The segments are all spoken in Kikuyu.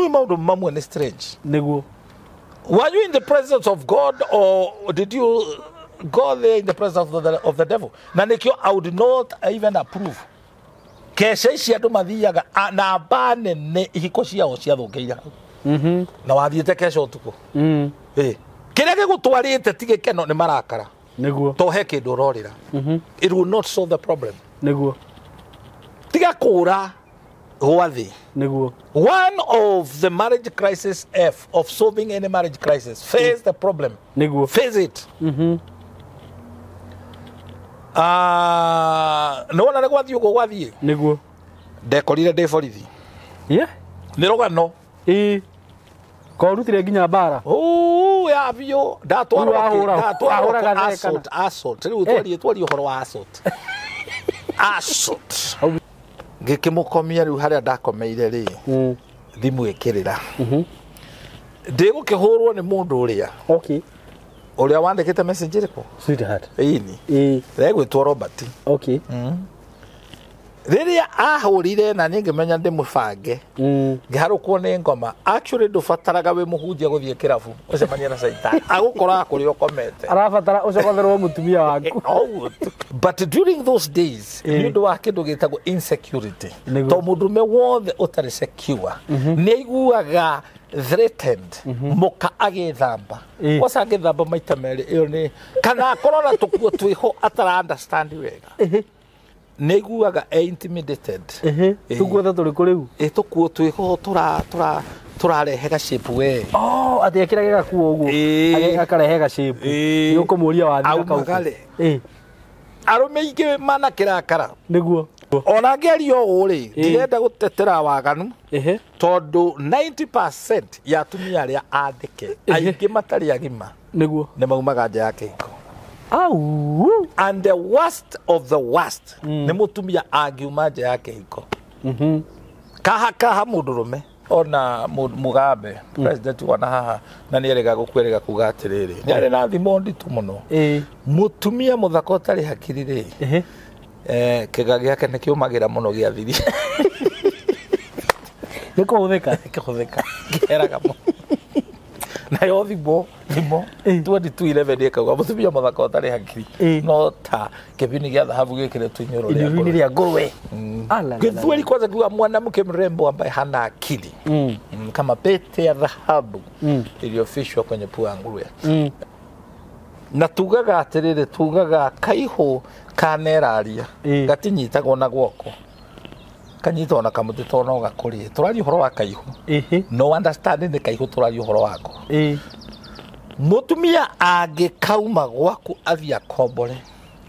Nĩ maũndũ mamwe nĩ strange. Nĩguo. Were you in the presence of God or did you go there in the presence of the devil? Na nĩkĩo I would not even approve. Keca ici andũ mathiaga na mba nene ihiko ciao ciathũkĩire hau. Na wathiĩte keca ũtukũ. Ĩ. Kĩrĩa gĩgũtwarĩte ti gĩkeno nĩ marakara. Nĩguo. To he kĩndũ ũrorĩra. It will not solve the problem. Nĩguo. Tiga kũra gwa thĩ. Nĩguo. One of the marriage crisis F of solving any marriage crisis, face the problem. Nĩguo. Face it. Nĩ wona nĩ gwathiĩ ũguo gwathiĩ. Nĩguo. Ndekorire ndĩ borithi. Yeah. Nĩ rũgano. Ĩĩ. Korutire nginya mbara. Uu, ya biũ. Ndatwarwo Rĩu kĩ- ndatwarwo wahũra kũ- gathee assault, assault. Rĩu twarie ũhoro wa assault. Assault. Ngĩkĩmũkomia rĩu harĩa ndakomeire rĩ, thimũ ĩkĩrĩra. Ndĩgũkĩhũrwo nĩ mũndũ ũrĩa. Okay. Ũrĩa wandĩkĩte message ĩrĩkũ? Sweetheart. Ĩni. Ĩĩ. Regwĩtwo Robert. Okay. Rĩrĩa ahũrire na niĩ ngĩmenya ndĩmũbange ngĩharũkwo nĩ ngoma. Actually ndũbataraga wĩ mũhunjia gũthiĩ kĩrabu ũcemanie na caitani, agũkoraga kũrĩa ũkomete. Arabatara ũcogothĩrwo mũtumia waku. Ũguo tu. But during those days nĩ ũndũ wa kĩndũ gĩtagwo insecurity, Nĩguo. to mũndũrũme wothe ũtarĩ secure nĩ aiguaga threatened mũka agĩthamba. Waca angĩthamba maita merĩ ĩyo nĩ kana akorwo na tũkuo twĩho atara understand wega, nĩ aiguaga e intimidated. Tũkuo ta tũrĩkũ rĩu? Ĩ tũkuo twĩho tũrarehe gacape we. Oh, atĩ ekĩrage gakuo ũguo. Ĩĩ. Akarehe gacape. Ĩĩ. Nĩ ũkũmũria wathiĩ Aumagare. Ĩĩ. Arũme aingĩ manakĩrakara. Nĩguo. Ona ngĩaria ũũ rĩ, ndirenda gũtetera waganu. Ehe. Tondũ 90% ya atumia arĩa andĩke aingĩ matarĩ agima Nĩguo. nĩ maumaga nja ya kĩhiko. Au. And the worst of the worst nĩ mũtumia angiuma nja ya kĩhiko. Kaha kaha mũndũrũme ona Mugabe president wana haha na nĩ erĩga gũkwerĩga kuga atĩrĩrĩ, nĩ arĩ na thimo nditũ mũno. Ĩĩ. Mũtumia mũthaka ũtarĩ hakiri rĩ, Ehe. kĩga gĩake nĩ kĩũmagĩra mũno gĩathiri. Nĩ kũhũthĩka. Kĩhũthĩka kĩheraga mũno. Nayo thimo 2211 ĩkauga mũtumia mũthaka ũtarĩ hakiri no ta kĩbini gĩa thahabu gĩkĩrĩtwo inyũrũ rĩa Inyũrũ-inĩ ngũrwe. rĩa ngũrwe. Ala, Gĩthweri kwanza kiuga mwanamke mrembo ambaye hana akili kama pete ya dhahabu iliyofishwa kwenye pua ya nguruwe. Na tugaga atĩrĩrĩ, tugaga kaihũ kaneraria gatinyitagwo na guoko, kanyitwo na kamũtĩ tondũ no gakũrĩe. Tũraria ũhoro wa kaihũ. No understand nĩ kaihũ tũraria ũhoro wako. Mũtumia angĩkauma gwaku athiĩ akombore,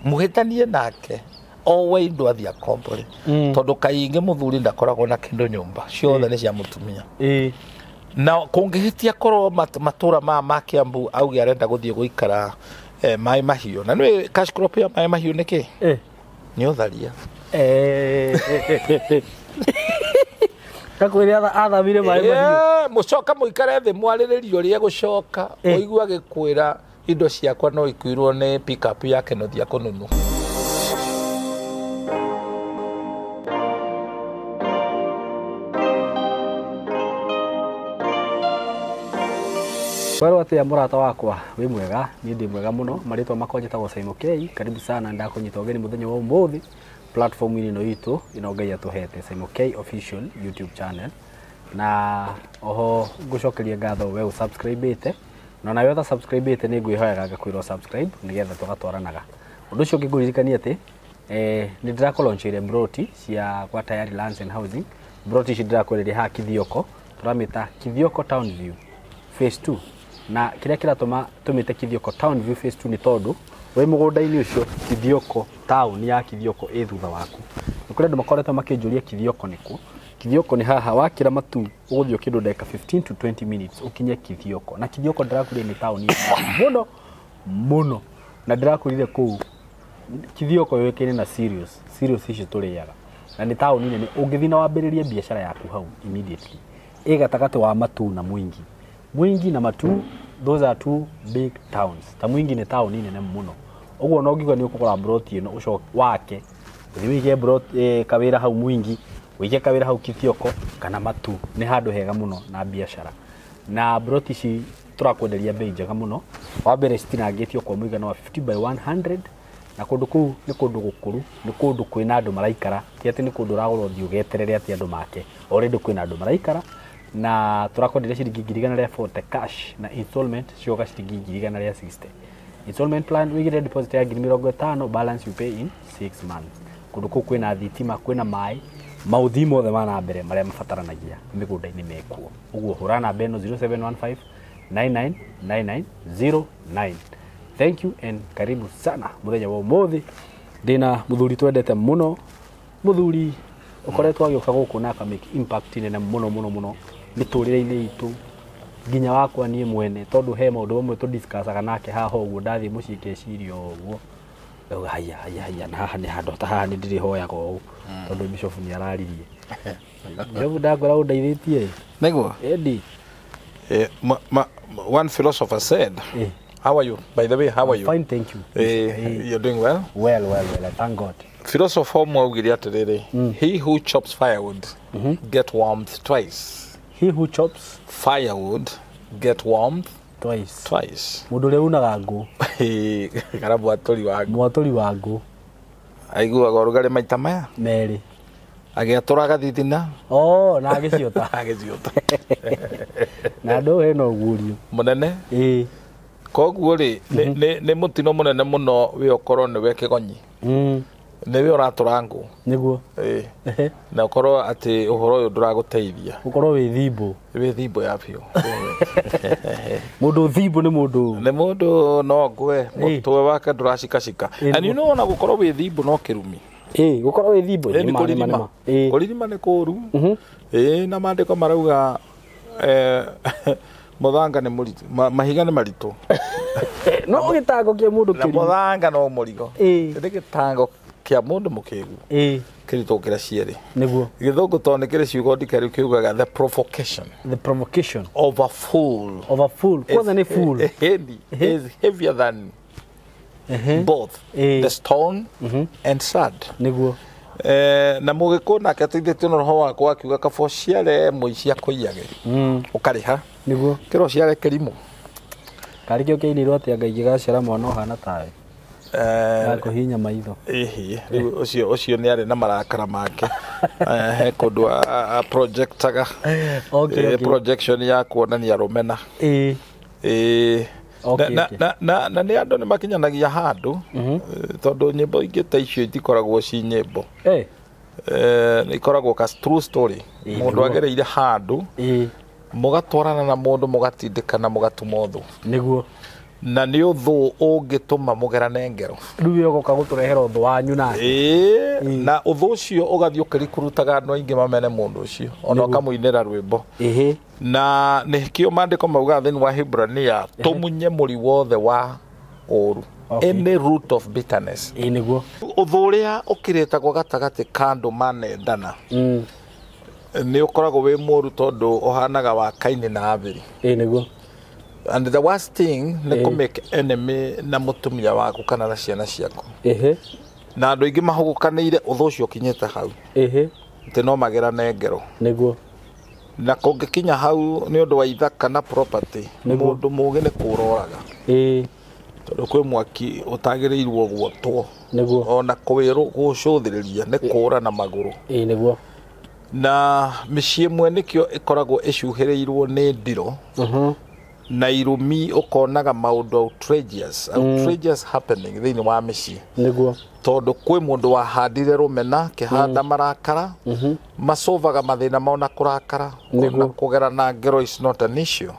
mũhĩtanie nake owe indo athiĩ akombore, tondũ kaingĩ mũthuri ndakoragwo na kĩndũ nyũmba, ciothe nĩ cia mũtumia. Na kũngĩhĩtia korwo matũra maya ma Kiambu auge arenda gũthiĩ gũikara Maĩ Mahiũ, na nĩũĩ cash crop ya Maĩ Mahiũ nĩ kĩ? Nĩ ũtharia. Gakwĩre athamire Maĩ Mahiũ. Mũcoka mũikare thĩ mwarĩrĩrie ũrĩa gũcoka, ũigua agĩkwĩra indo ciakwa no ikuirwo nĩ pick-up ya Kenothia Kũnunu. Werwo atĩa mũrata wakwa, wĩ mwega? Niĩ ndĩ mwega mũno. Marĩtwa makwa njĩtagwo Simon K. Karibu sana, ndakũnyita ũgeni mũthenya wa ũmũthĩ platform-inĩ ĩno itũ ĩno Ngai atũhete, Simon K Official YouTube channel. Na oho ngũcokeria ngatho we ũsubscribe-ĩte, na onawe ũtasubscribe-ĩte nĩ ngwĩhoyaga ngakwĩra ũsubscribe nĩgetha tũgatwaranaga. Ũndũ ũcio ũngĩ ngũririkania atĩ nĩ ndĩrakũlaunchĩire broti cia kwa Tayari Lands and Housing. Broti ici ndĩrakwereria haha Kithioko, tũramĩta Kithioko Town View Phase 2. Na kĩrĩa kĩratũma tũmĩte Kithioko Town View Phase 2 nĩ tondũ wĩ mũgũnda-inĩ ũcio Kithioko, town ya Kithioko ĩ thutha waku. Nĩ kũrĩ andũ makoretwo makĩnjũria Kithioko nĩ kũ. Kithioko nĩ haha, wakĩra matu ũgũthiĩ kĩndũ ndagĩka 15 to 20 minutes ũkinye Kithioko. Na Kithioko ndĩrakwĩrire nĩ town mũno mũno, na ndĩrakwĩrire kũu Kithioko yũĩkaine na cereals, cereals ici tũrĩaga, na nĩ taũni nene. Ũngĩthiĩ na wambĩrĩrie biacara yaku hau immediately, ĩ gatagatĩ wa Matuu na Mwingi. Mwingi na Matuu, those are two big towns. Ta Mwingi nĩ taũni nene mũno, ũguo no ngiuga nĩ ũkũgũra broti ĩno ũcoke wake ũthiĩ wĩige broti kawĩra hau Mwingi, Wĩige kawĩra hau Kithioko kana Matu, nĩ handũ hega mũno na biacara. Na broti ici tũrakwenderia bei njega mũno. Wa mbere citinangĩtio kwa mũigana wa 50 by 100, na kũndũ kũu nĩ kũndũ gũkũru, nĩ kũndũ kwĩna andũ maraikara, ti atĩ nĩ kũndũ ũragũra ũthiĩ ũgeterere atĩ andũ make. Already kwĩna andũ maraikara, na tũrakwenderia ciringi 140,000 cash, na installment cioka ciringi 160,000. Installment plan wĩigĩre deposit ya 50,000, balance you pay in 6 months. Kũndũ kũu kwĩna thitima, kwĩna maĩ, maũthii mothe ma na mbere marĩa mabataranagia mĩgũnda-inĩ mekuo. Ũguo hũra namba ĩno 0715 999909. Thank you and karibu sana mũthenya wa ũmũthĩ. Ndĩna mũthuri twendete mũno, mũthuri ũkoretwo agĩũka gũkũ na aka make impact nene mũno mũno mũno mĩtũrĩre-inĩ itũ, nginya wakwa niĩ mwene, tondũ he maũndũ mamwe tũdiscussaga nake haha ũguo, ndathiĩ mũciĩ ngeciria ũguo ngauga haya haya haya, na haha nĩ handũ ta haha nĩ ndĩrĩhoyaga ũũ, tondũ bishop nĩ araririe. Bishop ndakwĩra ũndeithĩtie. Nĩguo. Eddie. One philosopher said, how are you? By the way, how are you? Fine, thank you. You're doing well? Well, well, well, thank God. Philosopher ũmwe augire atĩrĩrĩ, he who chops firewood get warmth twice. He who chops firewood get warmth twice. Twice. Mũndũ ũrĩa unaga ngũ. Kana mwatũri wa ngũ. Mwatũri wa ngũ. Aiguaga ũrugarĩ maita maya? Merĩ. Agĩatũra gathithina. Oh, na agĩciota. Agĩciota. Na andũ hena ũguũrio. Mũnene? Ĩĩ. Koguo rĩ, nĩ mũtino mũnene mũno wĩ ũkorwo nĩwe kĩgonyi. Nĩwe ũratũra ngũ. Nĩguo. Ĩĩ. Na ũkorwo atĩ ũhoro ũyũ ndũragũteithia. Ũkorwo wĩ thimbo. Wĩ thimbo ya biũ. Mũndũ thimbo nĩ mũndũ. Nĩ mũndũ no ngwe, mũtwe wake ndũracikacika. And you know ona gũkorwo wĩ thimbo no kĩrumi. Ĩĩ, gũkorwo wĩ thimbo nĩ kũririma. Kũririma nĩ kũũru. Ĩĩ, na maandĩko marauga mũthanga nĩ mũritũ, mahiga nĩ maritũ. No gĩtango kĩa mũndũ kĩritũ. Na mũthanga no mũrigo. Nĩ gĩtango kĩa mũndũ mũkĩgu. Kĩritũ gũkĩra cierĩ. Nĩguo. Gĩthũngũ tondũ nĩ kĩrĩ ciugo ndikeru kiugaga the provocation. The provocation of a fool. Of a fool. Kwanza nĩ fool. Is heavier than both the stone and sand. Nĩguo. Na mũgĩkũ nake ateithĩtio na roho wakwa akiuga kaba ũciare mũici akũiyage. Ũkarĩha. Nĩguo. Kĩro ũciare kĩrimũ. Karĩ kĩo kĩainĩirwo atĩ Ngai gĩgaciara mwana ũhana tawe. Gakũhihinya maitho. Ĩhĩ, rĩu ũcio nĩ arĩ na marakara make. He kũndũ projectaga. Okay. Projection ya kuonania rũmena. Ĩĩ. Ĩĩ. Okay, na nĩ andũ nĩ makinyanagia handũ, tondũ nyĩmbo ingĩ ta icio itikoragwo ci nyĩmbo. Ikoragwo ka true story. Mũndũ agereire handũ, mũgatwarana na mũndũ mũgatindĩkana mũgatuma ũthũ. Nĩguo. Na nĩ ũthũ ũngĩtũma mũgerane ngero. Rĩu ũgoka gũtũrehera ũthũ wanyu nake. Ĩĩ, na ũthũ ũcio ũgathiĩ ũkĩrikurutaga andũ aingĩ mamene mũndũ ũcio, ona ũkamũinĩra rwĩmbo. Na nĩkĩo maandĩko maugaga thĩinĩ wa Hibrania, tũmunye mũri wothe wa ũũru. Any root of bitterness. Ĩĩ, nĩguo. Ũthũ ũrĩa ũkĩrĩtagwo gatagatĩ ka andũ manendana. Nĩ ũkoragwo wĩ mũũru tondũ ũhanaga wa Kaini na Abeli. Ĩĩ, nĩguo. And the worst thing nĩ kũ make enemy na mũtumia waku kana na ciana ciaku. Na andũ aingĩ mahũgũkanĩire ũthũ ũcio ũkinyĩte hau. Atĩ no magerane ngero. Nĩguo. Na kũngĩkinya hau nĩ ũndũ wa ithaka na property, mũndũ mũũgĩ nĩ kũũroraga. Tondũ kwĩ mwaki ũtagĩrĩirwo guotwo. Nĩguo. Ona gũcũthĩrĩria nĩ kũũra na magũrũ. Ĩĩ, nĩguo. Na mĩciĩ ĩmwe nĩkĩo ĩkoragwo ĩcuhĩrĩirwo nĩ ndiro. Na irumi ũkonaga maũndũ outrageous, outrageous happening thĩinĩ wa mĩciĩ. Nĩguo. Tondũ kwĩ mũndũ wahandire rũmena, kĩhanda marakara, macovaga mathĩna mao na kũrakara, ona kũgerana ngero is not an issue.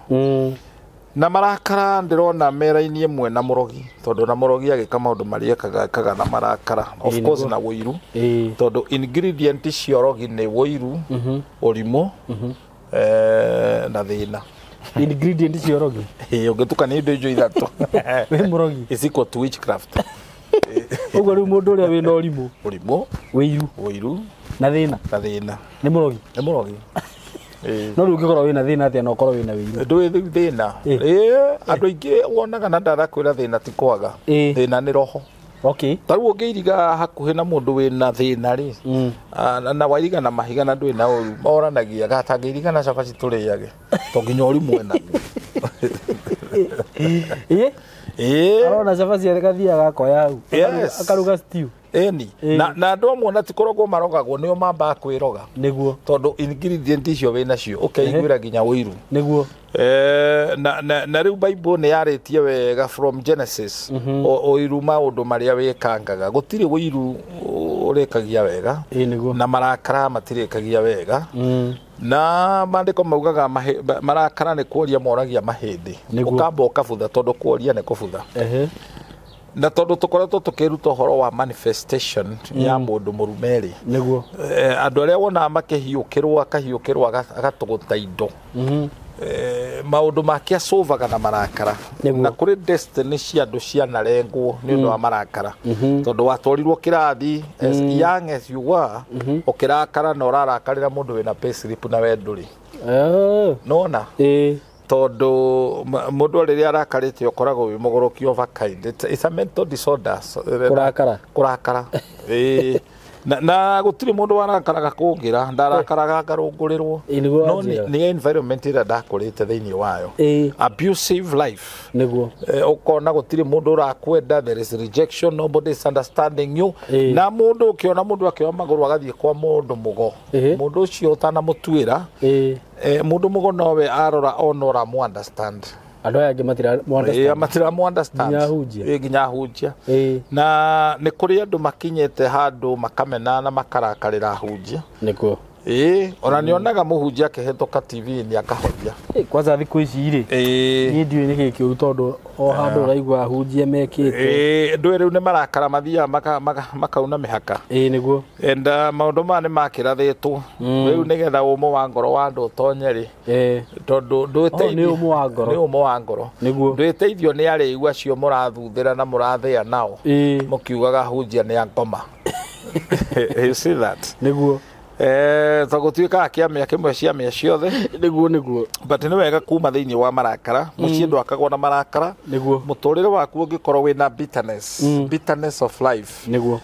Na marakara ndĩrona meraini ĩmwe na mũrogi, tondũ na mũrogi agĩka maũndũ marĩa ekaga na marakara, of course na ũiru, tondũ ingredient cia ũrogi nĩ ũiru, ũrimũ, na thĩna. Ingredient cia ũrogi? Ĩĩ, ũngĩtukania indo icio ithatũ. Wĩ mũrogi? Is equal to witchcraft. Ũguo rĩu mũndũ ũrĩa wĩna ũrimũ, ũrimũ, ũiru, ũiru na thĩna, na thĩna, nĩ mũrogi. Nĩ mũrogi. No rĩu ũngĩkorwo wĩna thĩna atĩa na ũkorwo wĩna ũiru? Ndũĩ rĩu thĩna. Ĩĩ, andũ aingĩ wonaga na ndarakwĩra thĩna ti kwaga. Thĩna nĩ roho. Okay. Ta rĩu ũngĩiriga hakuhĩ na mũndũ wĩna thĩna rĩ, na wairiga na mahiga na ndwĩ na ũru, moranagia gatangĩiriga na cabaci tũrĩage to nginya ũrimwe naguo. Ĩ. Ĩĩ. Arona cabaci agathiaga akoya hau. Yes. Akaruga stew. Ĩni. Na andũ amwe ona ti kũrogwo marogagwo, nĩo mambaga kwĩroga. Nĩguo. Tondũ ingredient icio wĩ nacio ũkeiguĩra nginya ũiru. Nĩguo. Na rĩu Bible nĩ yarĩtie wega from Genesis ũiru maũndũ marĩa wĩkangaga, gũtirĩ ũiru ũrĩkagia wega. Ĩ nĩguo. Na marakara matirĩkagia wega. Na maandĩko maugaga marakara nĩ kuoria moragia mahĩndĩ. Ũkamba ũkabutha tondũ kuoria nĩ kũbutha. Na tondũ tũkoretwo tũkĩruta ũhoro wa manifestation ya mũndũ mũrume rĩ, Nĩguo. Andũ arĩa wonaga makĩhiũkĩrwo akahiũkĩrwo agatũgũta indo. Maũndũ make acũvaga na marakara. Na kũrĩ destiny cia andũ cianarengwo nĩ ũndũ wa marakara. Tondũ watwarirwo kĩrathi as young as you were, ũkĩrakara na ũrarakarĩra mũndũ wĩna payslip na we ndũrĩ. Nĩwona? Tondũ mũndũ rĩrĩa arakarĩte ũkoragwo wĩ mũgũrũki of a kind. It's a mental disorder. Kũrakara. Kũrakara. Na gũtirĩ mũndũ warakaraga kũngĩra, ndarakaraga ngarũngũrĩrwo. No nĩ environment ĩrĩa ndakũrĩte thĩinĩ wayo. Abusive life. Nĩguo. Ũkona gũtirĩ mũndũ ũrakwenda, there is rejection, nobody is understanding you. Na mũndũ ũkĩona mũndũ akĩoya magũrũ agathiĩ kwa mũndũ mũgo. Mũndũ ũcio ũtanamũtuĩra, mũndũ mũgo nowe arora ona ũramũ understand. Andũ aya angĩ matiramũ Matiramũ understand. Nginya ahunjia. Nginya ahunjia. Na nĩ kũrĩ andũ makinyĩte handũ makamena na makarakarĩra ahunjia. Nĩguo. Ona nĩonaga mũhunjia akĩhĩtũka TV-inĩ akahoria. Kwanza thikũ ici rĩ, niĩ ndiũĩ nĩkĩĩ kĩũru tondũ o handũ ũraigua ahunjia mekĩte. Ndũĩ rĩu nĩ marakara mathiaga makauna mĩhaka. Nĩguo. And maũndũ maya nĩ makĩrathĩtwo. Rĩu nĩgetha ũmũ wa ngoro wa andũ ũtonye rĩ. Tondũ ndwĩteithio. Nĩ ũmũ wa ngoro. Nĩ ũmũ wa ngoro. Nĩguo. Ndwĩteithio nĩ arĩu acio mũrathuthĩra na mũrathĩa nao. Mũkiugaga ahunjia nĩ a ngoma. You see that? Nĩguo. Tũgũtuĩkaga kĩamĩa kĩmwe ciamĩa ciothe. Nĩguo nĩguo. But nĩ wega kuma thĩinĩ wa marakara. Mũciĩ ndwakagwo na marakara. Nĩguo. Mũtũrĩre waku ũngĩkorwo wĩna bitterness. Bitterness of life. Nĩguo.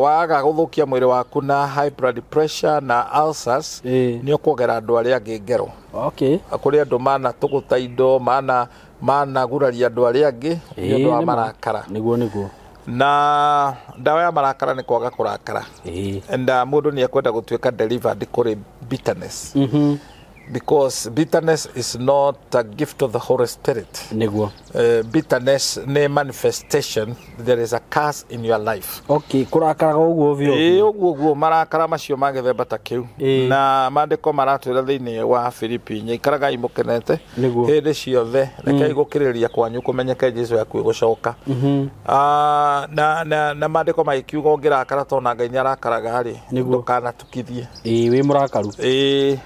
Waga gũthũkia mwĩrĩ waku na high blood pressure na ulcers, nĩ ũkuogera andũ arĩa angĩ ngero. Okay. Kũrĩ andũ mana tũgũta indo, mana guraria andũ arĩa angĩ nĩ ũndũ wa marakara. Nĩguo nĩguo. Na ndawa ya marakara nĩ kwaga kũrakara. And mũndũ nĩ ekwenda gũtuĩka delivered kũrĩ bitterness. Because bitterness is not a gift of the Holy Spirit. Nĩguo. Bitterness nĩ manifestation, there is a curse in your life. Okay, kũrakaraga ũguo ovyo. Ũguo ũguo marakara macio ma gĩthemba ta kĩu. Na maandĩko maratwĩra thĩinĩ wa Filipi, ikaragai mũkenete hĩndĩ ciothe, rekei gũkĩrĩrĩria kwanyu kũmenyeke Jesũ hakuhĩ gũcoka. Na maandĩko magĩkiuga ũngĩrakara tondũ Ngai nĩarakaraga rĩ, ndũkanatukithie. Wĩ mũrakaru.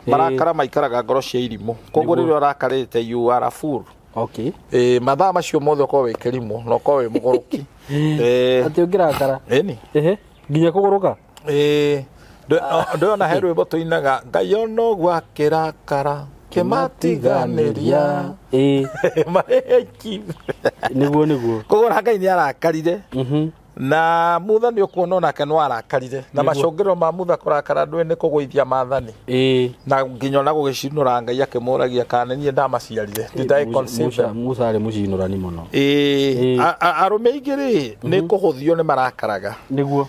Marakara maikaraga ngoro cia irimũ. Koguo rĩrĩa ũrakarĩte you are a fool. Okay. Mathaa macio mothe ũkorwo wĩ kĩrimũ na ũkorwo wĩ mũgũrũki. Atĩ ũngĩrakara? Ĩni. Nginya kũgũrũka? Ndĩrona he rwĩmbo tũinaga Ngai ona ũguo akĩrakara kĩmatiganĩria. Marĩ Nĩguo nĩguo. Koguo Ngai nĩarakarire. Na Mutha nĩ ũkuona onake no arakarire. Na macũngĩrĩro ma Mutha kũrakara ndũĩ nĩ kũgũithia maathani. Na nginya ona gũgĩcinũra Ngai akĩmũragia kana niĩ ndamaciarire. Did I conceive them? Musa arĩ mũcinũrani mũno. Arũme aingĩ rĩ nĩ kũhũthio nĩ marakaraga. Nĩguo.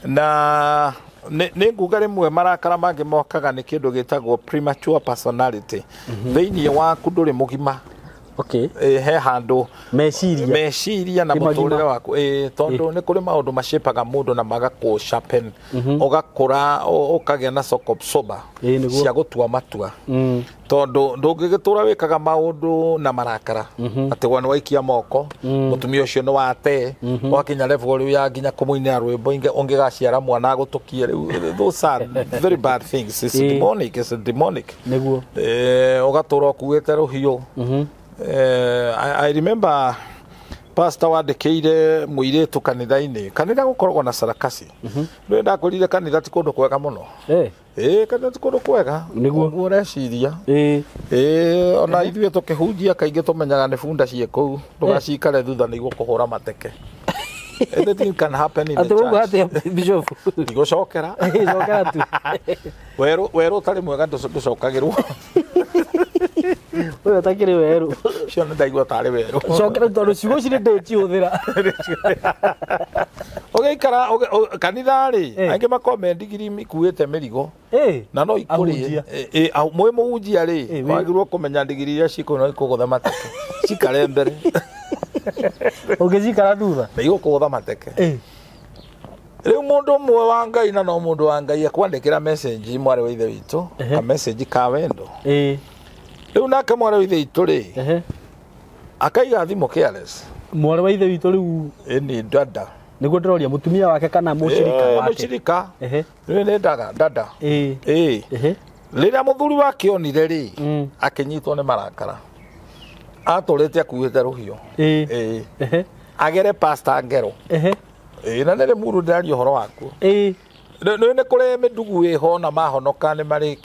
Na nĩ nguga rĩmwe marakara mangĩ mokaga nĩ kĩndũ gĩtagwo premature personality. Thĩinĩ waku ndũrĩ mũgima. Okay. He handũ meciria na mũtũrĩre waku. Tondũ nĩ kũrĩ maũndũ macipaga mũndũ na magakũ sharpen. Ũgakũra ũkagĩa na shock absorber cia gũtua matua. Tondũ ndũngĩgĩtũra wĩkaga maũndũ na marakara. Atĩ gwa nĩ waikia moko, mũtumia ũcio nĩ wate, wakinya level rĩu ya nginya kũmũinĩra rwĩmbo ũngĩgaciara mwana agũtũkie rĩu. Those are very bad things. It's demonic, it's demonic. Nĩguo. Ũgatũra ũkuĩte rũhiũ. I remember pastor wandĩkĩire mũirĩtu kanitha-inĩ. Kanitha gũkoragwo na sarakasi. Rĩu ndakorire kanitha ti kũndũ kwega mũno. Kanitha ti kũndũ kwega. Nĩguo. Ũguo ũreciria. Ona ithuĩ tũkĩhunjia kaingĩ tũmenyaga nĩ bunda ciĩ kũu. Ndũgacikare thutha nĩguo kũhũra mateke. Anything can happen in the Atĩ ũguo church. atĩa bishop? Ndigũcokera. Cokera tu. Werũ werũ ũtarĩ mwega ndũcokagĩrwo. Ũyũ ũtakĩrĩ werũ. Ũcio nĩ ndaigua tarĩ werũ. Cokera tondũ ciugo ici nĩ ndĩcihũthĩra. Ũgĩikara kanitha rĩ, Eh. angĩ makorwo me ndigiri ikuĩte mĩrigo Eh. na no ikũrĩe. Ahunjia. Mwĩ mũhunjia rĩ, Eh, wagĩrĩirwo kũmenya ndigiri iria cikũ no ikũgũtha mateke. Cikare mbere. Ũngĩcikara thutha. Na igũkũgũtha mateke. Eh. Rĩu mũndũ ũmwe wa Ngai na no mũndũ wa Ngai akwandĩkĩra message mwarĩ wa ithe witũ, Ehe. ka message ka wendo. Eh. Rĩu nake mwarĩ wa ithe witũ rĩ, Ehe. akaiga thimũ careless. Mwarĩ wa ithe witũ rĩu Ĩni dada. nĩguo ndĩroria mũtumia wake kana mũcirika Eh, wake. mũcirika. Ehe. Rĩu nĩ dada, dada. Eh. Ĩĩ. Ehe. Rĩrĩa mũthuri wake onire rĩ, Mm. akĩnyitwo nĩ marakara. Atũrĩte akuĩte rũhiũ. Eh. Ĩĩ. Ehe. Agere pastor ngero. Ehe. Ĩĩ, na nĩrĩ mũndũ ndĩraria ũhoro wakuo. Eh. Nĩ nĩ kũrĩ mĩndugu ĩho na mahonoka nĩ marĩ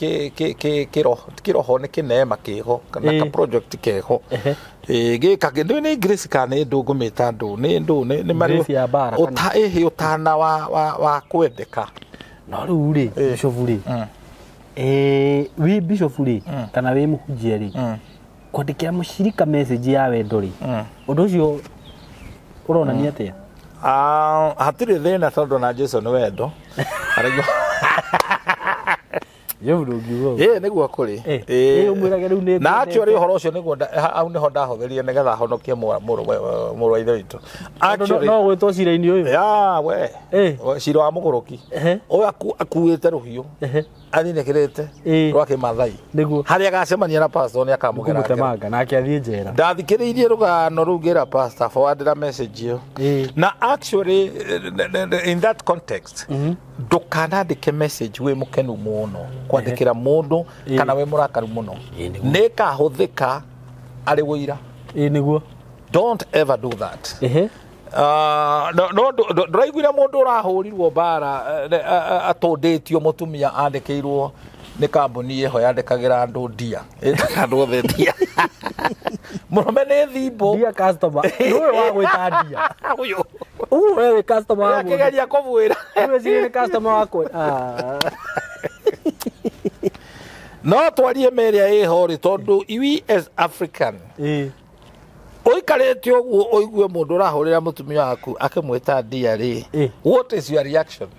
kĩroho nĩ kĩneema kĩho kana Ĩĩ. ka project keho. Ehe. Ĩĩ, gĩka nĩ nĩ grace kana nĩ ndũ ngũmĩta ndũ nĩ ndũ nĩ marĩ Grace ya mbara kana? ũta ĩhĩ ũtana wa kwendeka. No rĩu rĩ, bishop rĩ. Eh, wĩ bishop rĩ kana wĩ mũhunjia rĩ. Kwandĩkĩra mũcirika message ya wendo rĩ. Ũndũ ũcio ũronania atĩa? Ah, hatirĩ thĩna tondũ na Jesu nĩ wendo. Araigua. Bishop ndũngiuga ũguo. Ĩĩ nĩguo kũrĩ. Eh, Ĩĩ. ĩĩ, ũmwĩrage rĩu nĩ Na actually ngwendete. ũhoro ũcio nĩguo hau nĩho ndahũthĩrire nĩgetha honokie mũrũ wa ithe witũ. Tondũ Actually no gwĩtwo cira-inĩ ũyũ. ya we Eh. We, cira wa mũgũrũki Ehe. ũyũ akuĩte rũhiũ Ehe. athinĩkĩrĩte Ĩĩ. rwa kĩmathai Nĩguo. harĩa agacemania na pastor nĩ akamũgera ngero. Kũmũtemanga nake athiĩ njera. Ndathikĩrĩirie rũgano rũu ngĩra pastor forwardĩra message ĩyo. Ĩĩ. Na actually in that context ndũkanandĩke message wĩ mũkenu mũno kwandĩkĩra mũndũ Ĩĩ. kana wĩ mũrakaru mũno, Ĩĩ, nĩguo. nĩ ĩkahũthĩka arĩ wũira. Ĩĩ nĩguo. Don't ever do that. Ehe. Ah, no ndũraiguire mũndũ ũrahũrirwo mbara atũndĩtio mũtumia andĩkĩirwo nĩ kambuni ĩho yandĩkagĩra andũ ndia ĩtaga andũ othe ndia mũrũme nĩ thimbo. Dear customer. Nĩ ũyũ wa gwĩta ndia. Ũyũ Ũũ we wĩ customer wa mũndũ. akĩgeria kũbwĩra. Rĩu ecirĩ nĩ customer wakwa. Ah. No twarie mĩrĩa ĩho rĩ, tondũ we as African Ĩĩ. ũikarĩte ũguo ũigue mũndũ ũrahũrĩra mũtumia waku akĩmwĩta ndia rĩ, Ĩ. what is your reaction?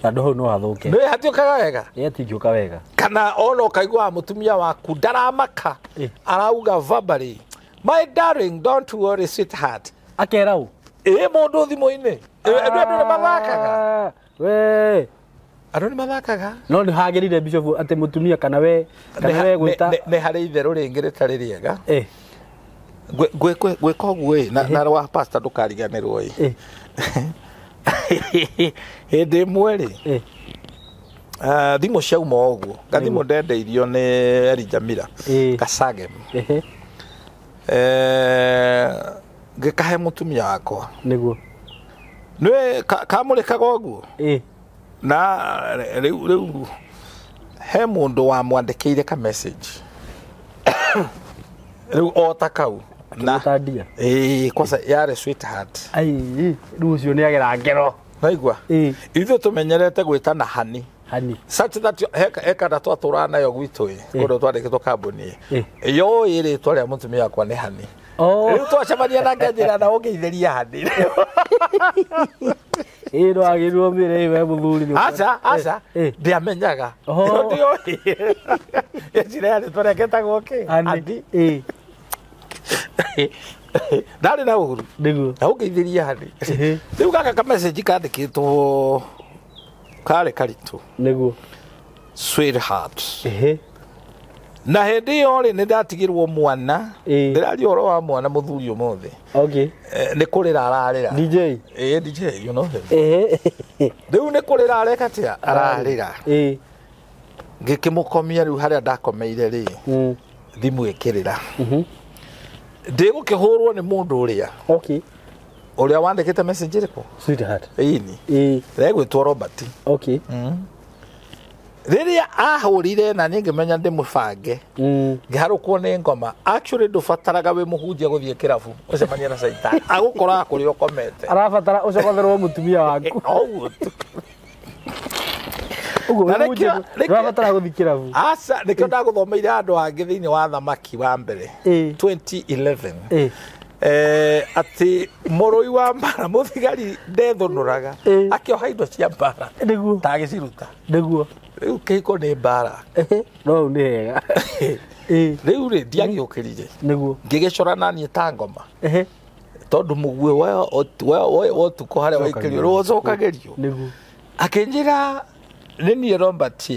Handũ hau no hathũke. Nĩ hatiũkaga wega. Ĩ atingĩũka wega. Kana ona ũkaigua mũtumia waku ndaramaka, Ĩ. arauga verbally, "My darling, don't worry, sweetheart." Akera ũ? Ĩ mũndũ thimũ-inĩ. Ĩ, andũ nĩ mathakaga. We. Andũ nĩ mathakaga. No nĩ hagĩrĩire bishop atĩ mũtumia kana we kana we gwĩta. Nĩ harĩ itherũ rĩngĩ rĩtarĩ rĩega. Eh. Gwĩka ũguo ĩ na rwa pastor ndũkariganĩrwo ĩ. Eh. Hĩndĩ ĩmwe rĩ, Eh. ah, thimũ ciauma ũguo gathimũ ndendeirio nĩ Elijah Ĩ. Kasagem. Ehe. Eh, ngĩkahe mũtumia wakwa. Nĩguo. Nĩ kamũrĩkaga ũguo. Ĩ. Na rĩu he mũndũ wamwandĩkĩire ka message rĩu o ta kau na Akĩmwĩta ndia. ĩĩ kwanza yarĩ sweetheart. Ai, rĩu ũcio nĩ agera ngero. Naigua Ĩ. ithuĩ tũmenyerete gwĩtana hani Hani. such that he kana twatũraga nayo gwitũ ĩ kũndũ twandĩkĩtwo kambuni Ĩ. ĩ yoĩ rĩtwa rĩa mũtumia wakwa nĩ hani. Oh. Rĩu twacemania nake anjĩra na ũngeithĩria hani. Ĩ no agĩrĩirwo mĩre we mũthuri nĩ. Aca aca, Ĩ. ndiamenyaga. Oho. Ndioĩ ĩnjĩra ya rĩtwa rĩake etagwo kĩ. Hani. Hani. Ĩ. Ndarĩ na ũru. Nĩguo. Na ũngeithĩria hani. Ehe. Rĩu gaka ka message kandĩkĩtwo karĩ karitũ, Nĩguo. "Sweetheart." Ehe. Na hĩndĩ ĩyo rĩ, nĩ ndatigĩrwo mwana. Ĩ. Ndĩraria ũhoro wa mwana mũthuri ũmũthĩ. Okay. Eh, nĩ kũrĩra ararĩra. DJ. Ĩ DJ, you know him. Ehe. Rĩu nĩ kũrĩra areka atĩa, ararĩra. Ĩ. Ngĩkĩmũkomia rĩu harĩa ndakomeire rĩ, Mm. thimũ ĩkĩrĩra. Mhm. Ndĩgũkĩhũrwo nĩ mũndũ ũrĩa Okay. ũrĩa wandĩkĩte message ĩrĩkũ. Sweetheart. Ĩni Ĩ. regwĩtwo Robert. Okay. Rĩrĩa ahũrire na niĩ ngĩmenya ndĩmũbange, ngĩharũkwo nĩ ngoma. Actually ndũbataraga wĩ mũhunjia gũthiĩ kĩrabu ũcemanie na caitani, agũkoraga kũrĩa ũkomete. Arabatara ũcogotherwo mũtumia waku. Ũguo tu. Ũguo Na wĩ mũhunjia ndũrabatara gũthiĩ kĩrabu. Aca, nĩkĩo ndagũthomeire handũ hangĩ thĩinĩ wa thamaki wa mbere 2011, atĩ mũrũi wa mbara, mũthigari ndethũnũraga akĩoha indo cia mbara Nĩguo. Ta agĩciruta. Nĩguo. Rĩu kĩhiko nĩ mbara. No hau nĩ hega. Rĩu rĩ, ndiagĩũkĩrire, ngĩgĩcora naniĩ ta ngoma, tondũ mũguĩ wa ũtukũ harĩa waikĩrio rĩu ũcokagĩrio. Akĩnjĩra, nĩ niĩ Robert,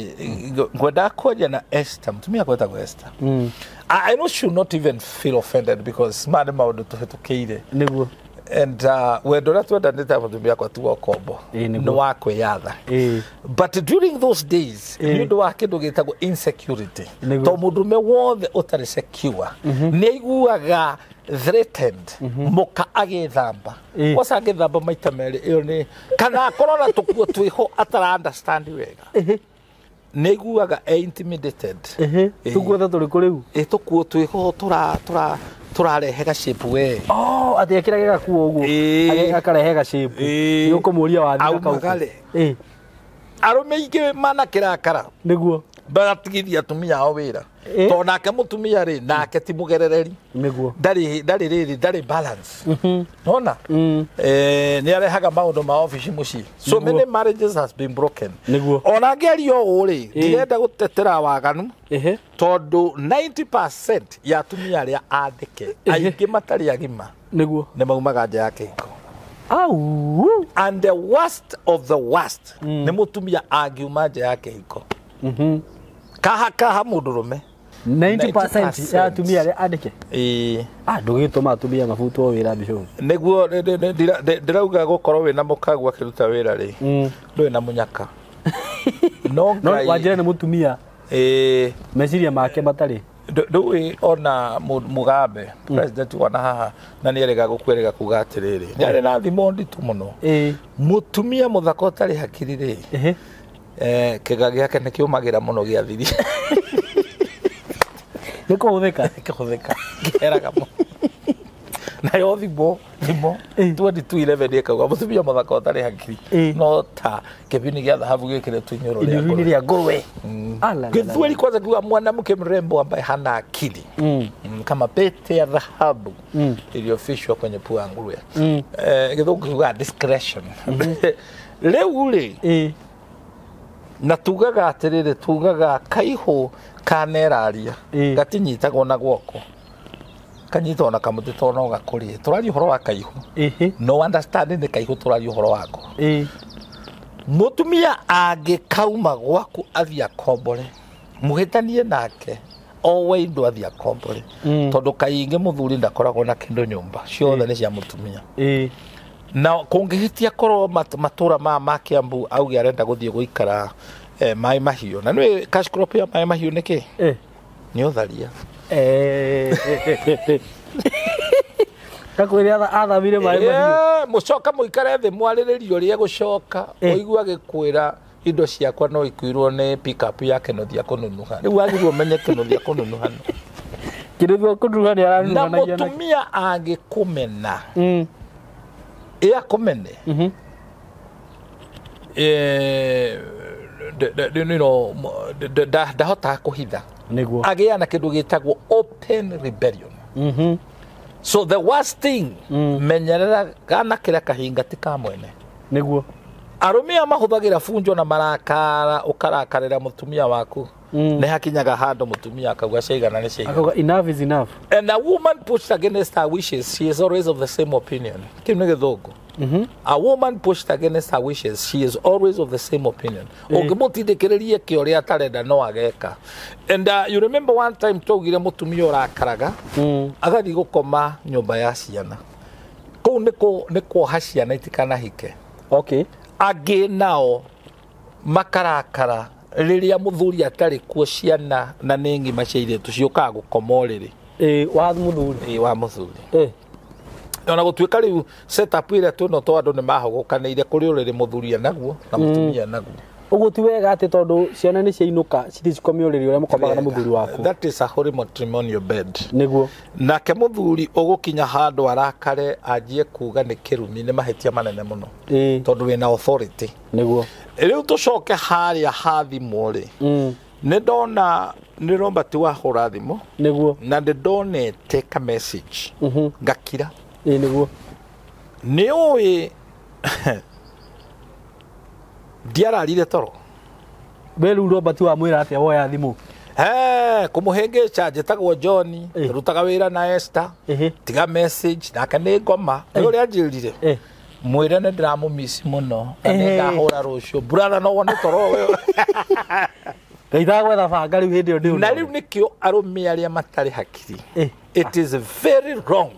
ngwendaga kwaria na Esther, mũtumia akwetagwo Esther. I know she will not even feel offended because maya nĩ maũndũ tũhĩtũkĩire and wendo ũrĩa twendanĩte mũtumia akwa ti wa ũkombo, nĩ wa kwĩyatha. But during those days, nĩ ũndũ wa kĩndũ gĩtagwo insecurity, to mũndũme wothe ũtarĩ secure nĩ aiguaga threatened mũka agĩthamba, waca agĩthamba maita merĩ ĩyo nĩ kana akorwo na tũkuo twĩho atara understand wega, nĩ aiguaga e intimidated. Tũkuo ta tũrĩkũ rĩu? Ĩ, tũkuo twĩho tũra tũra tũrarehe gacape we. Oh, atĩ ekĩrage gakuo ũguo. Akarehe gacape. Nĩ ũkũmũria wathi. Aumagare. Arũme aingĩ manakĩrakara bagatigithia atumia ao wĩra, tondũ nake mũtumia rĩ, nake ti mũgerereri. Ndarĩ rĩrĩ, ndarĩ balance nona. Nĩ arehaga maũndũ ma obici mũciĩ, so many marriages has been broken. Ona ngĩaria ũũ rĩ, ndirenda gũtetera waganu, tondũ 90% ya atumia arĩa andĩke aingĩ matarĩ agima nĩ maumaga nja ya kĩhiko. Au. And the worst of the worst nĩ mũtumia angiuma nja ya kĩhiko, kaha kaha mũndũrũme. 90% ya atumia arĩa andĩke. Ĩĩ. Ah, ndũgĩtũma atumia mabutwo wĩra, Bishop. Nĩguo ndĩrauga gũkorwo wĩna mũkagu akĩruta wĩra rĩ, ndũrĩ na mũnyaka no. No Ngai wanjĩra nĩ mũtumia ĩĩ. Meciria make matarĩ. Ndũĩ ona Mugabe president wana haha na nĩ erega gũkwerega kuga atĩrĩrĩ, nĩ arĩ na thimo nditũ mũno, mũtumia mũthaka ũtarĩ hakiri rĩ, kĩga gĩake nĩ kĩũmagĩra mũno gĩathiri. Nĩ kũhũthĩka. Kĩhũthĩka kĩheraga mũno. Nayo thimo 2211 ĩkauga mũtumia mũthaka ũtarĩ hakiri no ta kĩbini gĩa thahabu gĩkĩrĩtwo inyũrũ rĩa Iniũrũ-inĩ ngũrwe. rĩa ngũrwe. Ala, la, la, la. Gĩthweri kwanza kiuga mwanamke mrembo ambaye hana akili kama pete ya dhahabu iliyofishwa kwenye pua ya nguruwe. Gĩthũngũ kiugaga discretion. Rĩu rĩ, na tugaga atĩrĩrĩ, tugaga kaihũ kaneraria gatinyitagwo na guoko, kanyitwo na kamũtĩ tondũ no gakũrĩe. Tũraria ũhoro wa kaihũ. No understand nĩ kaihũ tũraria ũhoro wako. Mũtumia angĩkauma gwaku athiĩ akombore, mũhĩtanie nake owe indo athiĩ akombore, tondũ kaingĩ mũthuri ndakoragwo na kĩndũ nyũmba, ciothe nĩ cia mũtumia. Na kũngĩhĩtia korwo matũra maya ma Kiambu auge arenda gũthiĩ gũikara maĩ mahiũ, na nĩũĩ cash crop ya maĩ mahiũ nĩ kĩ? Nĩ ũtharia. Kakwĩre athamire maĩ mahiũ. Mũcoka mũikare thĩ mwarĩrĩrie ũrĩa gũcoka, ũigua agĩkwĩra indo ciakwa no ikuirwo nĩ pickup ya kĩnuthia kũnunuha. Rĩu wagĩrĩirwo ũmenye kĩnuthia kũnunuha no. Kĩnuthia kũnunuha nĩ Na aranunuhanagia na mũtumia angĩkũmena, ĩ akũmene, ndahotaga kũhitha, agĩa na kĩndũ gĩtagwo open rebellion. So the worst thing, menyerera gana kĩrĩa kahinga ti ka mwene. Arũme aya mahũthagĩra bunjo na marakara, ũkarakarĩra mũtumia waku, nĩ hakinyaga handũ mũtumia akauga ciaigana nĩ ciaigana. Akauga enough is enough. And a woman pushed against her wishes, she is always of the same opinion. Kĩu nĩ gĩthũngũ. A woman pushed against her wishes, she is always of the same opinion. Ũngĩmũtindĩkĩrĩrie kĩ ũrĩa atarenda no ageka. And you remember one time twaugire mũtumia ũrakaraga agathiĩ gũkoma nyũmba ya ciana, kũu nĩ kuoha ciana itikanahike. Angĩ nao makarakara rĩrĩa mũthuri atarĩ kuo, ciana na nĩ ng'ima cia airĩtu ciũkaga gũkoma ũrĩrĩ. Ĩ, wa mũthuri. Ĩ, wa mũthuri. Ona gũtuĩka rĩu setup ĩrĩa twĩno to andũ nĩ mahũgũkanĩire kũrĩ ũrĩrĩ mũthuri naguo na mũtumia naguo. Ũguo ti wega atĩ tondũ ciana nĩ ciainũka cithiĩ cikome ũrĩrĩ ũrĩa mũkomaga na mũthuri waku. That is a holy matrimonial bed. Nĩguo. Nake mũthuri ũgũkinya handũ arakare anjie kuga nĩ kĩrumi, nĩ mahĩtia manene mũno. Tondũ wĩna authority. Nĩguo. Rĩu tũcoke harĩa ha thimũ rĩ, nĩ ndona nĩ Robert wahũra thimũ. Nĩguo. Na nĩ ndonete ka message. Ngakira. Nĩguo. Nĩ ũĩ ndiararire toro. We rĩu Robert wamwĩra atĩa woya thimũ? He, kũmũhĩngĩca njĩtagwo John, rutaga wĩra na Esther. Tiga message nake nĩ ngoma. Nĩ ũrĩa anjĩrire. Mwĩre nĩ ndĩramũmici mũno na nĩ ngahũra rũciũ. Brother no wone toro we. Ngai gwetha banga rĩu hĩndĩ ĩyo ndĩ. Na rĩu nĩkĩo arũme arĩa matarĩ hakiri. It is very wrong.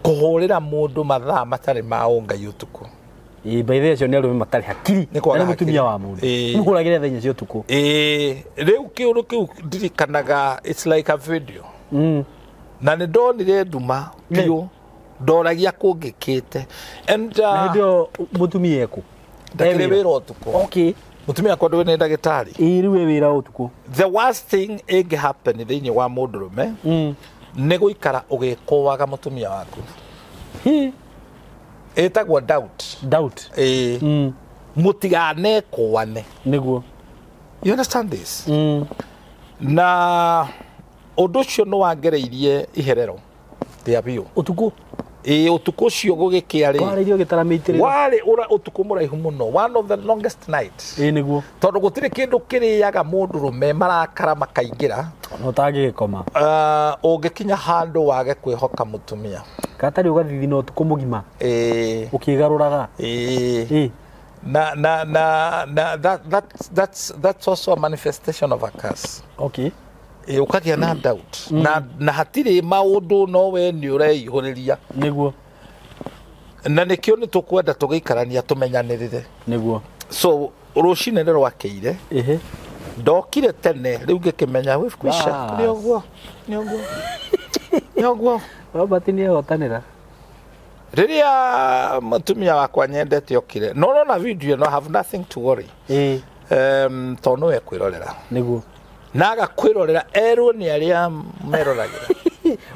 Kũhũrĩra mũndũ mathaa matarĩ ma ũngai ũtukũ. By the way, acio nĩ arũme matarĩ hakiri. Nĩ kwaga Na nĩ mũtumia hakiri. wa mũndũ. Mũhũragĩre thaa inya cia ũtukũ. Rĩu kĩũndũ kĩu ndirikanaga, it's like a video. Na nĩ ndonire nduma biũ, ndoragia kũngĩkĩte. And, Na hĩndĩ ĩyo mũtumia ekũ? Ndakĩrĩ wĩra ũtukũ. Okay. Mũtumia wakwa ndũĩ nĩ ndagĩtarĩ. Rĩu e wĩra ũtukũ. The worst thing ĩngĩ happen thĩinĩ wa mũndũrũme nĩ gũikara ũgĩkũaga mũtumia waku. Ĩtagwo doubt. Doubt. Mũtiganekũane. Nĩguo. You understand this? Na ũndũ ũcio nĩ wangereirie iherero rĩa biũ. Ũtukũ? Ũtukũ ũcio gũgĩkĩa rĩ. Warĩirio gĩtara mĩitĩrĩro. Warĩ ũtukũ mũraihu mũno, one of the longest nights. Nĩguo. Tondũ gũtirĩ kĩndũ kĩrĩaga mũndũrũme marakara makaingĩra. Ona ũtangĩgĩkoma. Ũngĩkinya handũ wage kwĩhoka mũtumia. Gatarĩ ũgathithina ũtukũ mũgima. Ũkĩgarũraga. Na, na, na, na, that, that, that's also a manifestation of a curse. Okay. Ũkagĩa na doubt. Na hatirĩ maũndũ no we nĩ ũreihũrĩria. Nĩguo. Na nĩkĩo nĩ tũkwenda tũgĩikarania tũmenyanĩrĩre. Nĩguo. So rũcinĩ nĩ rwakĩire. Ndokire tene rĩu ngĩkĩmenya wĩ kwisha. Nĩ ũguo. Nĩ ũguo. Nĩ ũguo. Robert nĩ ehotanĩra. Rĩrĩa mũtumia wakwa nyendete okire. No no na video no have nothing to worry. Tondũ no ekwĩrorera. Nĩguo. Na agakwĩrorera erwo nĩ arĩa meroragĩra.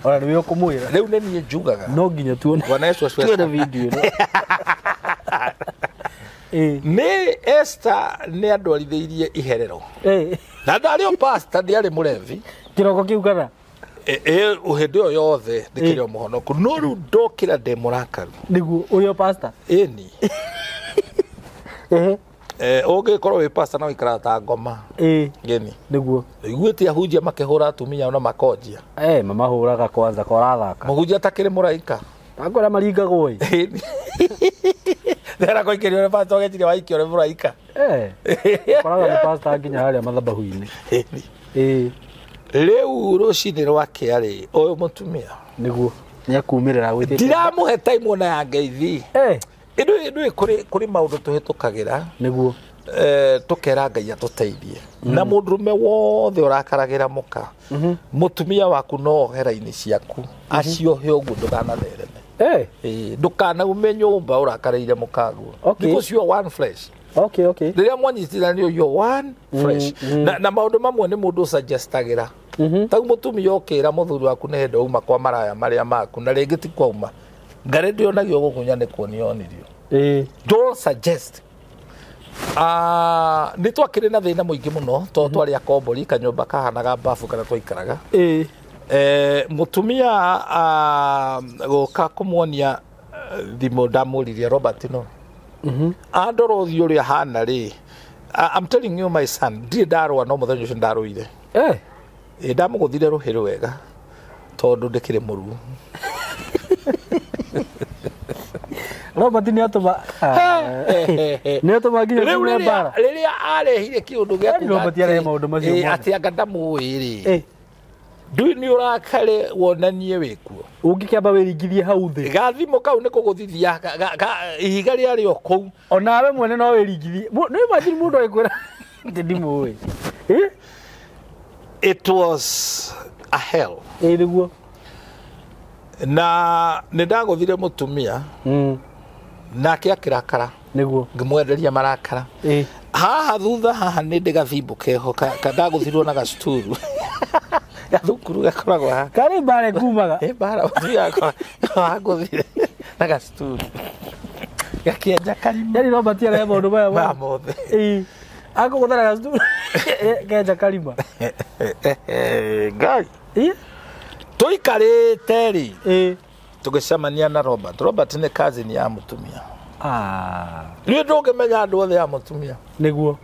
Ona nĩwe ũkũmwĩra. Rĩu nĩ niĩ njugaga. No nginya tuone. Bwana Yesu asifiwe. Tuone video ĩno. Nĩ Esther nĩ andwarithĩirie iherero. Na ndarĩ o pastor, ndiarĩ mũrevi. Kĩroko kĩu kana? Hĩndĩ ĩyo yothe ndĩkĩrĩ o mũhonoku. No rĩu ndokĩra ndĩ mũrakaru. Nĩguo, ũrĩ o pastor? Ĩni. Ũngĩkorwo wĩ pastor no ũikaraga ta ngoma. Ngeni. Nĩguo. Iguĩte ahunjia makĩhũra atumia ona makonjia. Mamahũraga kwanza kwa ũrathaka. Mũhunjia atakĩrĩ mũraika. Akwĩra maringagwo ĩ. Ĩni. Ndera gũikĩrio nĩ pastor ũgeciria waikio nĩ mũraika. Ũkoraga nĩ pastor nginya harĩa mathabahu-inĩ. Ĩni. Rĩu rũcinĩ rwakĩa rĩ, ũyũ mũtumia. Nĩguo. Nĩakumĩrĩra gwĩtĩte. Ndiramũhe time ona ya ngeithi. Ĩndũ kũrĩ maũndũ tũhĩtũkagĩra. Nĩguo. Tũkera Ngai atũteithie. Na mũndũrũme wothe ũrakaragĩra mũka. Mũtumia waku no ohe raini ciaku. Aciohe ũguo ndũkanathereme. Ndũkanaume nyũmba ũrakarĩire mũkaguo. Because you are one flesh. Okay, okay. Rĩrĩa mwanyitithanio you are one flesh. Na maũndũ mamwe nĩ mũndũ ũsuggestagĩra. Tau mũtumia ũkĩra mũthuri waku nĩ hĩndĩ wauma kwa maraya marĩa maku na rĩngĩ ti kwauma. Ngarĩ ndĩonagio gũkunya nĩ kuonio onirio. Don't suggest. Nĩ twakĩrĩ na thĩna mũingĩ mũno tondũ twarĩ akombori kanyũmba kahanaga bafu kana twaikaraga. Mũtumia gũka kũmuonia thimũ ndamũririe Robert no. Andora ũthiũ ũrĩa hana rĩ. I'm telling you my son, ndirĩ ndarũa no mũthenya ũcio ndarũire. Ndamũgũthire rũhĩ rwega tondũ ndĩkĩrĩ mũruu. Robert nĩ atũma nĩ atũma nginya Rĩu kume mbara. rĩrĩa arehire kĩũndũ gĩa Yaani kuga Robert arehe maũndũ macio mothe. atĩ anga ndamũĩ rĩ. Ndũĩ nĩ ũrakare wonanie wĩkuo. Ũngĩkĩamba wĩringithie hau thĩ. Gathimũ kau nĩ kũgũthithia ihiga rĩarĩ o kũu. Onawe mwene no wĩringithie. Nĩ imagine mũndũ agĩkwĩra atĩ ndimũĩ. It was a hell. Nĩguo. Na nĩ ndagũthire mũtumia. Nake akĩrakara. Nĩguo. Ngĩmwenderia marakara. Haha thutha haha nĩ ndĩ gathimbo keho ndagũthirwo na gacuturu. Gathukuru gakoragwo haha. Karĩ mbara kumaga. Mbara mũtumia wakwa wangũthire na gacuturu. Gakĩenja karima. Yani Robert arehe maũndũ maya Ma mothe. Ĩĩ. Akũgũthana gacuturu. Kenja karima. Ngai. Ĩĩ. Tũikarĩte rĩ. Ĩĩ. Tũgĩcemania na Robert. Robert nĩ cousin ya mũtumia. Ah. Rĩu ndũngĩmenya andũ othe a mũtumia. Nĩguo.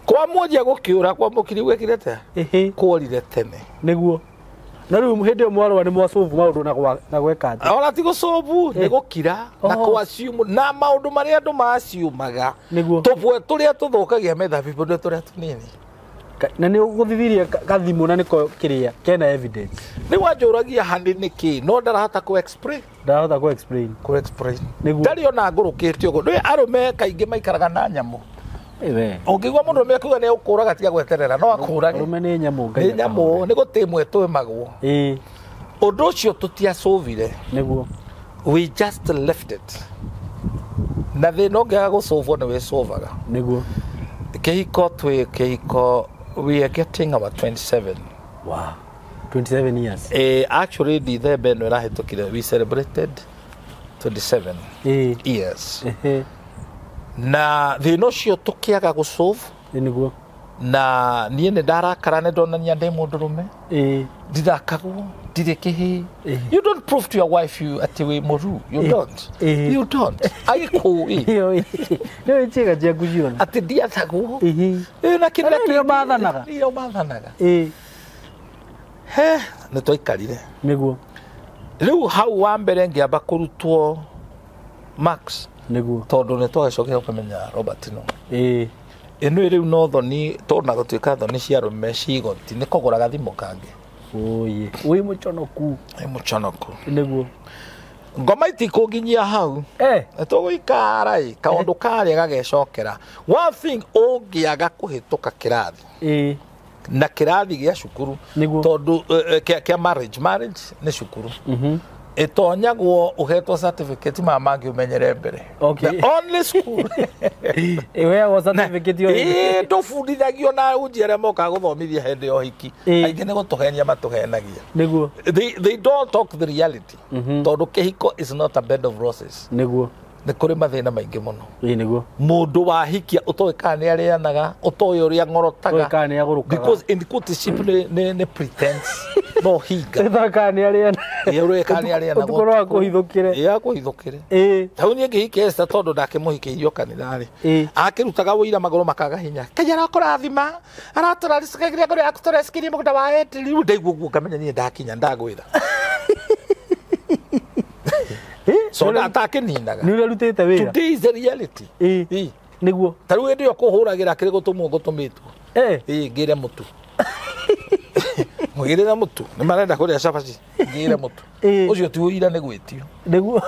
Kwa mwanjia gũkĩũra kwa mũkiri gwĩkire atĩa? Ĩhĩ. Kworire tene. Nĩguo. Na rĩu hĩndĩ ĩyo mwarũa nĩ mwacobu maũndũ na gweka atĩa? Ona ti gũcobu nĩ gũkira na kũ-assume na maũndũ marĩa andũ ma-assumaga. Nĩguo. Tũbwe tũrĩa tũthũkagia mĩthabibũ nĩ tũrĩa tũnini. Na nĩ ũgũthithirie gathimũ na nĩko kĩrĩa kena evidence. Rĩu anjũragia hanĩ nĩkĩ no ndarahota kũ explain. Ndarahota kũ explain. Kũ explain. Nĩguo. Ndarĩ ona ngũrũkĩte ũguo. Ndũĩ arũme kaingĩ maikaraga na nyamũ. Ĩwe. Ũngĩigua mũndũ ũrũme akiuga nĩ egũkũraga tiga gweterera no akũrage. Arũme nĩ nyamũ Ngai. Nĩ nyamũ nĩ gũtĩmwe twĩmagwo. Ĩĩ. Ũndũ ũcio tũtiacũvire. Nĩguo. We just left it. Na thĩna ũngĩaga gũcũvwo nĩ wĩcũvaga. Nĩguo. Kĩhiko twĩ kĩhiko we are getting our 27. Wow. 27 years. Actually December ĩno ĩrahĩtũkire we celebrated 27 Ĩĩ. years. Ehe. Na thĩna ũcio tũkĩaga gũcũv Nĩguo. na niĩ nĩ ndarakara nĩ ndonania ndĩ mũndũrũme. Ĩĩ. Ndithakagwo ndirĩ kĩhĩĩ. Ĩĩ. You don't prove to your wife you atĩ wĩ mũru. You don't. Ĩĩ. You don't. Agĩkũĩ Ĩyo nĩyo ciĩga ciaku ciothe. atĩ ndiathagwo. Ĩhĩ. Ĩĩ, na kĩrĩa Na nĩo mathanaga. Nĩo mathanaga. Ĩĩ. He, nĩ twaikarire. Nĩguo. Rĩu hau wa mbere ngĩamba kũrutwo max Nĩguo. tondũ nĩ twagĩcokire kũmenya Robert no. Ĩĩ. Ĩno rĩu no thoni tondũ na gũtuĩka thoni cia arũme cigoti nĩ kũgũra gathimũ kangĩ. Oye. Wĩ mũconoku. Nĩ mũconoku. Nĩguo. Ngoma itikũnginyia hau. Eh. Tũgũikara ĩ kaũndũ karĩa gagecokera. One thing ũngĩaga kũhĩtũka kĩrathi. Ĩĩ. Na kĩrathi gĩa cukuru. Nĩguo. Tondũ kĩa marriage. Marriage nĩ cukuru. Mhm. Ĩtonyagwo ũhetwo certificate maya mangĩ ũmenyere mbere. Okay. The only school. Ĩheagwo certificate yo. Ĩĩ ndũbundithagio na unji arĩa mokaga gũthomithia hĩndĩ ya ũhiki. Ĩĩ. Aingĩ nĩ gũtũhenia matũhenagia. Nĩguo. They don't talk the reality. Tondũ kĩhiko is not a bed of roses. Nĩguo. Nĩ kũrĩ mathĩna maingĩ mũno. Ĩĩ nĩguo. Mũndũ wahikia ũtoĩ kana nĩ arĩanaga, ũtoĩ ũrĩa ng'orotaga. Ũtoĩ kana nĩ agũrũkaga. Because in courtship nĩ pretense. No hinga. Ũtoĩ kana nĩ arĩanaga. Ĩĩ ũrĩa kana nĩ arĩanaga. Ũtukũ no akũhithũkĩre. Ĩĩ akũhithũkĩre. Ĩĩ. Hau niĩ ngĩhikia Esther tondũ ndakĩmũhikĩirio kanitha rĩ. Ĩĩ. Akĩrutaga ũira magũrũ makaga hinya. Ngai arakũrathima. Aratũraricikagia ngoro yaku tũrecikirie mũgũnda wa Eden. Rĩu ndaigua ũguo ngamenya niĩ ndakinya ndagwĩra. So atakĩninaga. Nĩ ũrarutĩte wĩra. Today is the reality. Ĩĩ. Ĩĩ. Nĩguo. Ta rĩu hĩndĩ ĩyo kũhũragĩra kĩrĩ gũtũmwo ngũtũmĩtwo. Eh. Ĩĩ ngĩre mũtu. Mũgĩrĩre mũtu. Nĩ marenda kũrĩa cabaci. Ngĩre mũtu. Ĩĩ. Ũcio ti ũira nĩ gwĩtio. Nĩguo.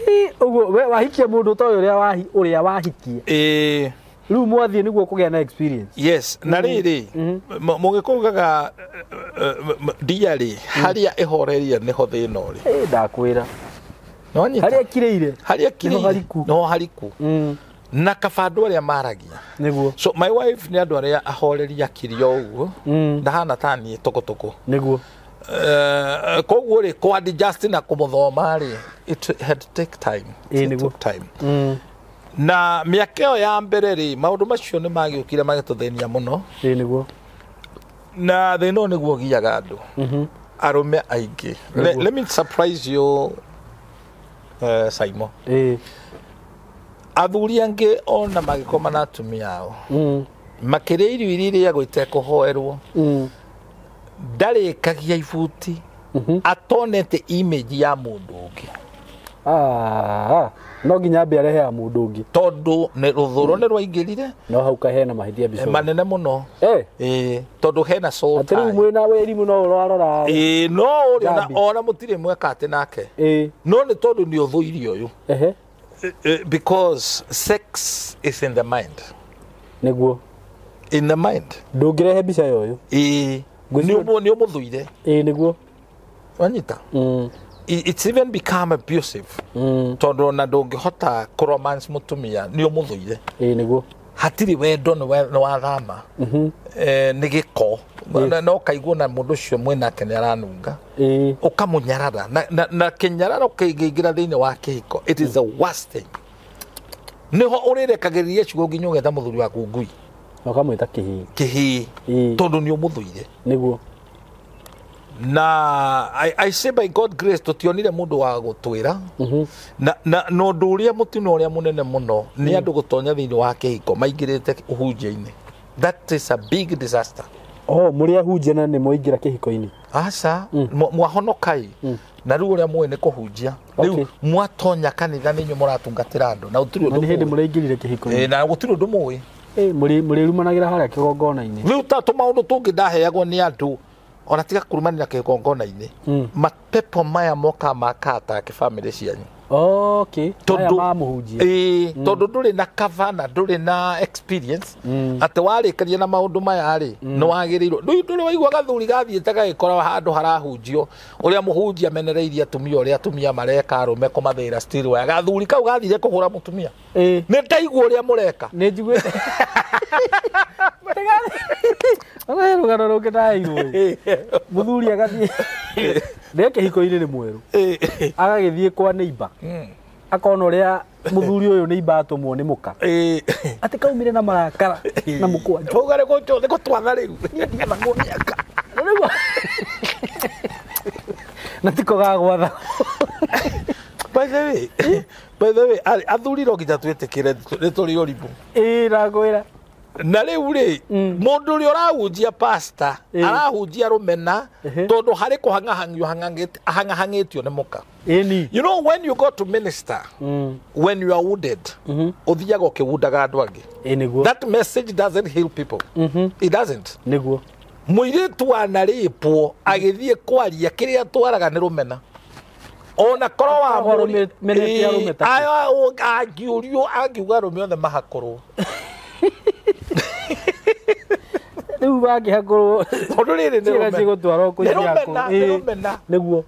Ĩĩ ũguo we wahikia mũndũ ũtoĩ ũrĩa wahikia. Ĩĩ. Rĩu mwathiĩ nĩguo kũgĩa na experience. Yes, na rĩrĩ mũgĩkũyũ ugaga ndia rĩ harĩa ĩhorerie nĩho thĩna ũrĩ. Ĩĩ ndakwĩra. Nĩwanyita? Harĩa ĩkirĩire. Harĩa ĩkirĩire. Nĩho hariku. Nĩho hariku. Na kaba andũ arĩa maragia. Nĩguo. So my wife nĩ andũ arĩa ahoreri akiri o ũguo. Ndahana ta niĩ tũkũtũkũ. Nĩguo. Koguo rĩ kũ adjust na kũmũthoma rĩ it had to take time. Ĩĩ It nĩguo. took time. Na mĩaka ĩyo ya mbere rĩ maũndũ macio nĩ magĩũkire magĩtũthĩnia mũno. Ĩĩ nĩguo. Na thĩna ũyũ nĩguo ũgiaga andũ. Arũme aingĩ. Let me surprise you Simon. Ĩĩ. Athuri angĩ ona magĩkoma na atumia ao. Makĩrĩa irio iria irĩagwo itekũhoerwo. Ndarĩkagia ibuti. Atonete image ya mũndũ ũngĩ. Ah, no nginya ambe arehe ya mũndũ ũngĩ. Tondũ nĩ rũthũro nĩ rwaingĩrire. No hau kahena mahĩtia mbica. Manene mũno. Eh. Ĩĩ, tondũ hena soul Atĩ rĩu tie. mwĩna wĩrimũ no ũrarora. Ĩĩ, no ũrĩ ona mũtirĩ mweka atĩ nake. Ĩĩ. No nĩ tondũ nĩ ũthũire ũyũ. Ehe. Because sex is in the mind. Nĩguo. In the mind. Ndũngĩrehe mbica ya ũyũ. Ĩĩ. Nĩ ũmũthũire. Ĩĩ nĩguo. Wanyita? It's even become abusive. Tondũ ona ndũngĩhota kũ-romance mũtumia nĩ ũmũthũire. Ĩĩ nĩguo. Hatirĩ wendo, nĩ wathama. Nĩ gĩko. Na ũkaigua na mũndũ ũcio mwĩnake nĩ aranunga. Ũkamũnyarara na kĩnyararo kĩngĩingĩra thĩinĩ wa kĩhiko, it is the worst thing. Nĩho ũrĩrekagĩrĩria ciugo nginya ũgeta mũthuri waku ngui. Na ũkamwĩta kĩhii. Kĩhii. Tondũ nĩ ũmũthũire. Nĩguo. Na I say by God grace tũtionire mũndũ wa gũtwĩra. Na ũndũ ũrĩa mũtino ũrĩa mũnene mũno nĩ andũ gũtonya thĩinĩ wa kĩhiko maingĩrĩte ũhunjia-inĩ. That is a big disaster. Oh, mũrĩ ahunjia na nĩ mwaingĩra kĩhiko-inĩ? Aca, mwahonokai. Na rĩu ũrĩa mũĩ nĩ kũhunjia. Rĩu mwatonya kanitha nĩ inyuĩ mũratungatĩra andũ na gũtirĩ ũndũ mũĩ. Na nĩ hĩndĩ mũraingĩrire kĩhiko-inĩ. Na gũtirĩ ũndũ mũĩ. Mũrĩrumanagĩra harĩa kĩgongona-inĩ. Rĩu ta tũmaũndũ tũngĩ ndaheagwo nĩ andũ ona tiga kũrumanĩra kĩgongona-inĩ. Mapepo maya moka maka-atake bamĩrĩ cianyu. Okay. Maya ma mũhunjia. Tondũ ndũrĩ na cover na ndũrĩ na experience. Atĩ warĩkania na maũndũ maya rĩ, nĩ wagĩrĩirwo. Ndũrĩ waigua gathuri gathiĩte gagĩkora handũ harahunjio ũrĩa mũhunjia amenereirie atumia ũrĩa atumia mareka arũme kũmathĩra still wire. Gathuri kau gathire kũhũra mũtumia. Nĩ ndaigua ũrĩa mũreka. Nĩ njiguĩte. He rũgano rũngĩ ndaigua. Mũthuri agathiĩ nĩ kĩhiko-inĩ nĩ mwerũ. Agagĩthiĩ kwa neighbor. Akona ũrĩa mũthuri ũyũ neighbor atũmwo nĩ mũka. Atĩ kaumire na marakara na mũkwanja. Ũguo nĩ gũtwatha rĩu. Niĩ ndiathagwo mĩaka. Na tiko gagwatha. By the way, athuri no nginya twĩtĩkĩre nĩ tũrĩ ũrimũ. Ĩĩ ndakwĩra. Na rĩu rĩ, mũndũ ũrĩa ũrahunjia pastor, arahunjia rũmena tondũ harĩ kũhang'ahang'io ahang'ahang'ĩtio nĩ mũka. You know, when you go to minister, when you are wounded, ũthiaga ũkĩwundaga andũ angĩ. That message doesn't heal people. It doesn't. Nĩguo. Mũirĩtu wanarĩpwo agĩthiĩ kwaria kĩrĩa atwaraga nĩ rũmena. Ona korwo wa angĩũrio angiuga arũme othe mahakũrwo. Rĩu mangĩhakũrwo tondũ rĩrĩ nĩ rũmena. Nĩ rũmena. Nĩguo.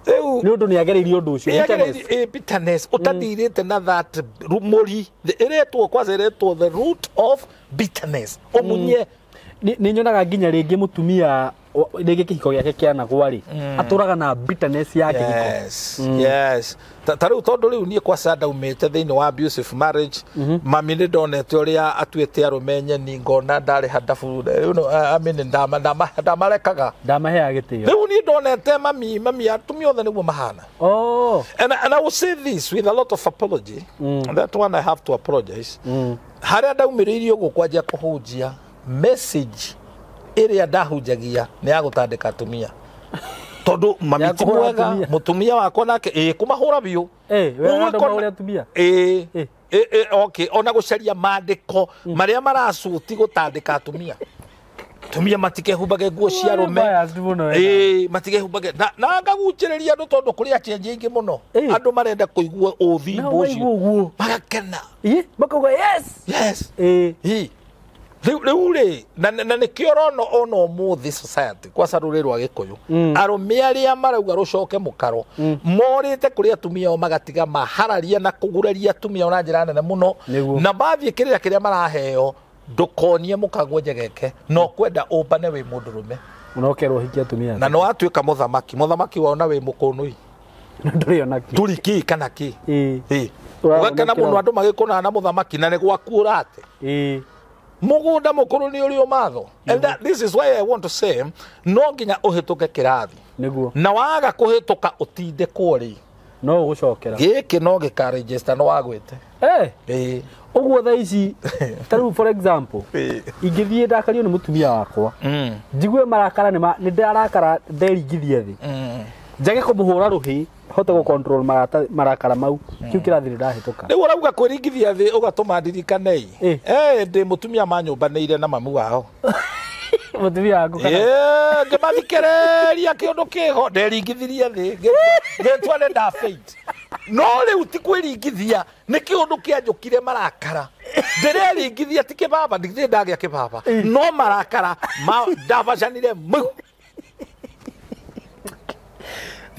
Rĩu nĩ ũndũ nĩ agereirie ũndũ ũcio. Bitterness ũtathirĩte na that mũri ĩretwo kwanza ĩretwo the root of bitterness. Ũmunye. Nĩ nyonaga nginya rĩngĩ mũtumia rĩngĩ kĩhiko gĩake kĩanagwa rĩ, atũraga na bitterness ya kĩhiko. Yes, yes. Ta rĩu tondũ rĩu niĩ kwaca ndaumĩte thĩinĩ wa abusive marriage, mami nĩ ndonete ũrĩa atuĩte arũme nyeni ngona ndarĩ handabu, I mean ndamarekaga. Ndamaheaga gĩtĩo. Rĩu niĩ ndonete mami atumia othe nĩguo mahana. Oh. And I will say this with a lot of apology. That one I have to apologize. Harĩa ndaumĩrĩirie ũguo kwanjia kũhunjia message ĩrĩa ndahunjagia nĩ ya gũtandĩka atumia. Tondũ mami ti mwega, mũtumia wakwa nake ĩ kũmahũra biũ. Ĩ okay, ona gũcaria maandĩko marĩa maracuti gũtandĩka atumia. Atumia matikehumbage nguo cia arũme. Ĩ matikehumbage na ngagucĩrĩria andũ tondũ kũrĩ achenji aingĩ mũno. Andũ marenda kũigua ũthimbo ũcio. Magakena. Makauga yes. Yes. Ĩ rĩu rĩ na nĩkĩo ũrona ona ũmũthĩ society kwaca rũrĩrĩ rwa Gĩkũyũ arũme arĩa marauga rũcoke mũkaro morĩte kũrĩ atumia ao magatiga mahararia na kũguraria atumia ao na njĩra nene mũno na mathiĩ kĩrĩra kĩrĩa maraheo ndũkonie mũkaguo njegeke no kwenda ũmbane wĩ mũndũrũme no kerwo hikia atumia na no watuĩka mũthamaki mũthamaki wona wĩ mũkũnũi ndũrĩ ona kĩ ndũrĩ kĩ kana kĩ ũgakena mũno andũ magĩkũnana na mũthamaki na nĩ gwaku ũrate mũgũnda mũkũrũ nĩ ũrĩ ũmatho. And this is why I want to say no nginya ũhĩtũke kĩrathi. Nĩguo. Na waga kũhĩtũka ũtindĩkwo rĩ no ũgũcokera. Gĩkĩ no gĩkaregister no wagwĩte. Ĩ ũguo thaa ici ta rĩu for example ingĩthiĩ ndakario nĩ mũtumia wakwa njigue marakara nĩ ndarakara nderingithia thĩ njage kũmũhũra rũhĩ hote gũ control marakara mau kiu kĩrathi nĩ ndahĩtũka. Rĩu ũrauga kwĩringithia thĩ ũgatũma ndirikane ndĩ mũtumia manyũmbanĩire na mamu wao. Mũtumia waku kana? Ngĩmathikĩrĩria kĩũndũ kĩho nderingithirie thĩ ngĩtua nĩ nda faint. No rĩu ti kwĩringithia nĩ kĩũndũ kĩanjũkire marakara ndĩreringithia ti kĩbaba ndirĩ ndagĩa kĩbaba no marakara ndabacanire mau.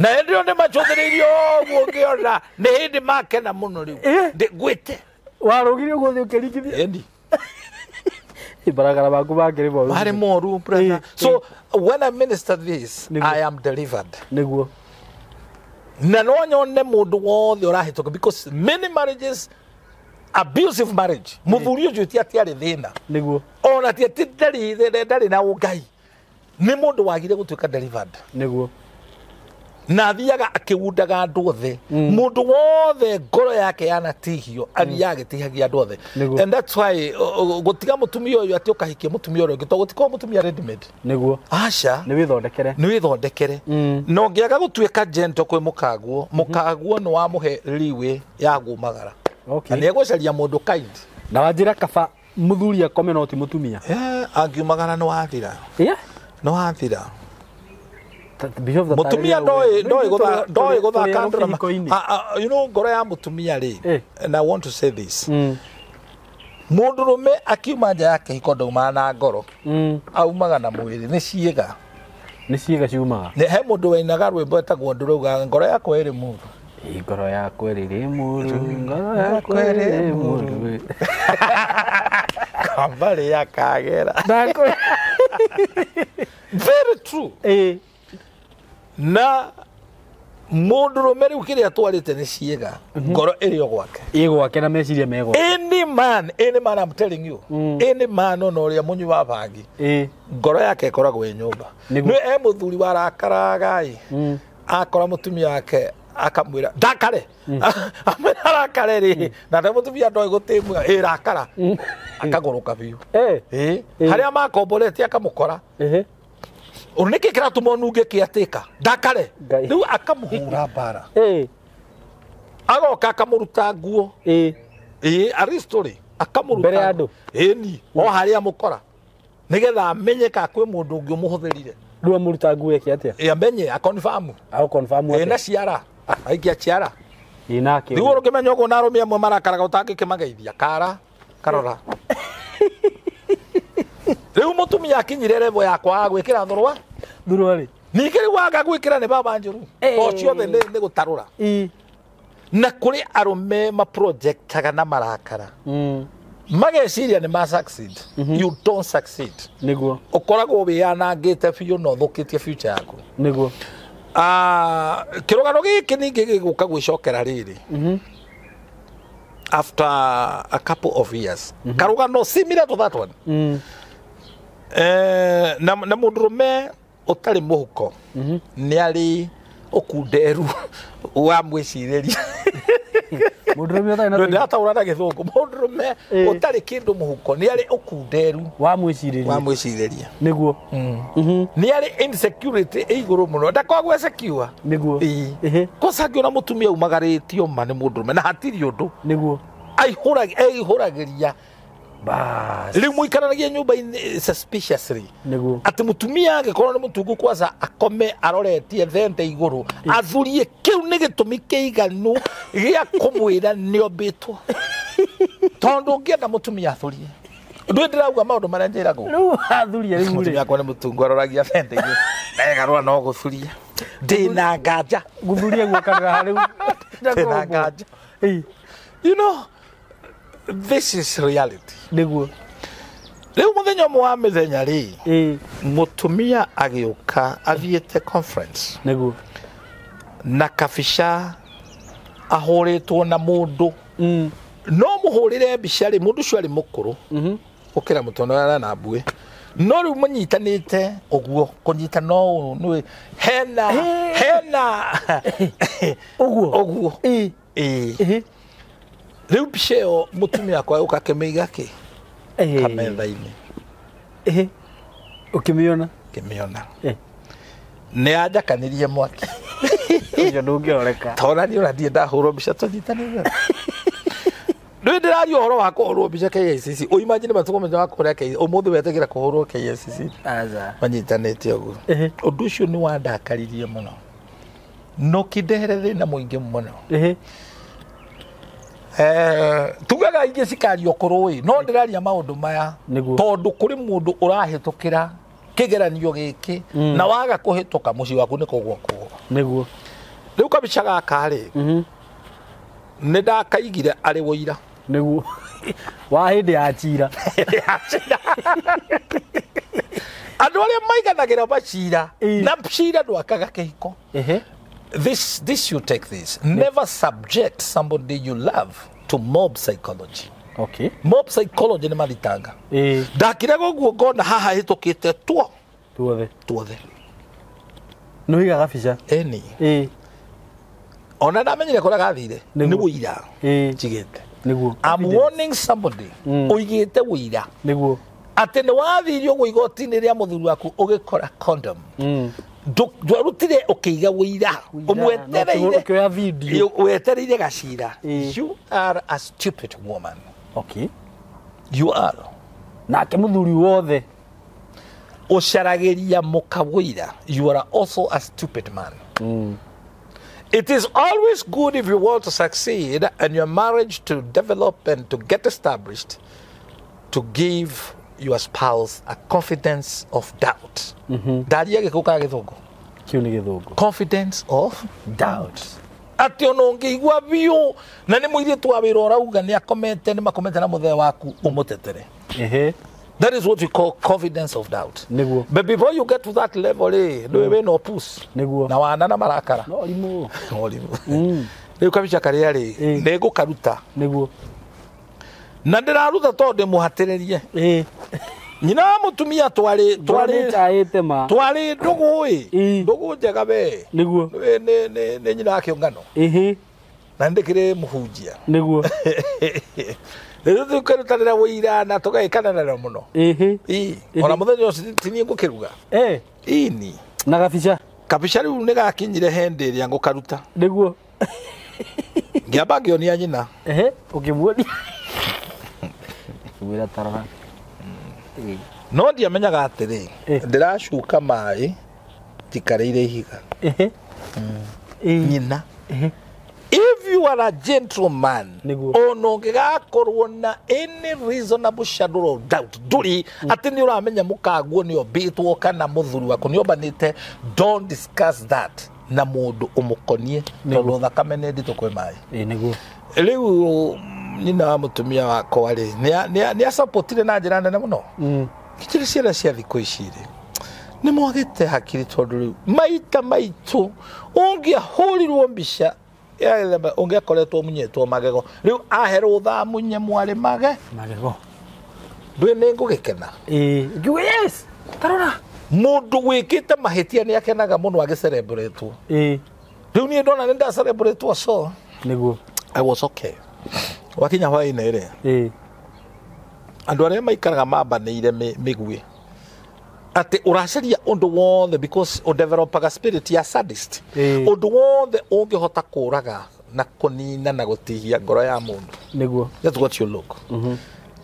Na hĩndĩ ĩyo nĩ macũthĩrĩirio ũguo ngĩona nĩ hĩndĩ makena mũno rĩu. Ngwĩte. Warũgire ũguo thĩ ũkĩringithia. Ĩni. Baragara maku makĩrĩ moru. Marĩ moru, brother. So when I minister this, I am delivered. Nĩguo. Na no nyone mũndũ wothe ũrahĩtũka because many marriages, abusive marriage, mũthuri ũcio ti atĩ arĩ thĩna. Nĩguo. Ona ti atĩ ndarĩ na ũngai. Nĩ mũndũ wagire gũtuĩka delivered. Nĩguo. Na athiaga akĩgundaga andũ othe. Mũndũ wothe ngoro yake yanatihio, athiaga agĩtihagia andũ othe. And that's why gũtiga mũtumia ũyũ atĩ ũkahikia mũtumia ũrĩa ũngĩ, tondũ gũtikoragwo mũtumia ready made. Nĩguo. Aca. Nĩ wĩthondekere. Nĩ wĩthondekere. Na ũngĩaga gũtuĩka gentle kwĩ mũkaguo, mũkaguo nĩ wamũhe leeway ya kumagara. Okay. Na nĩegũcaria mũndũ kind. Na wanjĩra kaba mũthuri akome no ti mũtumia. Angiumagara nĩ wathira. Yeah. Nĩ wathira. Bishop Mutumia ndoi guthaka drama. You know ngoro ya mutumia ri, and I want to say this. Mundurume akiuma nja ya kĩhiko ndaumaga na ngoro. Aumaga na mwĩrĩ, nĩ ciĩga. Nĩ ciĩga ciumaga. Nĩ he mũndũ wainaga rwĩmbo etagwo ndũrauga ngoro yakwa ĩrĩ mũru. Ngoro yakwa ĩrĩ mũru, ngoro yakwa ĩrĩ mũru. Kambari ya Kagera. Very true. Na mũndũrũme rĩu kĩrĩa atwarĩte nĩ ciĩga, ngoro ĩrĩ o gwake. Ĩ gwake na meciria me gwake. Any man, I'm telling you, any man ona ũrĩa mũnyui wa bangi, ngoro yake ĩkoragwo ĩ nyũmba. Nĩ e mũthuri warakaraga ĩ, akora mũtumia wake akamwĩra ndakare, amwĩra arakare rĩ, na nda mũtumia ndoĩ gũtĩmua, ĩ rakara, akagũrũka biũ. Harĩa makomborete akamũkora. Nĩkĩ kĩratũma ũnunge kĩatĩka ndakare, rĩu akamũhũra mbara, agoka akamũruta nguo, arĩ akamũruta mbere ya andũ, ĩni o harĩa amũkora nĩgetha amenye ka kwĩ mũndũ ũngĩ ũmũhũthĩrire. Rĩu amũruta nguo eke atĩa? Amenye akonfamu. Akonfamu atĩa? Ĩna ciara, aikia ciara. Ĩnake. Rĩu ũngĩmenya ũguo na arũme amwe marakaraga ũtangĩkĩmageithia kara karora. Rĩu mũtumia akinyire level ya kwaga gwĩkĩra thũrũa. Thũrũa rĩ? Ningĩ rĩu waga gwĩkĩra nĩ baba njũru. O ciothe nĩ gũtarũra. Na kũrĩ arũme maprojectaga na marakara. Mageciria nĩ ma succeed. You don't succeed. Nĩguo. Ũkoragwo wĩyanangĩte biũ na ũthũkĩtie future yaku. Nĩguo. Kĩrũgano gĩkĩ ningĩ gĩgũka gwĩcokera rĩrĩ. After a couple of years. Karũgano similar to that one. Na mũndũrũme ũtarĩ mũhuko nĩ arĩ ũkunderu wa mwĩcirĩria. Mũndũrũme ũtarĩ na ndĩrataũra na gĩthũngũ. Mũndũrũme ũtarĩ kĩndũ mũhuko nĩ arĩ ũkunderu wa mwĩcirĩria. Wa mwĩcirĩria. Nĩguo. Nĩ arĩ insecurity ĩ igũrũ mũno, ndakoragwo e secure. Nĩguo. Kwanza angĩona mũtumia umagarĩtio ma nĩ mũndũrũme na hatirĩ ũndũ. Nĩguo. Aihũragĩria. Bas. Rĩu mũikaranagia nyũmba-inĩ suspiciously. Nĩguo. Atĩ mũtumia angĩkorwo nĩ mũtungu kwanza akome aroretie thente igũrũ, athurie kĩu nĩ gĩtũmi kĩiganu gĩa kũmwĩra nĩombĩtwo. Tondũ ũngĩenda mũtumia athurie. Ndũĩ ndĩrauga maũndũ marĩa njĩragwo. Rĩu athurie rĩu rĩ. Mũtumia akwa nĩ mũtungu aroragia thente igũrũ. Egarũra no gũthuria. Ndĩna nganja. Gũthuria guokanĩra rĩu. Ndĩna nganja. You know, this is reality. Nĩguo. Rĩu mũthenya ũmwe wa mĩthenya rĩ, mũtumia agĩũka athiĩte conference. Nĩguo. Na kabica ahũrĩtwo na mũndũ. No mũhũrĩre mbica rĩ, mũndũ ũcio arĩ mũkũrũ. Gũkĩra mũtwe na na mbuĩ. No rĩu mũnyitanĩte ũguo, kũnyitana ũũ nĩ hena ũguo. Ũguo. Rĩu mbica ĩyo mũtumia akwa ũka akĩmĩiga kĩ? Kametha-inĩ. Ũkĩmĩona? Ngĩmĩona. Nĩ anjakanirie mwaki. Ũcio ndũngĩhoreka. Tona niĩ ona ndirĩ ndahũrwo mbica tũnyitanĩire. Rĩu ndĩraria ũhoro wa kũhũrwo mbica KICC. Ũimagine matukũ mothe wa kũrĩa KICC. Ũmũthĩ wetĩkĩra kũhũrwo KICC. Aca. Manyitanĩte ũguo. Ũndũ ũcio nĩ wandakaririe mũno. Na ũkĩndehere thĩna mũingĩ mũno. Tugaga ingĩ cikario kũrũĩ, no ndĩraria maũndũ maya tondũ kũrĩ mũndũ ũrahĩtũkĩra kĩgeranio gĩkĩ na waga kũhĩtũka mũciĩ waku nĩ kũgwa kũgwa. Nĩguo. Rĩu kabica gaka rĩ, nĩ ndakaigire arĩ wũira. Nĩguo wa hĩndĩ ya cira. Andũ arĩa maiganagĩra macira Ĩĩ. na cira ndwakaga kĩhiko. Ehe. This you take this. Never subject somebody you love to mob psychology. Okay. Mob psychology nĩ mathitanga. Ĩĩ. Ndakiraga ũguo ngona haha hĩtũkĩte tuo Tuothe. tuothe. Nĩ ũigaga bica. Ĩni. Ĩĩ. Ona ndamenyire kũrĩa gathire Nĩguo. nĩ wũira Ĩĩ. njigĩte. Nĩguo. I'm warning somebody ũigĩte wũira Nĩguo. atĩ nĩ wathiire ũguo igoti-inĩ rĩa mũthuri waku ũgĩkora condom. Ndwarutire ũkĩiga wũira ũmwetereire Ũkĩoya video. wetereire gacira. Ĩĩ. You are a stupid woman. Okay. You are. Nake mũthuri wothe. Ũcaragĩria mũka wũira. You are also a stupid man. It is always good if you want to succeed and your marriage to develop and to get established, to give your spouse a confidence of doubt. Ndaria gĩkũ ka gĩthũngũ? Kĩu nĩ gĩthũngũ. Confidence of doubt. Atĩ ona ũngĩigua biũ na nĩ mũirĩtu wa wĩra ũrauga nĩ akomete nĩ makomete na mũthee waku ũmũtetere. Ehe. That is what we call confidence of doubt. Nĩguo. But before you get to that level, ndũĩ wĩna opus. Nĩguo. Na wana na marakara. No rimũ. Mũrimũ. Rĩu kabica karĩa rĩ, Ĩĩ. nĩ ngũkaruta. Nĩguo. Na ndĩraruta tondũ ndĩmũhatĩrĩrie. Ĩĩ. Nyina wa mũtumia twarĩ Twarĩ twarĩ chaĩte ma. twarĩ ndũgũ ĩ. Ĩĩ. Ndũgũ njega we. Nĩguo. Nĩ nĩ nĩ nĩ nyina wa kĩũngano. Ĩhĩ. Na nĩ ndĩkĩrĩ mũhunjia. Nĩguo. Rĩu tũkĩrutanĩra wũira na tũgagĩkananĩra mũno. Ĩhĩ. Ĩĩ. Ona mũthenya ũcio ti niĩ ngũkĩruga. Eh. Ĩni. Na gabica. Kabica rĩu nĩ gakinyire hĩndĩ ĩrĩa ngũkaruta. Nĩguo. Ngĩamba ngĩonia nyina. Ehe. Ũkĩmuonia. Ũkĩmwĩra tarora. No ndiamenyaga atĩrĩ, Ĩĩ. ndĩracuka maĩ njikarĩire ihiga. Ehe. Ĩĩ. Nyina. Ehe. If you are a gentleman, Nĩguo. ona ũngĩgakorwo na any reasonable shadow of doubt, ndũrĩ atĩ nĩ ũramenya mũkaguo nĩ ombĩtwo kana mũthuri waku nĩ ombanĩte, don't discuss that na mũndũ ũmũkonie tondũ thakame nĩ nditũ kwĩ maĩ. Ĩĩ nĩguo. Rĩu nyina wa mũtumia wakwa rĩ, nĩ acapotire na njĩra nene mũno. Kĩrĩ ciana cia thikũ ici rĩ, nĩ mwagĩte hakiri tondũ rĩu maita maitũ ũngĩahũrirwo mbica ya gĩthemba ũngĩakoretwo ũmunyĩtwo magego rĩu aherwo thamunye mwarĩ mage Magego. ndũĩ nĩ ngũgĩkena. Ĩĩ. Ngiuga yes. Tarora. Mũndũ wĩkĩte mahĩtia nĩ akenaga mũno agĩcerebũretwo. Ĩĩ. Rĩu niĩ ndona nĩ ndacerebũretwo, so Nĩguo. I was okay. Wakinya hwaĩ-inĩ rĩ, Ĩĩ. andũ arĩa maikaraga mambanĩire mĩguĩ atĩ ũracaria ũndũ wothe because ũdevelopaga spirit ya sadist. Ĩĩ. Ũndũ wothe ũngĩhota kũraga na kũnina na gũtihia ngoro ya mũndũ. Nĩguo. That's what you look.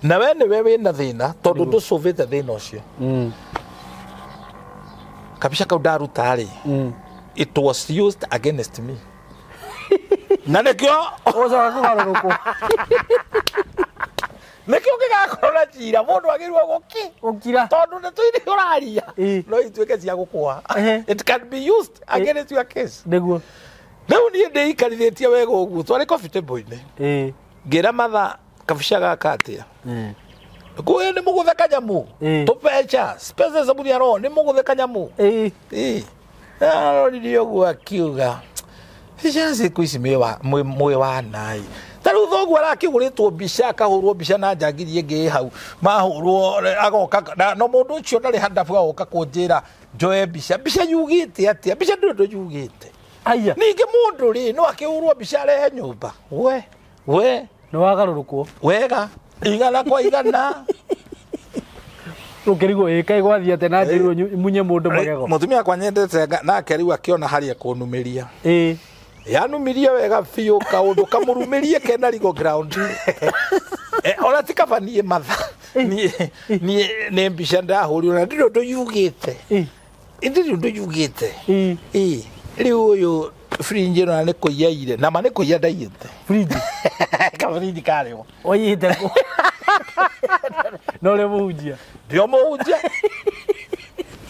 Na we nĩwe wĩna thĩna tondũ ndũcũvĩte thĩna ũcio. Kabica kau ndaruta rĩ, it was used against me na nĩkĩo Ũcoka kũgarũrũkwo. Nĩkĩo gĩgakorwo na cira mũndũ agĩrĩirwo gũki Ũkira. tondũ nĩ tũiria ũraria Ĩĩ. no ituĩke cia gũkũha. Ehe. It can be used against your case. Nĩguo. Rĩu niĩ ndĩikarithĩtie wega ũguo twarĩ coffee table-inĩ, Ĩĩ. ngĩra matha kabica gaka atĩa Ĩĩ. kũĩ nĩ mũgũthe kanyamu. Ĩĩ. Tũbeca spese sabuni ya roho nĩ mũgũthe kanyamu. Ĩĩ. Ĩĩ. Aroririe ũguo akiuga ciana ciku ici mwĩ wanai ta rĩu thoguo arakĩhũrĩtwo mbica akahũrwo mbica na njangiri ĩngĩ ĩ hau mahũrwo agoka no mũndũ ũcio ndarĩ handabu agoka kũnjĩra njoe mbica mbica yugĩte atĩa mbica ndũrĩ ũndũ yugĩte. Aya. Ningĩ mũndũ rĩ no akĩhũrwo mbica arehe nyũmba we we. Nĩ wagarũrũkwo. Wega igana kwa igana. Ũkĩrigwo ĩ kaĩ gwathiĩ atĩa na njĩrirwo munye mũndũ magego. Mũtumia wakwa nyendete nake rĩu akĩona harĩa kũnumĩria. Ĩĩ. Yanumirie wega biũ kaũndũ kamũrumĩrie kena legal ground. Ona ti kaba niĩ matha niĩ niĩ nĩ mbica ndahũrirwo na ndirĩ ũndũ yugĩte. Ĩĩ. Ndirĩ ũndũ yugĩte. Ĩĩ. Ĩĩ rĩu ũyũ fringe ĩno na nĩ kũiya ire na ma nĩ kũiya ndaiyĩte. Fridge. Kabrinji karĩo. Oiyĩte kũ? No ũrĩa mũhunjia. Ndio mũhunjia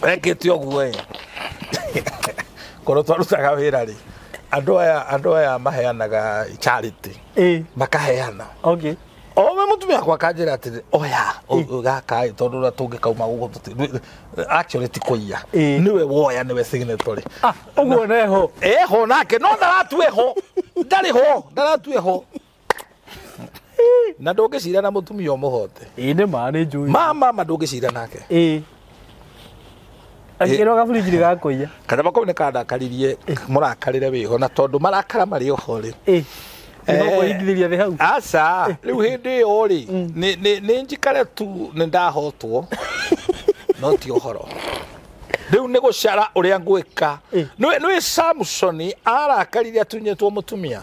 wekĩte ũguo ĩ korwo twarutaga wĩra rĩ Andũ aya maheanaga charity. Makaheana. Okay. Ome mutumia akwa akanjĩra atĩrĩ, oya gaka ĩ, tondũ ũrĩa tũngĩkauma gũkũ actually ti kũiya. Nĩwe woya, nĩwe signatory. Ah, ũguo neho. Eho nake no ndaratue ho. Ndarĩ ho, ndaratue ho. Na ndũngĩcira na mũtumia ũmũhote. Ĩĩ nĩ ma nĩ njũĩ. Mama ndũngĩcira nake. Ĩĩ. Akĩrwo gaburinji nĩ gakũiya. Kanyama kau nĩ kandakaririe, mũrakarĩre wĩho, na tondũ marakara marĩ oho rĩ. Ĩĩ. Nĩho thĩ hau. Aca, rĩu hĩndĩ ĩyo rĩ, nĩ njikare tu nĩ ndahotwo. No ti ũhoro. Rĩu nĩ gũcara ũrĩa ngwĩka. Nĩ Samsoni arakarire atunyĩtwo mũtumia.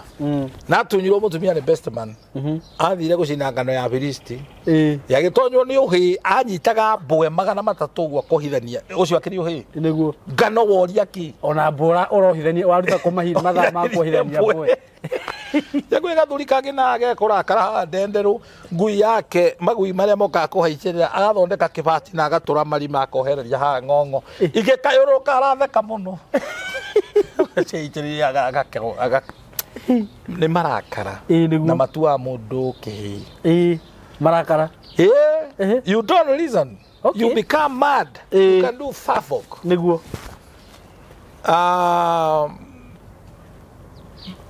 Na atunyirwo mũtumia nĩ best man. Athire gũcina ngano ya Filisti. Yagĩtonywo nĩ ũhĩ, anyitaga mbwe 300 ũguo kũhithania. Ũcio akĩrĩ ũhĩ. Nĩguo. Ngano woria kĩ? Ona mbũra ũrohithania waruta kũ mahinda mathaa ma kuohithania mbwe. Yakwĩ gathuri kangĩ na gekũrakara haha ndenderũ, ngui yake magui marĩa mokaga kũhaicĩrĩra agathondeka kĩbati na agatũra marima akohereria haha ng'ong'o. Igĩkayũrũka aratheka mũno. Ciaitĩrĩria nĩ marakara. Na matuaga mũndũ kĩhĩĩ. Ĩĩ, marakara. Ĩĩ, you don't reason. You become mad. You can do havoc. Nĩguo.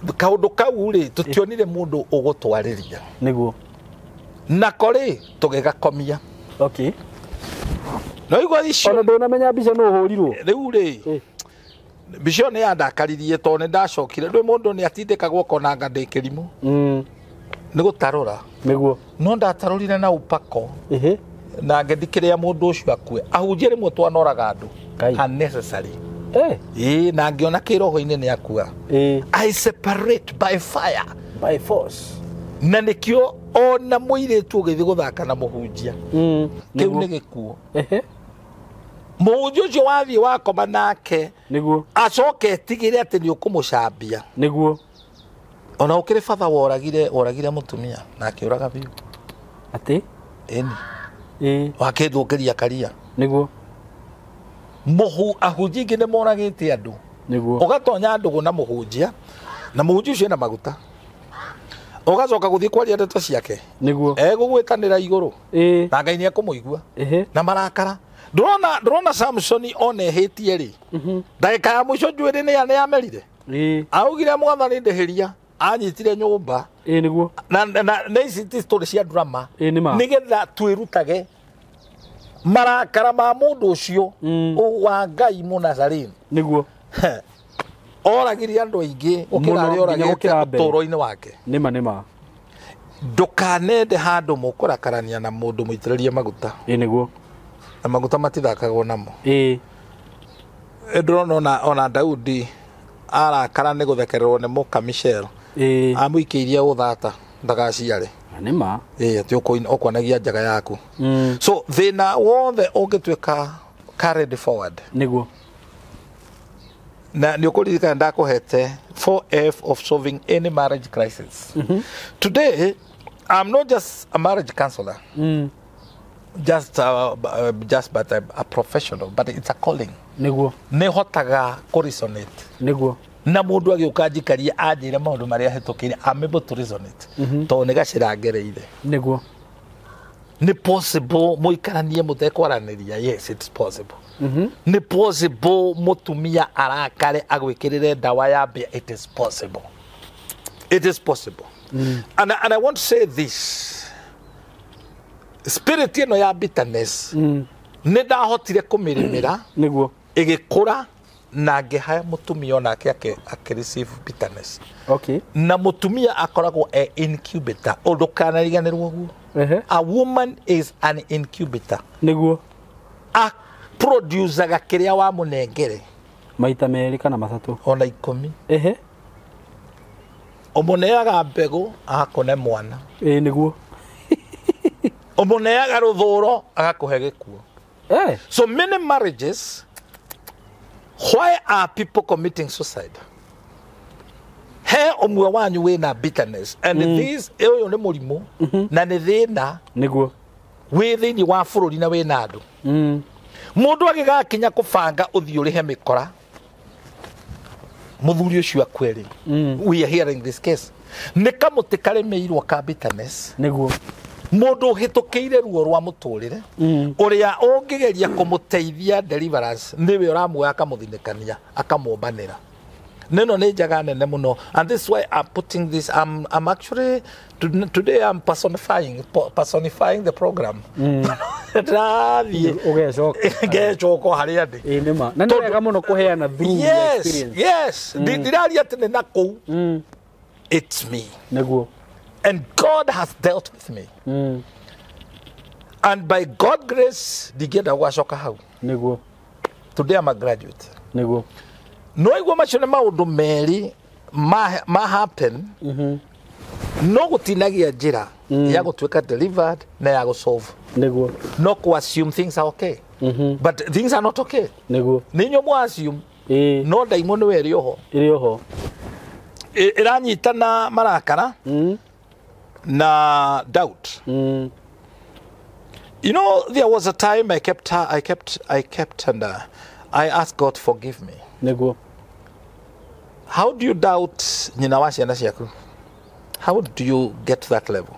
Kaũndũ kau rĩ, tũtionire mũndũ ũgũtwarĩria. Nĩguo. Nako rĩ, tũgĩgakomia. Okay. No igua icio. Ona ndũnamenya mbica no ũhũrirwo. Rĩu rĩ, mbica ĩyo nĩ yandakaririe tondũ nĩ ndacokire. Rĩu mũndũ nĩ atindĩkagwo akona anga ndĩ kĩrimũ. Nĩ gũtarũra. Nĩguo. No ndatarũrire na upako. Na ngĩthikĩrĩria mũndũ ũcio akue. Ahunjia rĩmwe twanoraga andũ. Unnecessary. Ĩĩ, na ngĩona kĩroho-inĩ nĩ akua. I separate by fire. By force. Na nĩkĩo ona mũirĩtu ũgĩthiĩ gũthaka na mũhunjia. Kĩu nĩ gĩkuũ. Mũhunjia ũcio wathiĩ wakoma nake. Nĩguo. Acoke etigĩre atĩ nĩ ũkũmũcambia. Nĩguo. Ona ũkĩrĩ batha woragire mũtumia na akĩũraga biũ. Atĩ? Ĩni. Ĩĩ. Wakĩthũkĩria karia. Nĩguo. Ahunjia aingĩ nĩ moragĩte andũ. Nĩguo. Ũgatonya ndũgũ na mũhunjia, na mũhunjia ũcio ena maguta. Ũgacoka gũthiĩ kwaria ndeto ciake. Nĩguo. Egũgwĩtanĩra igũrũ. Ĩĩ. Na Ngai nĩ ekũmũigua. Ĩhĩ. Na marakara. Ndũrona Samsoni ona ehĩtie rĩ. Ndagĩka ya mũico njuĩrĩ nĩ yamerire. Ĩĩ. Augire mwathani ndĩhĩria, anyitire nyũmba. Ĩĩ nĩguo. Na ici ti story cia drama. Ĩĩ nĩ ma. Nĩgetha twĩrutage marakara ma mũndũ ũcio wa Ngai Mũnazarini. Nĩguo. Oragirie andũ aingĩ gũkĩra arĩa oragĩte ũtũũro-inĩ wake. Nĩma nĩma. Ndũkanende handũ mũkũrakarania na mũndũ mũitĩrĩrie maguta. Ĩĩ nĩguo. Na maguta matithakagwo namo. Ĩĩ. Ndũrona ona Daudi arakara nĩ gũthekererwo nĩ mũka Michelle. Ĩĩ. Amũikĩirie ũthata ndagaciare. Nĩma. Ĩĩ, atĩ ũkuonagia njaga yaku. So thĩna wothe ũngĩtuĩka carried forward. Nĩguo. Na nĩ ũkũririkana ndakũhete 4F of solving any marriage crisis. Today I'm not just a marriage counselor. Just but a professional, but it's a calling. Nĩguo. Nĩ hotaga kũ resonate. Nĩguo. Na mũndũ agĩũka njikaria anjĩre maũndũ marĩa ahĩtũkĩire, I'm able to resonate. Tondũ nĩ gacĩra ngereire. Nĩguo. Nĩ possible mũikaranie mũtekwaranĩria? Yes, it's possible. Nĩ possible mũtumia arakare agwĩkĩrĩre ndawa ya mbĩa? It is possible. It is possible. And I want to say this. Spirit ĩno ya bitterness nĩ ndahotire kũmĩrĩmĩra. Nĩguo. Ĩgĩkũra na ngĩhaya mũtumia onake akĩ receive bitterness. Okay. Na mũtumia akoragwo e incubator. Ũndũkanariganĩrwo ũguo. A woman is an incubator. Nĩguo. Aproducaga kĩrĩa wamũnengere. Maita merĩ kana matatũ. Ona 10. Ehe. Ũmũneaga mbegũ agakũne mwana. Ĩĩ nĩguo. Ũmũneaga rũthũro agakũhe gĩkuũ. So many marriages, why are people committing suicide? He ũmwe wanyu wĩna bitterness and this ũyũ nĩ mũrimũ na nĩ thĩna. Nĩguo. Wĩ thĩinĩ wa bũrũri na wĩna andũ. Mũndũ agĩgakinya kũbanga ũthiĩ ũrĩhe mĩkora. Muthuri ucio akweri. We are hearing this case. Nĩ kamũtĩ karĩmĩirwo ka bitterness. Nĩguo. Mũndũ ũhĩtũkĩire ruo rwa mũtũrĩre ũrĩa ũngĩgeria kũmũteithia deliverance nĩwe ũramuoya akamũthinĩkania akamũmbanĩra. Neno nĩ njaga nene mũno, and this is why I'm putting this. I'm actually today I'm personifying the program. Ndĩrathiĩ Ũgecoka. Ngecoka harĩa ndĩ. Ĩĩ nĩ ma. Na nĩ wega mũno kũheana through your experience. Yes. Ndiraria atĩ nĩ na kũu. It's me. Nĩguo. And God has dealt with me. And by God grace, ndingĩenda gwacoka hau. Nĩguo. Today I'm a graduate. Nĩguo. No igua macio nĩ maũndũ merĩ ma happen. No gũtinagia njĩra ya gũtuĩka delivered na ya gũsolve. Nĩguo. No kũ assume things are okay. But things are not okay. Nĩguo. Nĩ inyuĩ mwa assume. Ĩĩ. No ndaimono nĩwe ĩrĩ oho. Ĩrĩ oho. Ĩranyitana marakara na doubt. You know, there was a time I kept and I asked God forgive me. Nĩguo. How do you doubt nyina wa ciana ciaku? How do you get to that level?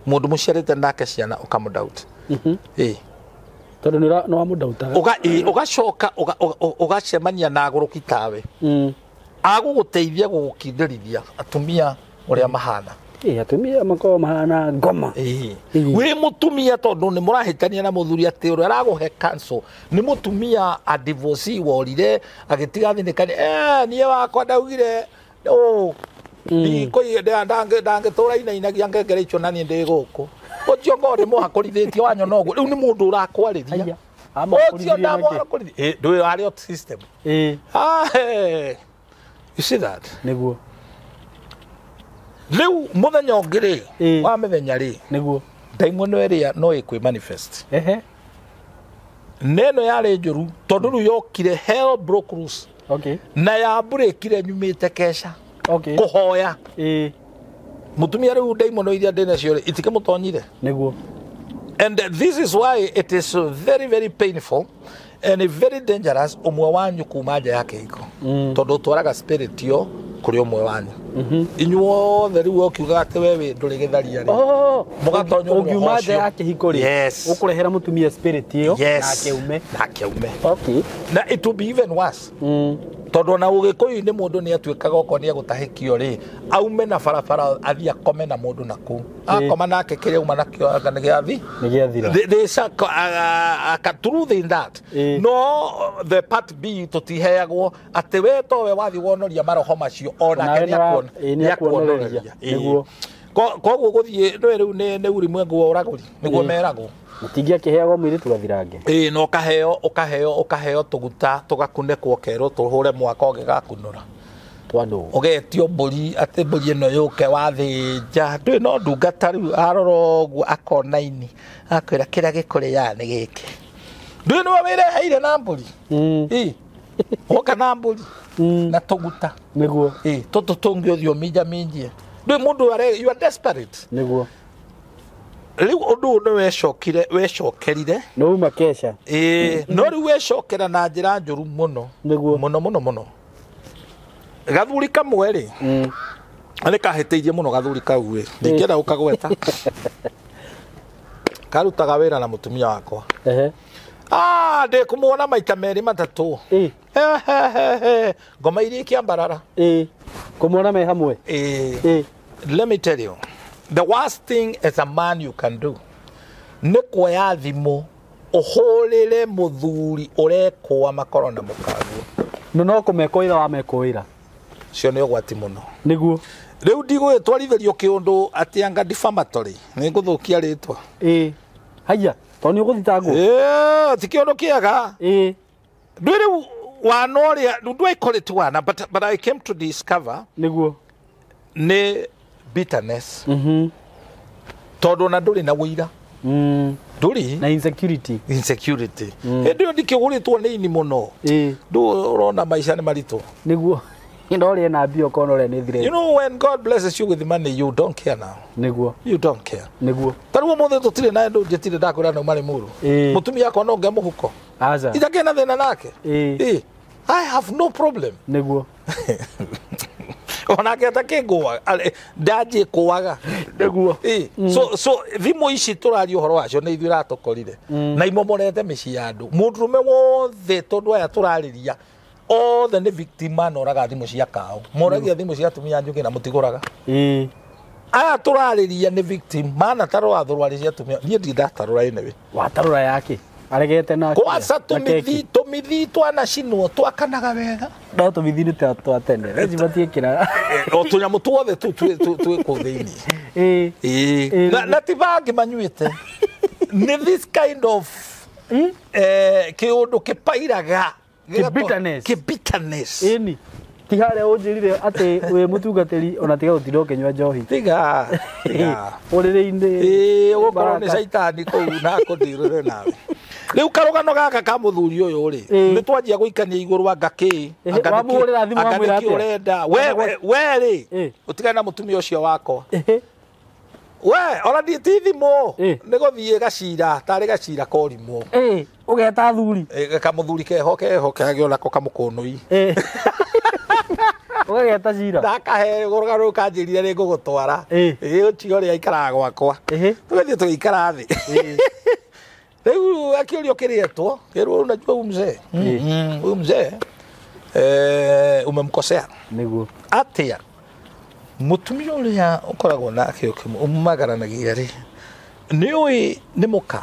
Mũndũ mũciarĩte nake ciana ũkamũ doubt. Ĩĩ. Tondũ nĩ wamũdautaga. Ũgacoka ũgacemania na agũrũki tawe. Agũgũteithia gũgũkindĩrithia atumia ũrĩa mahana. Ĩĩ atumia makoragwo mahana ngoma. Ĩĩ. Wĩ mũtumia tondũ nĩ mũrahĩtania na mũthuri atĩ ũrĩa aragũhe counsel nĩ mũtumia a divorcee worire agĩtiga thinĩkani niĩ wakwa ndaugire ndangĩtũra inainagia ngengere icio na niĩ ndĩ gũkũ. Ũcio ngorwo nĩ mũhakũrithĩtie wanyona ũguo rĩu nĩ mũndũ ũrakwarĩria. Ũcio ndamũhakũrithia. Ndũĩ harĩ o system. Ĩĩ. You see that? Nĩguo. Rĩu mũthenya ũngĩ rĩ, wa mĩthenya rĩ, nĩguo ndaimono ĩrĩa no ĩkwĩ manifest. Ehe. Neno yarĩ njũru tondũ rĩu yokire hell broke loose. Okay. Na yambũrĩkire nyumĩte keca. Okay. Kũhoya. Ĩĩ. Mũtumia rĩu ndaimono iria ndĩ nacio rĩ, itikĩmũtonyire. Nĩguo. And this is why it is very very painful and very dangerous ũmwe wanyu kuma nja ya kĩhiko. Tondũ ũtwaraga spirit yo kũrĩ ũmwe wanyu. Inyuothe rĩu ũkiugaga atĩ we wĩ ndũrĩ gĩtharia rĩ. Mũgatonywo ũngiuma nja ya kĩhiko rĩ, ũkũrehera mũtumia spirit ĩyo nake ume. Nake ume. Okay. Na it will be even worse. Tondũ ona ũgĩkũyũ-inĩ mũndũ nĩ atuĩkaga okorwo nĩ egũtahĩkio rĩ, aume na barabara athiĩ akome na mũndũ na kũu. Akoma nake kĩrĩa auma nakĩo anga nĩ gĩathi. Nĩ gĩathira. There's a truth in that. No the part B tũtiheagwo atĩ we towe wathiĩ wonoria maroho macio onake nĩ akuonoreria. Nĩguo. Koguo gũthiĩ nĩ rĩu nĩ ulimwengu wa ũragũri nĩguo meragwo. Mũtingĩakĩheagwo mũirĩtu gathirange. Ĩĩ no ũkaheo tũguta tũgakunĩkwo ũkerwo tũhũre mwaka ũngĩgakunũra. Twa ndũ. Ũgetio mbũri atĩ mbũri ĩno yũke wathĩnja. Ndũĩ no ndungata rĩu arora ũguo akona ini akwĩra kĩrĩa gĩkũrĩaga nĩ gĩkĩ. Ndũĩ nĩwe wĩreheire na mbũri. Ĩĩ. Woka na mbũri na tũguta. Nĩguo. Ĩĩ tũtũ tũngĩ ũthiĩ ũminjaminjie. Ndũĩ mũndũ you are desperate. Nĩguo. Rĩu ũndũ ũyũ nĩ wecokerire. Nĩ uma keca. Ĩĩ no rĩu wecokera na njĩra njũru mũno. Nĩguo. Mũno mũno mũno. Gathuri kamwe rĩ. Nĩ kahĩtĩirie mũno gathuri kau rĩ. Ndingĩenda gũkagweta. Karutaga wĩra na mũtumia wakwa. Ehe. Ndĩ kũmuona maita merĩ matatũ. Ĩĩ. Ngoma iria ikĩambarara. Ĩĩ. Kũmuona me hamwe. Ĩĩ. Ĩĩ. Let me tell you. The worst thing as a man you can do nĩ kuoya thimũ ũhũrĩre mũthuri ũrekũa makoro na mũkaguo. No kũmekũĩra wamekũĩra. Cio nĩ ũgwati mũno. Nĩguo. Rĩu ndigũgĩtwarithĩrio kĩũndũ atĩ anga defamatory nĩ ngũthũkia rĩtwa. Ĩĩ. Haiya, tondũ nĩ ũgũthitangwo. Ĩĩ, ti kĩũndũ kĩega. Ĩĩ. Ndũĩ rĩu wana ũrĩa, do I call it wana, but I came to discover Nĩguo. nĩ bitterness. Tondũ ona ndũrĩ na ũira. Ndũrĩ Na insecurity. Insecurity. Hĩndĩ ĩyo ndikĩgũrĩtwo nĩ ini mũno. Ĩĩ. Ndũ ũrona maica nĩ maritũ. Nĩguo. No ũrĩe na mbia ũkona ũrĩa nĩ thirĩ. You know when God blesses you with money you don't care now. Nĩguo. You don't care. Nĩguo. Ta rĩu ũmũthĩ tũtirĩ na ndũ njĩtire ndakwĩra nauma rĩ mũru. Mũtumia akwa no nge mũhuko. Aca. Itakĩrĩ na thĩna nake. Ĩĩ. Ĩĩ. I have no problem. Nĩguo. Onake atakĩngũaga ndanjĩkũaga. Nĩguo. So thimũ ici tũraria ũhoro wacio nĩ ithuĩ iratũkorire na imomorete mĩciĩ ya andũ. Mũndũrũme wothe tondũ aya tũrarĩria othe nĩ victim manoraga thimũ cia kao, moragia thimũ cia atumia njũkĩ na mũtigũraga. Aya tũrarĩria nĩ victim manatarũra thũrwarĩ cia atumia. Niĩ ndirĩ ndatarũra anyway. Watarũra yake aregete na Kwanza tũmĩthi tũmĩthi twanacinwo twakanaga wega. No tũmithi nĩ twa tene reci matiĩkĩra. O tũnyamũ tuothe tu twĩ kũu thĩinĩ. Na ti bangi manyuĩte, nĩ this kind of kĩũndũ kĩpairaga. Kĩ-bitterness. Kĩ-bitterness. Ĩni ti harĩa ũnjĩrire atĩ wĩ mũtungatĩri ona tiga gũtinda ũkĩnyua njohi. Tiga tiga. Ũrĩrĩ-inĩ. Ĩĩ ũgũkorwo nĩ caitani kũu na kũndirĩre nawe. Rĩu karũgano gaka ka mũthuri ũyũ rĩ, nĩ twanjia gũikania igũrũ anga kĩ, anga Wamũhũrĩra thimũ anga wamwĩra nĩkĩ atĩa? ũrenda we rĩ, ũtigane na mũtumia ũcio wakwa. We ona ti thimũ, nĩ gũthiĩ gacira tarĩ gacira korimũ. Ũgeta athuri. Kamũthuri keho keho kagĩa onako kamũkũnũi. Ũgageta cira. Ndakahe rũgano rũu kanjĩrire nĩ ngũgũtwara. Ũcio ũrĩa aikaraga gwakwa. Tũgĩthiĩ tũgĩikara thĩ. Rĩu akĩũrio kĩrĩetwo, kĩrwo unajua huyu mzee. Huyu mzee umemkosea. Nĩguo. Atĩa? Mũtumia ũrĩa ũkoragwo nake ũmagaranagia rĩ, nĩ ũĩ nĩ mũka.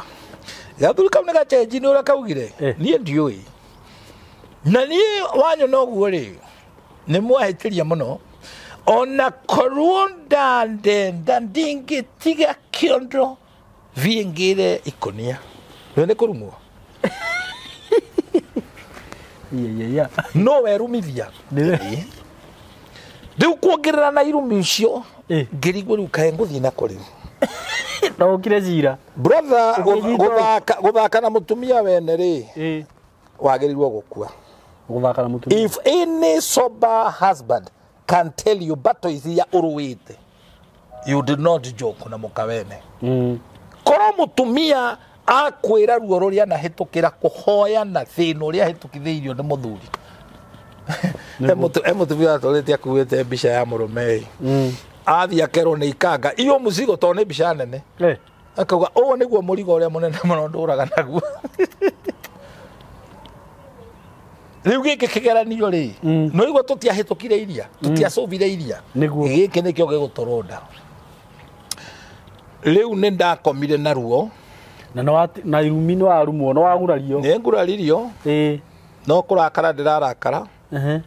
Gathuri kau nĩ gacenji nĩ ũrĩa kaugire. Niĩ ndiũĩ. Na niĩ wanyona ũguo rĩ, nĩ mwahĩtĩria mũno. Ona korwo ndandenda ndingĩtiga kĩondo thiĩ ngĩre ikũnia. Rĩu nĩ kũrumwo. No werumithia. Rĩu kuongerera na irumi icio, ngĩrigwo rĩu kaĩ ngũthiĩ nako rĩu. Na ũkire cira. Brother, gũthaka na mũtumia wene rĩ, wagĩrĩirwo gũkua. Gũthaka na mũtumia. If any sober husband can tell you battle iria ũrũĩte, you did not joke na mũka wene. Korwo mũtumia akwĩra ruo rũrĩa anahĩtũkĩra kũhoya na thĩna ũrĩa ahĩtũkithĩirio nĩ mũthuri. He mũtumia watũrĩte akuĩte mbica ya mũrũme. Athiĩ akerwo nĩ ikanga iyo mũcigo tondũ nĩ mbica nene. Akauga ũũ nĩguo mũrigo ũrĩa mũnene mũno ndũraga naguo. Rĩu gĩkĩ kĩgeranio rĩ, no igua tũtiahĩtũkire iria, tũtiacũbire iria. Gĩkĩ nĩkĩo gĩgũtũrũnda. Rĩu nĩ ndakomire na ruo. Na na irumi nĩ warumwo, nĩ wagurario. Nĩ nguraririo. No kũrakara ndĩrarakara. Nĩ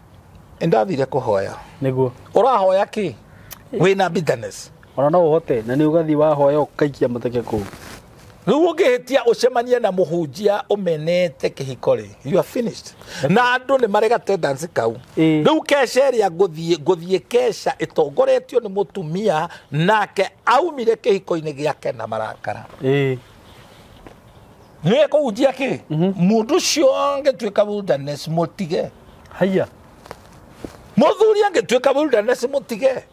ndathire kũhoya. Nĩguo. Ũrahoya kĩ? Wĩna bitterness. Ona no ũhote na nĩ ũgathiĩ wahoya ũkaikia mateke kũu. Rĩu ũngĩhĩtia ũcemanie na mũhunjia ũmenete kĩhiko rĩ, you are finished. Na andũ nĩ marĩ ga tendency kau. Rĩu keca ĩrĩa ngũthiĩ keca ĩtongoretio nĩ mũtumia nake aumire kĩhiko-inĩ gĩake na marakara. Nĩ kũhunjia kĩ? Mũndũ ũcio angĩtuĩka wilderness mũtige. Haiya. Mũthuri angĩtuĩka wilderness mũtige.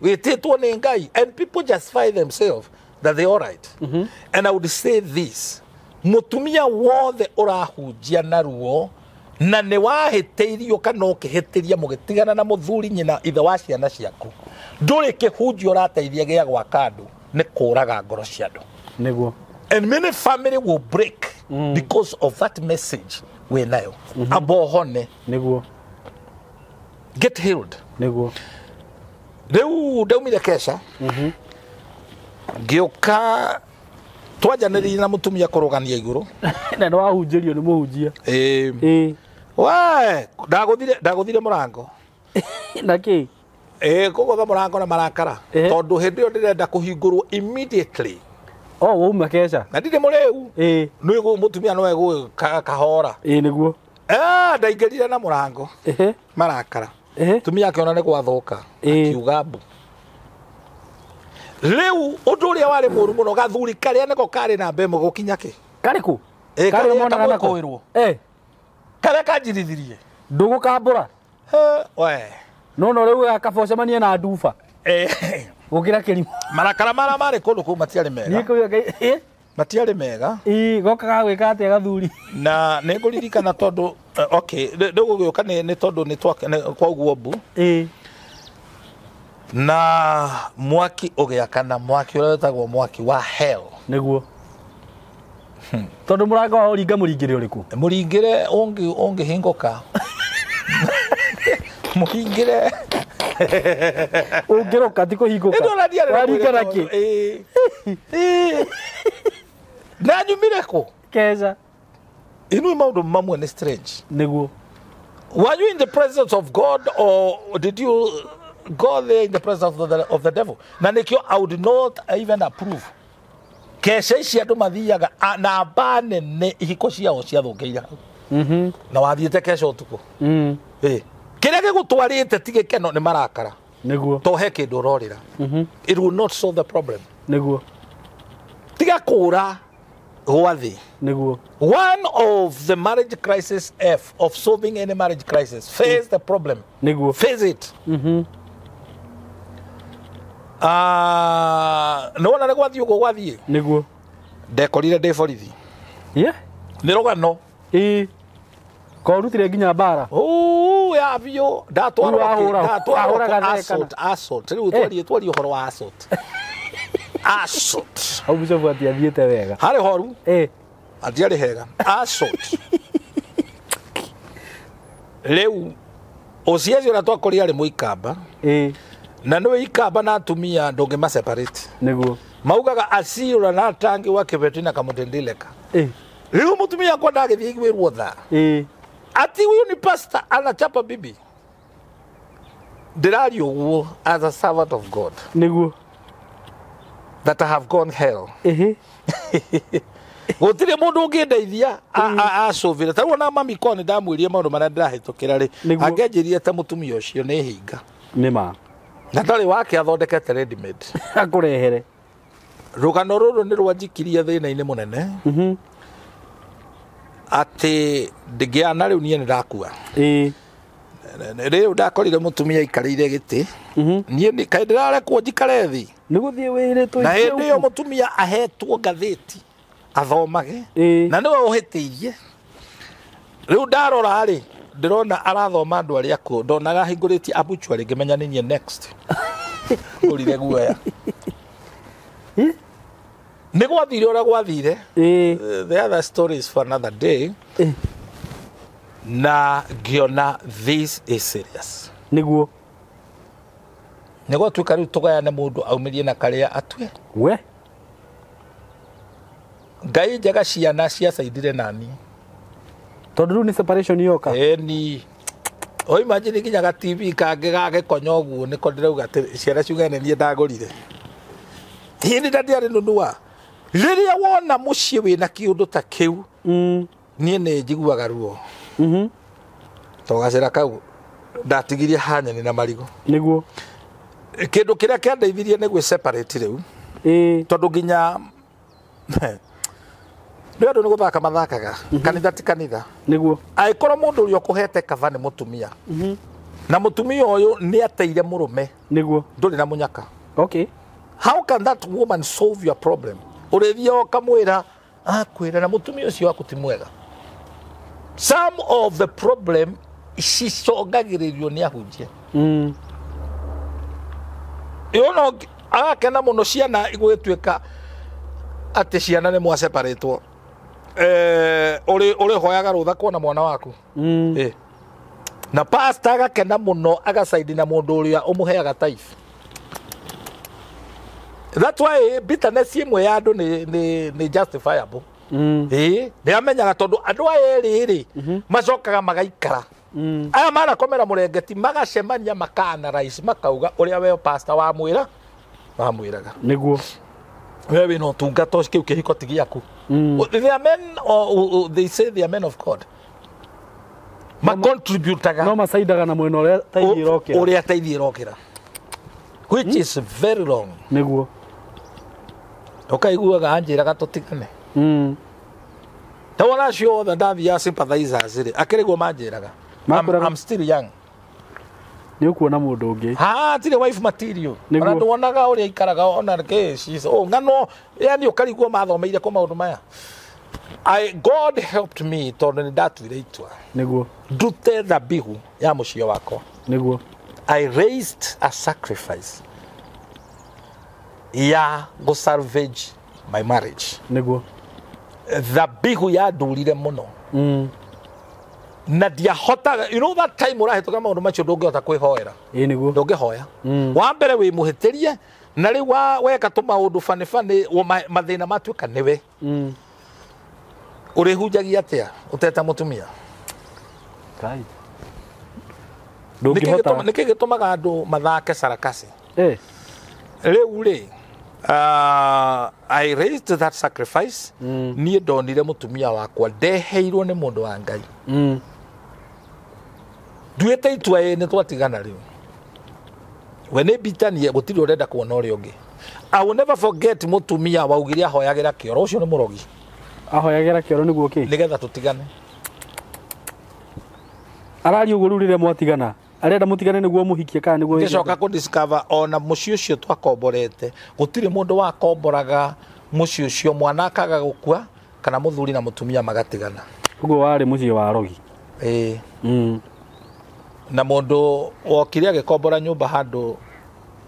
Wĩtĩtwo nĩ Ngai and people justify themselves that they all right. And I would say this, mũtumia wothe ũrahunjia na ruo na nĩ wahĩtĩirio kana ũkĩhĩtĩria mũgĩtigana na mũthuri nyina ithe wa ciana ciaku, ndũrĩ kĩhunjio ũrateithia gĩa gwaka andũ, nĩ kũraga ngoro cia andũ. Nĩguo. And many family will break because of that message wĩ nayo. Amba ũhone. Nĩguo. Get healed. Nĩguo. Rĩu ndaumire keca. Ngĩũka twanjanĩrĩire na mũtumia kũrũgania igũrũ. Na nĩ wahunjĩrio nĩ mũhunjia. We, ndagũthire mũrango. Na kĩ? Kũgũtha mũrango na marakara. Tondũ hĩndĩ ĩyo ndĩrenda kũhingũrwo immediately. O wauma keca. Na ndirĩ mũrĩu. Nĩ mũtumia no egũka kahora. Nĩguo. Ndaingĩrire na mũrango. Marakara. Mũtumia akĩona nĩ gwathũka. Akiuga mbu. Rĩu ũndũ ũrĩa warĩ mũũru mũno gathuri karĩa nĩko karĩ na mbemo gũkinya kĩ? Karĩ kũ? Karĩa monana nako. Karĩa kanjirithirie. Ndũgũkambũra. We. No no rĩu gakaba ũcemanie na nduba. Gũkĩra kĩrimũ. Marakara marĩa marĩ kũndũ kũu matiarĩ mega. Niĩ kũu Matiarĩ mega. Ii gokaga gwĩka atĩa gathuri? Na nĩ ngũririkana tondũ okay, rĩu gũgĩũka nĩ tondũ nĩ kwaugwo mbu. Ii. Na mwaki ũgĩakana, mwaki ũrĩa wĩtagwo mwaki wa hell. Nĩguo. Tondũ mũrango wa ũringa mũringĩre ũrĩkũ? Mũringĩre ũngĩhingũka. Mũringĩre ũngĩroka ti kũhingũka. Waringa na kĩ? Na nyumire kũ? Keja. Inu maũndũ mamwe nĩ strange. Nĩguo. Were you in the presence of God or did you go there in the presence of the devil? Na nĩkĩo I would not even approve. Keca ici andũ mathiaga na mba nene ihiko ciao ciathũkĩire hau. Na wathiĩte keca ũtukũ. Kĩrĩa gĩgũtwarĩte ti gĩkeno nĩ marakara. Nĩguo. To he kĩndũ ũrorĩra. It will not solve the problem. Nĩguo. Tiga kũra gwa thĩ. Nĩguo. One of the marriage crisis F of solving any marriage crisis, face the problem. Nĩguo. Face it. Nĩwona nĩ gwathiĩ ũguo gwathiĩ? Nĩguo. Ndekorire ndĩ borithi. Yeah. Nĩ rũgano. Ĩĩ. Korutire nginya mbara. Ya biũ. Ndatwarwo assault. Rĩu twarie ũhoro wa assault. Assault. Hau bishop atiathiĩte wega. Harĩ horu. Ĩĩ. Atiarĩ hega. Assault. Rĩu ũciaci ũrĩa twakorire arĩ mũikamba. Ĩĩ. Na nĩwe ikamba na atumia ndũngĩma separate. Nĩguo. Maugaga acirũra na tangi wa kĩbeti na kamũtindileka. Ĩĩ. Rĩu mũtumia akwa ndagĩthiĩ iguĩrwo tha. Ĩĩ. Ati huyu ni pastor anachapa bibi. Ndĩraria ũguo as a servant of God. Nĩguo. That I have gone hell. Ĩhĩ. Gũtirĩ mũndũ ũngĩndeithia acũvĩre. Ta rĩu ona mami korwo nĩ ndamwĩrire maũndũ marĩa ndĩrahĩtũkĩra rĩ, angĩanjĩrire ta mũtumia ũcio nĩ hinga. Nĩ ma. Na ndarĩ wake athondekete ready made. Akũrehere. Rũgano rũrũ nĩ rwanjikirie thĩna-inĩ mũnene. Atĩ ndingĩana rĩu niĩ nĩ ndakua. Ĩĩ. Rĩu ndakorire mũtumia aikarĩire gĩtĩ. Niĩ kaĩ ndĩrarekwo njikare thĩ. Nĩ gũthiĩ wĩrĩtwo. Na hĩndĩ ĩyo mũtumia ahetwo ngathĩti athomage. Na nĩwe ũhĩtĩirie. Rĩu ndarora rĩ, ndĩrona arathoma andũ arĩa akũrũ, ndonaga ahingũrĩtie abuchwari ngĩmenya nĩ niĩ next. Ngũrire guoya. Nĩ gwathire ũrĩa gwathire. The other story is for another day. Na ngĩona this is serious. Nĩguo. Nĩ gwatuĩka rĩu tũgayane mũndũ aumĩrie na karĩa atue. We. Ngai njega ciana ciacaindire nani. Tondũ rĩu nĩ separation yoka. Ĩni. O imagine nginya ga TV kangĩ gagĩkonya ũguo nĩko ndĩrauga atĩ ciana ciugane niĩ ndagũrire. Hĩndĩ ndandiarĩ nunua. Rĩrĩa wona mũciĩ wĩna kĩũndũ ta kĩu, niĩ nĩ njiguaga ruo. To gacĩra kau ndatigirie hanyeni na marigũ. Nĩguo. Kĩndũ kĩrĩa kĩandeithirie nĩ gwĩ separate rĩu. Ĩĩ. Tondũ nginya nĩ andũ nĩ gũthaka mathakaga. Kanitha ti kanitha. Nĩguo. Angĩkorwo mũndũ ũrĩa ũkũhete kaba nĩ mũtumia. Na mũtumia ũyũ nĩ ateire mũrũme. Nĩguo. Ndũrĩ na mũnyaka. Okay. How can that woman solve your problem? Ũrĩthiaga ũkamwĩra akwĩra na mũtumia ũcio waku ti mwega. Some of the problem cicongagĩrĩrio nĩ ahunjia. Yona agakena mũno ciana igũgĩtuĩka atĩ ciana nĩ mwaseparatwo. Ũrĩhoyaga rũtha kuona mwana waku. Na pastor agakena mũno agacaidi na mũndũ ũrĩa ũmũheaga tithe. That's why bitterness ĩmwe ya andũ nĩ justifiable. Ĩĩ, nĩ amenyaga tondũ andũ aya erĩ rĩ macokaga magaikara. Aya manakomera mũrengeti magacemania maka analyze makauga ũrĩa we pastor wamwĩra wamwĩraga. Nĩguo. We wĩna ũtungata ũcio kĩu kĩhiko ti gĩaku. They are men or they say they are men of God. Ma contributaga. No macaidaga na mwena ũrĩa tithe ĩrokĩra. Ũrĩa tithe ĩrokĩra. Which is very wrong. Nĩguo. Ũkaiguaga anjĩraga tũtigane. Ta wona acio othe ndathiaga sympathizers rĩ, akĩrĩ guo manjĩraga. I'm still young. Nĩ ũkuona mũndũ ũngĩ. Ha tirĩ wife material. Ona nduonaga ũrĩa ikaraga ona kĩ she's oh ng'ano yani ũkarigwo mathomeire kũ maũndũ maya. God helped me tondũ nĩ ndatuire itua. Nĩguo. Ndute thabihu ya mũciĩ wakwa. Nĩguo. I raised a sacrifice ya go salvage my marriage. Nĩguo. Thabihu yandurire mũno. Na ndiahotaga, you know that time ũrahĩtũka maũndũ macio ndũngĩhota kwĩhoera. Ĩĩ nĩguo. Ndũngĩhoya. Wa mbere wĩ mũhĩtĩrie na rĩu weka tũmaũndũ bani bani mathĩna matuĩka nĩwe. Ũrĩhunjagia atĩa ũtete mũtumia? Kai. Ndũngĩhota. Nĩkĩ gĩtũmaga andũ mathake sarakasi? Rĩu rĩ, I raised that sacrifice. Niĩ ndonire mũtumia wakwa ndeheirwo nĩ mũndũ wa Ngai. Nduĩte itua ĩ nĩ twatigana rĩu. We nĩ mbitanie gũtirĩ ũrenda kuona ũrĩa ũngĩ. I will never forget mũtumia waugire ahoyagĩra kĩoro, ũcio nĩ mũrogi. Ahoyagĩra kĩoro nĩguo kĩ? Nĩgetha tũtigane. Araria ũguo rĩu rĩrĩa mwatigana. Arenda mũtigane nĩguo mũhikie kana nĩguo ngĩcoka kũ discover ona mũciĩ ũcio twakomborete gũtirĩ mũndũ wakomboraga mũciĩ ũcio mwana akaga gũkua kana mũthuri na mũtumia magatigana. Ũguo warĩ mũciĩ wa rogi. Ĩĩ. Na mũndũ wokire agĩkombora nyũmba handũ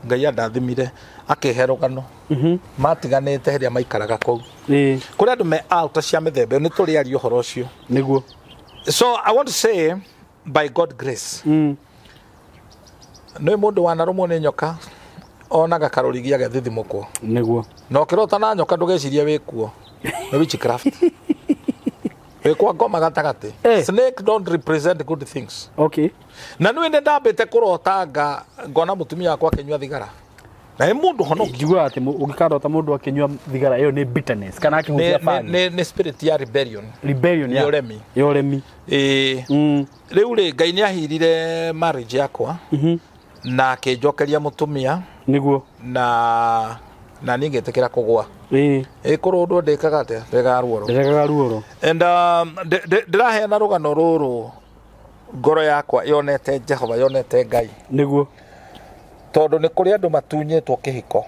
Ngai andathimire akĩhe rũgano. Matiganĩte hĩrĩa maikaraga kũu. Ĩĩ. Kũrĩ andũ me altar cia mĩthemba ĩyo nĩ tũrĩaria ũhoro ũcio. Nĩguo. So I want to say by God grace. Nĩ mũndũ wanarũmwo nĩ nyoka onaga karũrigi agethithimũkwo. Nĩguo. Na ũkĩrota na nyoka ndũgecirie wĩkuo. Nĩ witchcraft. Wĩkwa ngoma gatagatĩ. Snake don't represent good things. Okay. Na nĩ nĩ ndambĩte kũrotanga ngona mũtumia wakwa akĩnyua thigara. Na nĩ mũndũ honoki. Njiguaga atĩ ũngĩkarota mũndũ akĩnyua thigara ĩyo nĩ bitterness kana akĩhũthĩra bangi. Nĩ spirit ya rebellion. Rebellion ya. Ũremi. Ya ũremi. Ĩĩ. Rĩu rĩ Ngai nĩ ahirire marriage yakwa. Na akĩnjokeria mũtumia. Nĩguo. Na niĩ ngĩtĩkĩra kũgũa. Ĩĩ. Ĩ kũrũndwo ndĩkaga atĩa? Ndĩkaga ruoro. Ndĩkaga ruoro. And ndĩraheana rũgano rũrũ ngoro yakwa yonete Jehova yonete Ngai. Nĩguo. Tondũ nĩ kũrĩ andũ matunyĩtwo kĩhiko.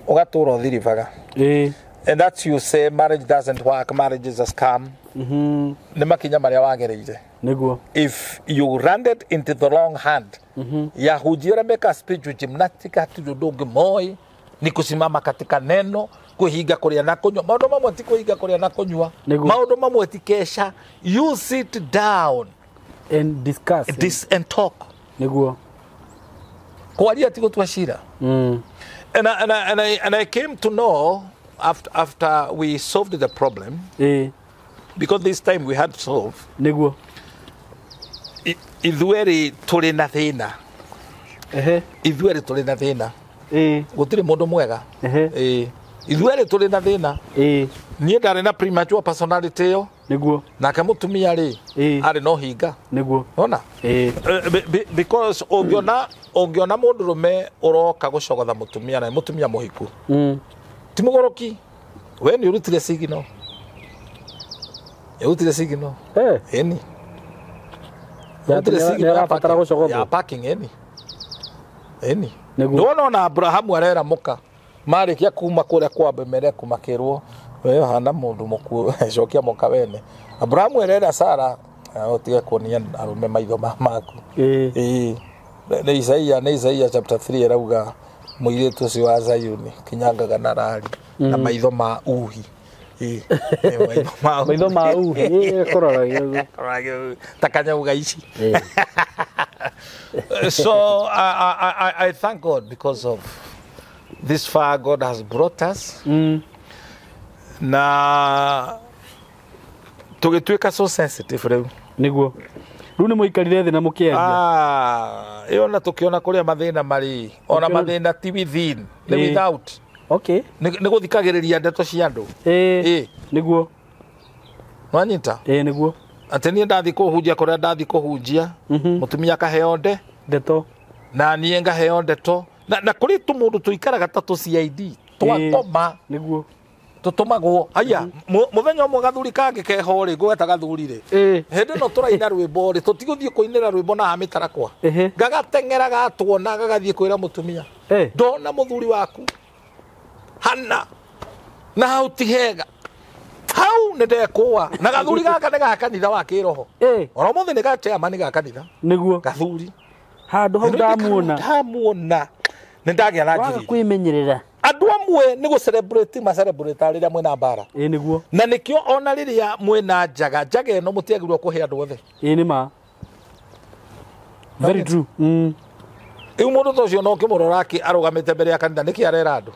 Ũgatũra ũthiribaga. Ĩĩ. And that's you say marriage doesn't work, marriage is a scam. Nĩ makinya marĩa wagereire. Nĩguo. If you landed into the wrong hand, yahujia ũrĩa meka spiritual gymnastic hatirĩ ũndũ ũngĩ moĩ ni kusimama katika neno kuhinga kuria na kunyua. Maũndũ mamwe ti kuhinga kuria na kunyua. Maũndũ mamwe ti kesha. You sit down and discuss this and talk. Nĩguo. Kwaria ti gũtua cira. And I came to know after we solved the problem. Because this time we had solved. Nĩguo. Ithuerĩ tũrĩ na thĩna. Ithuerĩ tũrĩ na thĩna. Gũtirĩ mũndũ mwega. Ithuerĩ tũrĩ na thĩna. Niĩ ndarĩ na premature personality ĩyo. Nĩguo. Nake mũtumia rĩ arĩ na ũhinga. Nĩguo. Ona? Because ũngĩona mũndũrũme ũroka gũcogotha mũtumia na mũtumia mũhiku. Ti mũgũrũki. We nĩ ũrutire signal. Ũrutire signal. Ĩni. Ya parking ĩni. Ĩni. Ndona ona Abrahamu arera mũka. Marĩkia kuma kũrĩa kwa Abimeleku makĩrwo we hana mũndũ mũkuũ cokia mũka wene. Abrahamu arera Sara ũtige kuonia arũme maitho maku. Ĩĩ. Nĩ Isaia chapter 3 ĩrauga mũirĩtu ũcio wa Zayuni kinyangaga na rari na maitho ma uhi. Ĩĩ. Maitho ma uhi. Ĩĩ kũrora ta kanyau ga ici. So I thank God because of this far God has brought us. Na tũgĩtuĩka so sensitive rĩu. Nĩguo. Rĩu nĩ mũikarire thĩ na mũkĩaria. Ĩyo na tũkĩona kũrĩa mathĩna marĩ. Ona mathĩna ti within, nĩ without. Okay. Nĩ gũthikagĩrĩria ndeto cia andũ. Ĩĩ. Nĩguo. Nwanyita? Ĩĩ nĩguo. Atĩ niĩ ndathiĩ kũhunjia kũrĩa ndathiĩ kũhunjia, mũtumia akaheo ndeto. Na niĩ ngaheo ndeto. Na kũrĩ tũmũndũ tũikaraga ta tũ CID twakoma. Nĩguo. Tũtũmagwo aya mũthenya ũmwe gathuri kangĩ keho rĩ ngweta gathuri rĩ hĩndĩ ĩno tũraina rwĩmbo rĩ tũtigũthiĩ kũinĩra rwĩmbo na haha mĩtarakwa gagateng'era gatuona gagathiĩ kwĩra mũtumia ndona mũthuri waku hana na hau ti hega hau nĩ ndekũa na gathuri gaka nĩ ga kanitha wa kĩroho oro mũthĩ nĩ ga chairman ga kanitha nĩguo gathuri handũ hau ndamuona nĩ ndagĩa na njiri kwĩmenyerera andũ amwe nĩ gũ celebrate ma celebrate rĩrĩa mwĩna mbara nĩguo na nĩkĩo ona rĩrĩa mwĩna njaga njaga ĩno mũtiagĩrĩirwo kũhe andũ othe nĩ ma very true. Rĩu mũndũ ta ũcio no ũkĩmũrora arũgamĩte mbere ya kanitha nĩkĩ arera andũ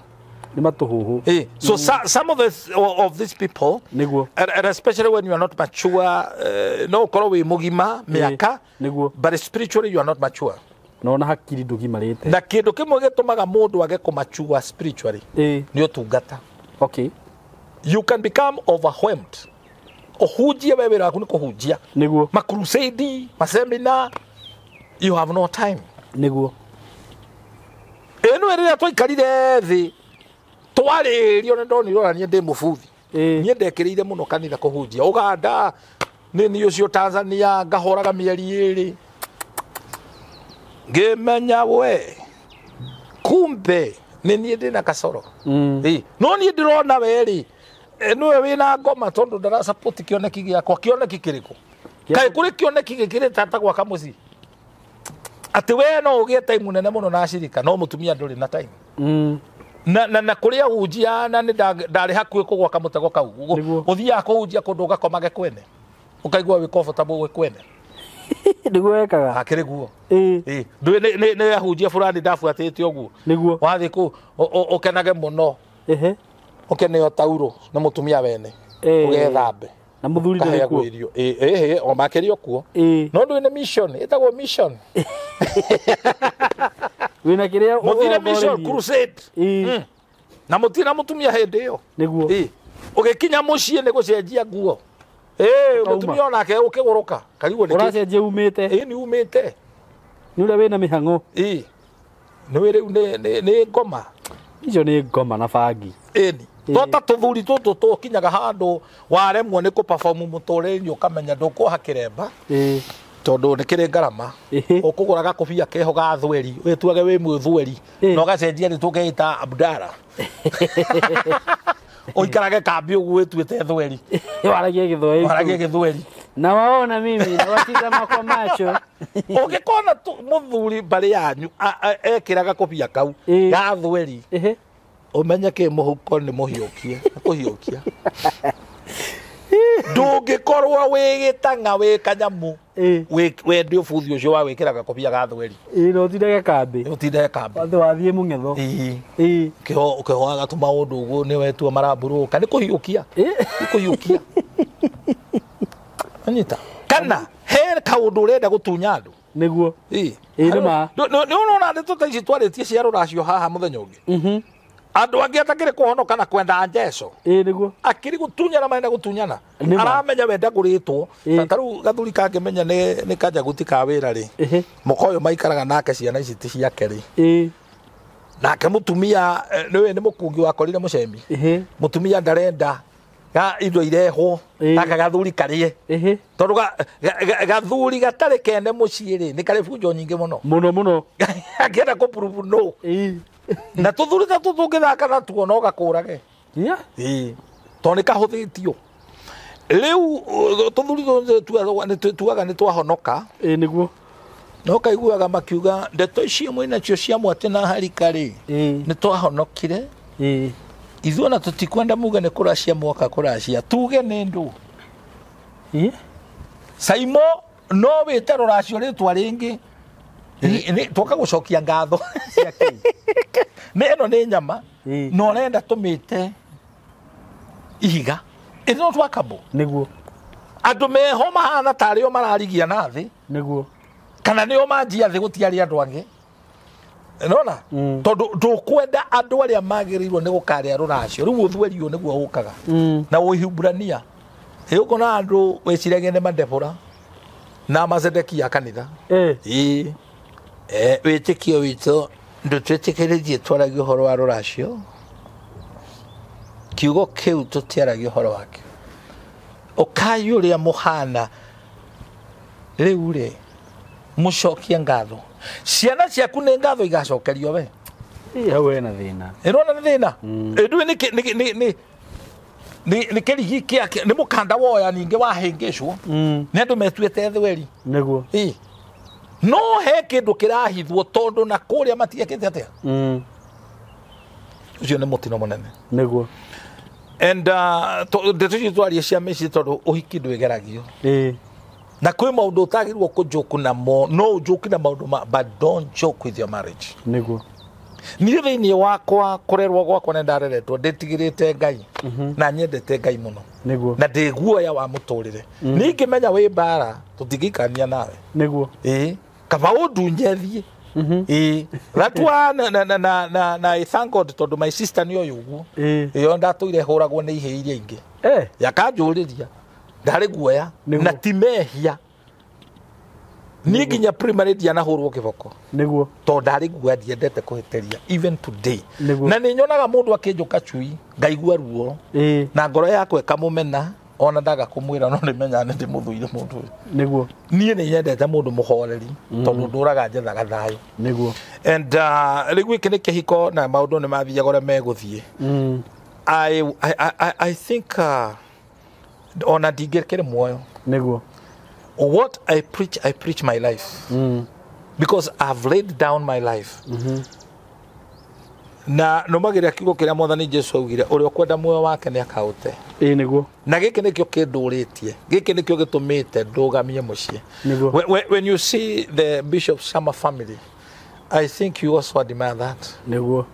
nĩ matũhũhũ. So some of this, of these people nĩguo and especially when you are not mature, no ũkorwo wĩ mũgima mĩaka nĩguo but spiritually you are not mature no na hakiri ndũgimarĩte na kĩndũ kĩmwe gĩtũmaga mũndũ age kũmature spiritually nĩ ũtungata. Okay, you can become overwhelmed. Ũhunjie we wĩra waku nĩ kũhunjia nĩguo ma crusade ma seminar, you have no time nĩguo ĩno rĩrĩa twaikarire thĩ twarĩrio nĩ ndonire ona niĩ ndĩ mũbuthi niĩ ndekĩrĩire mũno kanitha kũhunjia Uganda nĩ niĩ ũcio Tanzania ngahoraga mĩeri ĩrĩ ngĩmenya we kumbe nĩ niĩ ndĩna kasoro. No niĩ ndĩrona we rĩ nĩwe wĩna ngoma tondũ ndarasupport kĩoneki gĩakwa. Kĩoneki kĩrĩkũ? Kaĩ kũrĩ kĩoneki gĩkĩrĩte ta gwaka mũciĩ atĩ we no ũgĩe time nene mũno na acirika no mũtumia ndũrĩ na time. Na kũrĩa hunjia na nĩ ndarĩ hakuhĩ kũgwaka mũtego kau ũthiaga kũhunjia kũndũ ũgakomage kwene ũkaigua wĩ comfortable gwĩ kwene nĩguo wekaga akĩrĩ guo nĩ ahunjia fulani ndabuatĩte ũguo nĩguo wathiĩ kũ ũkenage mũno ũkeneo tauro nĩ mũtumia wene ũgethambe na mũthuri ndarĩ kuo irio o makĩria kuo no ndũĩ nĩ mission ĩtagwo mission wĩna kĩrĩa mũthire mission crusade na mũtirĩ na mũtumia hĩndĩ ĩyo nĩguo ũgĩkinya mũciĩ nĩ gũcenjia nguo mũtumia onake ũkĩgũrũka karigwo nĩkĩ ũracenjia umĩte nĩ umĩte nĩ ũrĩa wĩna mĩhang'o nĩ rĩu nĩ ngoma icio nĩ ngoma na bangi ĩni to ta tũthuri tũtũ tũkinyaga handũ waremwo nĩ kũ-perform mũtũrĩre-inĩ ũkamenya ndũkuoha kĩremba tondũ nĩ kĩrĩ ngarama ũkũgũra gakũbia keho ga thweri wĩtuage wĩ mwĩthweri na ũgacenjia rĩtwa ũkeĩta Abdara ũikarage kambi ũguo wĩtuĩte thweri waragie gĩthweri waragie gĩthweri na waona mimi na watizama kwa macho ũngĩkona mũthuri mbarĩ yanyu ekĩraga kũbia kau ga thweri ũmenye kĩ mũhuko nĩ mũhiũkie kũhiũkia ndũngĩkorwo wĩ gĩtang'a wĩ kanyamũ wende ũbuthi ũcio wa gwĩkĩra gakobia ga thweri na ũtindage kambĩ ũtindage kambĩ wathe wathiĩ mũng'etho ũkĩhoaga tũmaũndũ ũguo nĩ wetua marambũrũka nĩ kũhiũkia nĩ kũhiũkia anyita kana he kaũndũ ũrenda gũtunya andũ nĩguo nĩ ma nĩ ũrona ndeto ta ici twarĩtie cia rũracio haha mũthenya ũngĩ andũ angĩ atakĩrĩ kũhonoka na kwenda njeco nĩguo akĩrĩ gũtunyana marenda gũtunyana aramenya we ndagũrĩtwo ta rĩu gathuri kangĩmenya nĩ kanjaguti ka wĩra rĩ mũka ũyũ maikaraga nake ciana ici ti ciake rĩ nake mũtumia nĩwe nĩ mũkungi wakorire mũcemi mũtumia ndarenda indo irehwo gaka gathuri karĩe tondũ gathuri gatarĩ kene mũciĩ rĩ nĩ karĩ bunjo nyingĩ mũno mũno mũno akĩenda kũpurubu no na tũthuri ta tũtũ ũngĩthaka natuo no gakũrage tondũ nĩ kahũthĩtio rĩu tũthuri tuaga nĩ twahonoka nĩguo no kaiguaga makiuga ndeto icio mwĩnacio cia mwatĩ na harika rĩ nĩ twahonokire ithuĩ ona tũtikwenda muge nĩ kũracia mwoka kũracia tuge nĩ ndũ Saimo no wĩte rũracio rĩtwa rĩngĩ twoka gũcokia ngatho nĩ ĩno nĩ nyama na ũrenda tũmĩte ihiga it not workable nĩguo andũ meho mahana tarĩ o mararigia na thĩ nĩguo kana nĩo manjia thĩ gũtiarĩ andũ angĩ nona tondũ ndũkwenda andũ arĩa magĩrĩirwo nĩ gũkarĩa rũracio rĩu ũthweri ũyũ nĩguo ũkaga na ũhiburania ũkona andũ wĩciragia nĩ mandebora na mazedekia kanitha wĩtĩkio witũ ndũtwĩtĩkĩrĩtie twaragie ũhoro wa rũracio Kiugo kĩu tũtiaragia ũhoro wakĩo. Ũkai ũrĩa mũhana rĩu rĩ, mũcokie ngatho. Ciana ciaku nĩ ngatho igacokerio we. Ĩ hau hena thĩna. Ĩrona nĩ thĩna. Ĩndũĩ nĩ nĩ kĩrigi kĩa nĩ mũkanda woya ningĩ wahĩngĩcwo. Nĩ andũ metuĩte thweri. Nĩguo. Ĩ. No he kĩndũ kĩrahithwo tondũ na kũrĩa matiekĩte atĩa. Ũcio nĩ mũtino mũnene. Nĩguo. And ndeto icio twarie cia mĩciĩ tondũ ũhiki ndwĩgeragio. Ĩ. Na kwĩ maũndũ ũtagĩrĩirwo kũnjoke namo, no ũnjoke na maũndũ ma, but don't joke with your marriage. Nĩguo. Niĩ thĩinĩ wakwa kũrerwo gwakwa nĩ ndareretwo ndĩtigĩrĩte Ngai na nyendete Ngai mũno. Nĩguo. Na ndĩ guoya wa mũtũrĩre. Niĩ ingĩmenya wĩ mbara tũtingĩikarania nawe. Nĩguo. Ĩ kaba ũndunye thiĩ. Ĩ that one na I thank God tondũ my sister nĩ oĩ ũguo. Ĩ. Ĩyo ndatũire hũragwo nĩ ihĩĩ iria ingĩ. Eh. Yakanjũrĩria ndarĩ guoya Nĩguo. na ti mehia. Niĩ nginya primary ndianahũrwo kĩboko. Nĩguo. Tondũ ndarĩ guoya ndiendete kũhĩtĩria even today. Nĩguo. Na nĩ nyonaga mũndũ akĩnjũka cui ngaigua ruo Ĩ. na ngoro yakwa ĩkamũmena ona ndaga kũmwĩra no nĩmenyaga nĩ ndĩmũthũire mũndũ ũyũ. Nĩguo. Niĩ nĩ nyendete mũndũ mũhoreri tondũ ndũraga njethaga thayũ. Nĩguo. And rĩu gĩkĩ nĩ kĩhiko na maũndũ nĩ mathiaga ũrĩa megũthiĩ. I think ona ndingĩkĩrĩ muoyo. Nĩguo. What I preach, I preach my life. Because I've laid down my life. Na nũmagĩrĩra kiugo kĩrĩa Mwathani Jesu augire, ũrĩa ũkwenda muoyo wake nĩ akaũte. Ĩ nĩguo. Na gĩkĩ nĩkĩo kĩndũrĩtie, gĩkĩ nĩkĩo gĩtũmĩte ndũgamie mũciĩ. Nĩguo. When you see the Bishop Summer family, I think you also admire that. Nĩguo.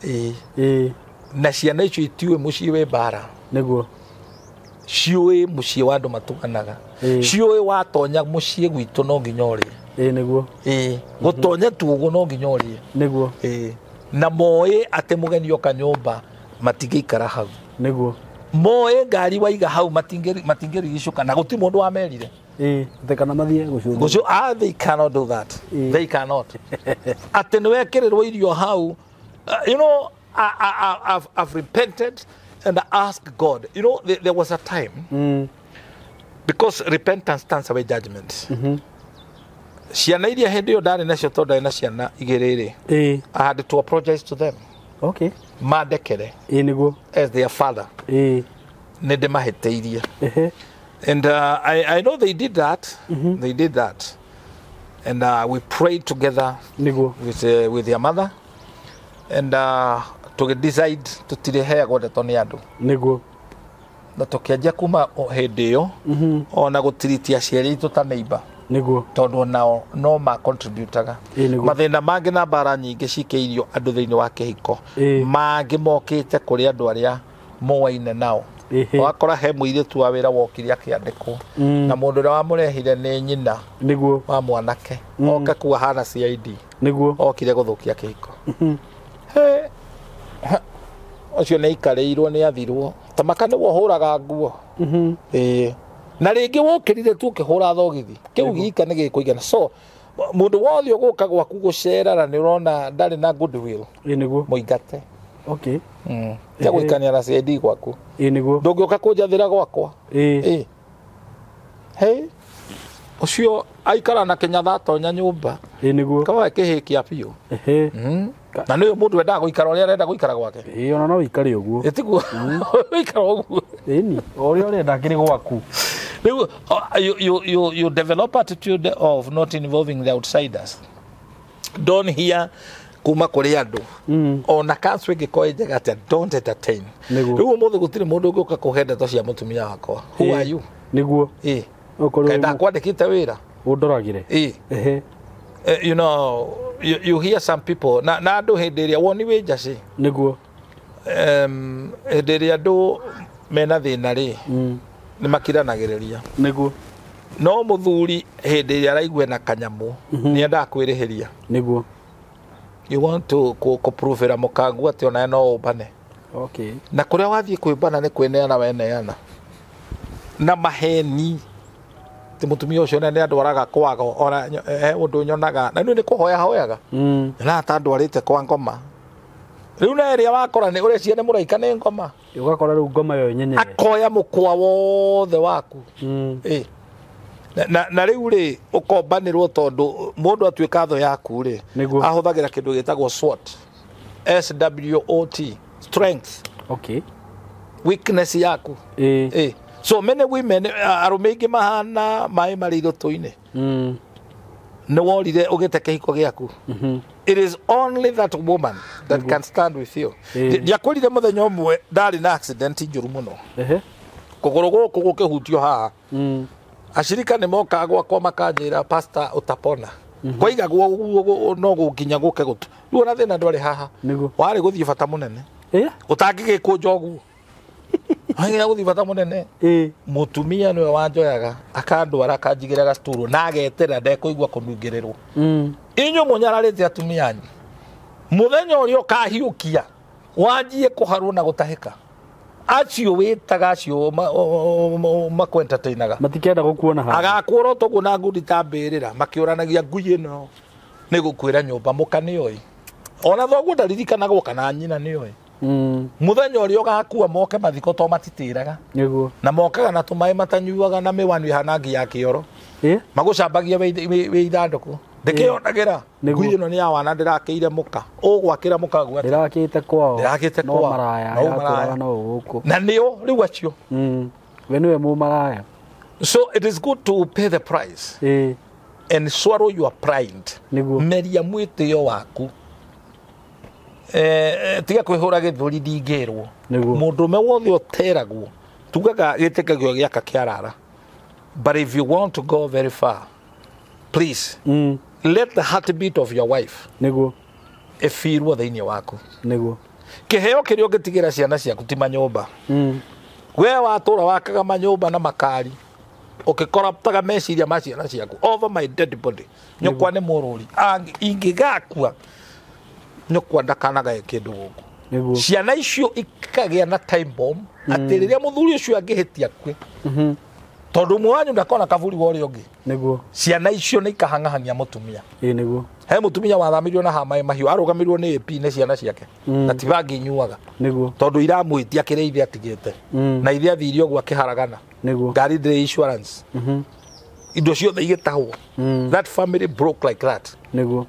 Ĩ. Ĩ. Na ciana icio itiũĩ mũciĩ wĩ mbara. Nĩguo. Ciũĩ mũciĩ wa andũ matuganaga. Ciũĩ watonya mũciĩ gwitũ no nginya ũrĩe. Ĩ nĩguo. Ĩ. Gũtonya tu ũguo no nginya ũrĩe. Nĩguo. Ĩ. Na moĩ atĩ mũgeni oka nyũmba matingĩikara hau. Nĩguo. Moĩ ngari waiga hau matingĩrigicũka na gũtirĩ mũndũ wamerire. Ĩ. Atĩ kana mathiĩ gũcũthĩrĩria. They cannot do that. Ĩ. They cannot. Atĩ nĩwekĩrĩrwo irio hau. You know, I've repented and asked God. You know, there was a time because repentance turns away judgment. Ciana iria hĩndĩ ĩyo ndarĩ nacio tondũ ndarĩ na ciana igĩrĩ rĩ. Ĩ. I had to apologize to them. Okay. Mandekere. Ĩ nĩguo. As their father. Ĩ. Nĩ ndĩmahĩtĩirie. Ehe. And I know they did that. They did that. And we prayed together Nĩguo. with their mother. And to decide tũtirĩheagwo ndeto nĩ andũ. Nĩguo. Na tũkĩanjia kuma hĩndĩ ĩyo ona gũtiritia aciari aitũ ta neighbor. Nĩguo. Tondũ nao no ma contributaga. Ĩ nĩguo. Mathĩna mangĩ na mbara nyingĩ cikĩirio andũ thĩinĩ wa kĩhiko. Ĩ. Mangĩ mokĩte kũrĩ andũ arĩa moaine nao. Ĩhĩ. Wakora he mũirĩtu wa wĩra wokire akĩandĩkwo. Na mũndũ ũrĩa wamũrehire nĩ nyina Nĩguo. wa mwanake. Oka kuwa hana CID. Nĩguo. Okire gũthũkia kĩhiko. He. Ũcio nĩ aikarĩirwo nĩ athirwo. Tamaka nĩwe ũhũraga nguo. Ĩĩ. Na rĩngĩ wokĩrire tu ũkĩhũra thogithi. Kĩu gika nĩ gĩkũigana. So mũndũ wothe ũgũka gwaku gũcera na nĩ ũrona ndarĩ na goodwill. Ĩ nĩguo. Mũingate. Okay. Tia gũikania na CID gwaku. Ĩ nĩguo. Ndũngĩũka kũnjathĩra gwakwa. Ĩ. Ĩ. Hey. Ũcio aikara na kĩnyatha atonya nyũmba. Ĩ nĩguo. Kaba kĩhĩ kĩa biũ. Ehe. Na nĩwe mũndũ wendaga gũikara ũrĩa arenda gũikara gwake. Ĩ ona no ũikare ũguo. Ĩtiguo. Ũikara ũguo. Ĩni. O ũrĩa ũrenda kĩrĩ gwaku. Rĩu you develop attitude of not involving the outsiders. Don't hear kuma kũrĩ andũ. Ona council ĩngĩkorwo ĩ njega atĩa, don't entertain. Nĩguo. Rĩu ũmũthĩ gũtirĩ mũndũ ũngĩũka kũhe ndeto cia mũtumia wakwa. Who are you? Nĩguo. Ĩ. Ũkorwo Kaĩ ndakwandĩkĩte wĩra? ũndoragĩre. Ĩ. Ehe. You know, you hear some people na andũ hĩndĩ ĩrĩa woni wĩ njacĩ. Nĩguo. Hĩndĩ ĩrĩa andũ mena thĩna rĩ, nĩ makiranagĩrĩria. Nĩguo. No mũthuri hĩndĩ ĩrĩa araigua na kanyamũ nĩ endaga kwĩrĩhĩria. Nĩguo. You want to kũpruvĩra mũkangu atĩ onawe no ũmbane. Okay. Na kũrĩa wathiĩ kwĩmbana nĩ kwĩneana weneana. Na maheni. Ti mũtumia ũcio nĩ andwaraga kwago ona he ũndũ nyonaga. Na nĩ kũhoya hoyaga. Na ta andwarĩte kwa ngoma. Rĩu na ĩrĩa wakora nĩ ũreciria nĩ mũraika nĩ ngoma. Ũgakora rĩu ngoma yo nyenyewe. Akoya mũkwa wothe waku. Ĩ. Na rĩu rĩ ũkombanĩrwo tondũ mũndũ atuĩka thũ yaku rĩ ahũthagĩra kĩndũ gĩtagwo SWOT. SWOT, strength. Okay. Weakness yaku. Ĩ. So many women arũme aingĩ mahana maĩ marĩ irũtũ-inĩ. Nĩ worire ũgĩte kĩhiko gĩaku. It is only that woman that can stand with you. Ndiakwĩrire mũthenya ũmwe ndarĩ na accident njũru mũno. Kũgũrũ gũkũ gũkĩhutio haha. Ashirika nĩ mokaga gwakwa makanjĩra pastor utapona. Kwaigagwo ũguo no gũkinya gũke gũtũ. Rĩu ona thĩna ndwarĩ haha. Warĩ gũthiĩ bata mũnene. Ũtangĩgĩkũnja ũguo. Wagĩra gũthiĩ bata mũnene. Mũtumia nĩwe wanjoyaga akandwara akanjigĩra gacturu na agetera ndekũigua kũnungĩrĩrwo. Inyuĩ mũnyararĩte atumia anyu. Mũthenya ũrĩa ũkahiũkia wanjie kũharwo na gũtahĩka. Acio wĩtaga acio makwentertainaga. Matikenda gũkuona haha. Agakuora toguo na ngundi ta mbĩrĩra makĩũranagia ngui ĩno nĩ gũkuĩra nyũmba mũka nĩoĩ. Ona thoguo ndaririkanagwo kana nyina nĩoĩ. Mũthenya ũrĩa ũgakua moke mathiko to matitĩraga. Nĩguo. Na mokaga na tũmaĩ matanyuaga na mĩwani ĩhana ngi ya kĩoro. Magũcambagia wĩ ithandũkũ. Ndĩkĩonagĩra. Ngui ĩno nĩ ya wana ndĩrakĩire mũka. Ũgwakĩra mũka guo atĩa? Ndĩrakĩte kwao. Ndĩrakĩte kwao. No maraya. No maraya. No gũkũ. Na nĩo rĩu acio. We nĩwe mũmaraya. So it is good to pay the price. And swallow your pride. Nĩguo. Meria mwĩtĩo waku. Tiga kwĩhũra gĩthũri ndingĩrwo. Mũndũrũme wothe ũteragwo tugaga gĩtĩkagio gĩaka kĩarara. But if you want to go very far, please let the heartbeat of your wife nĩguo ĩbirwo thĩinĩ waku. Nĩguo. Kĩheo kĩrĩa ũngĩtigĩra ciana ciaku ti manyũmba. We watũra wakaga manyũmba na makari ũkĩkoraptaga meciria ma ciana ciaku over my dead body. Nyũkwa nĩ mũrũri. Ingĩgakua nyũkwa ndakanagae kĩndũ gũkũ. Ciana icio ikagĩa na time bomb atĩ rĩrĩa mũthuri ũcio angĩhĩtia akue. Tondũ ũmwe wanyu ndakona kaburi wa ũrĩa ũngĩ. Nĩguo. Ciana icio nĩ ikahang'ahangia mũtumia. Ĩĩ nĩguo. He mũtumia wathamirio na hama mahiũ arũgamĩrwo nĩ AP nĩ ciana ciake. Na ti bangi inyuaga. Nĩguo. Tondũ iramwĩtia kĩrĩa ithe atigĩte. Na ithe athiire ũguo akĩharagana. Nĩguo. Ngari ndĩrĩ insurance. Indo ciothe igĩtahwo. That family broke like that. Nĩguo.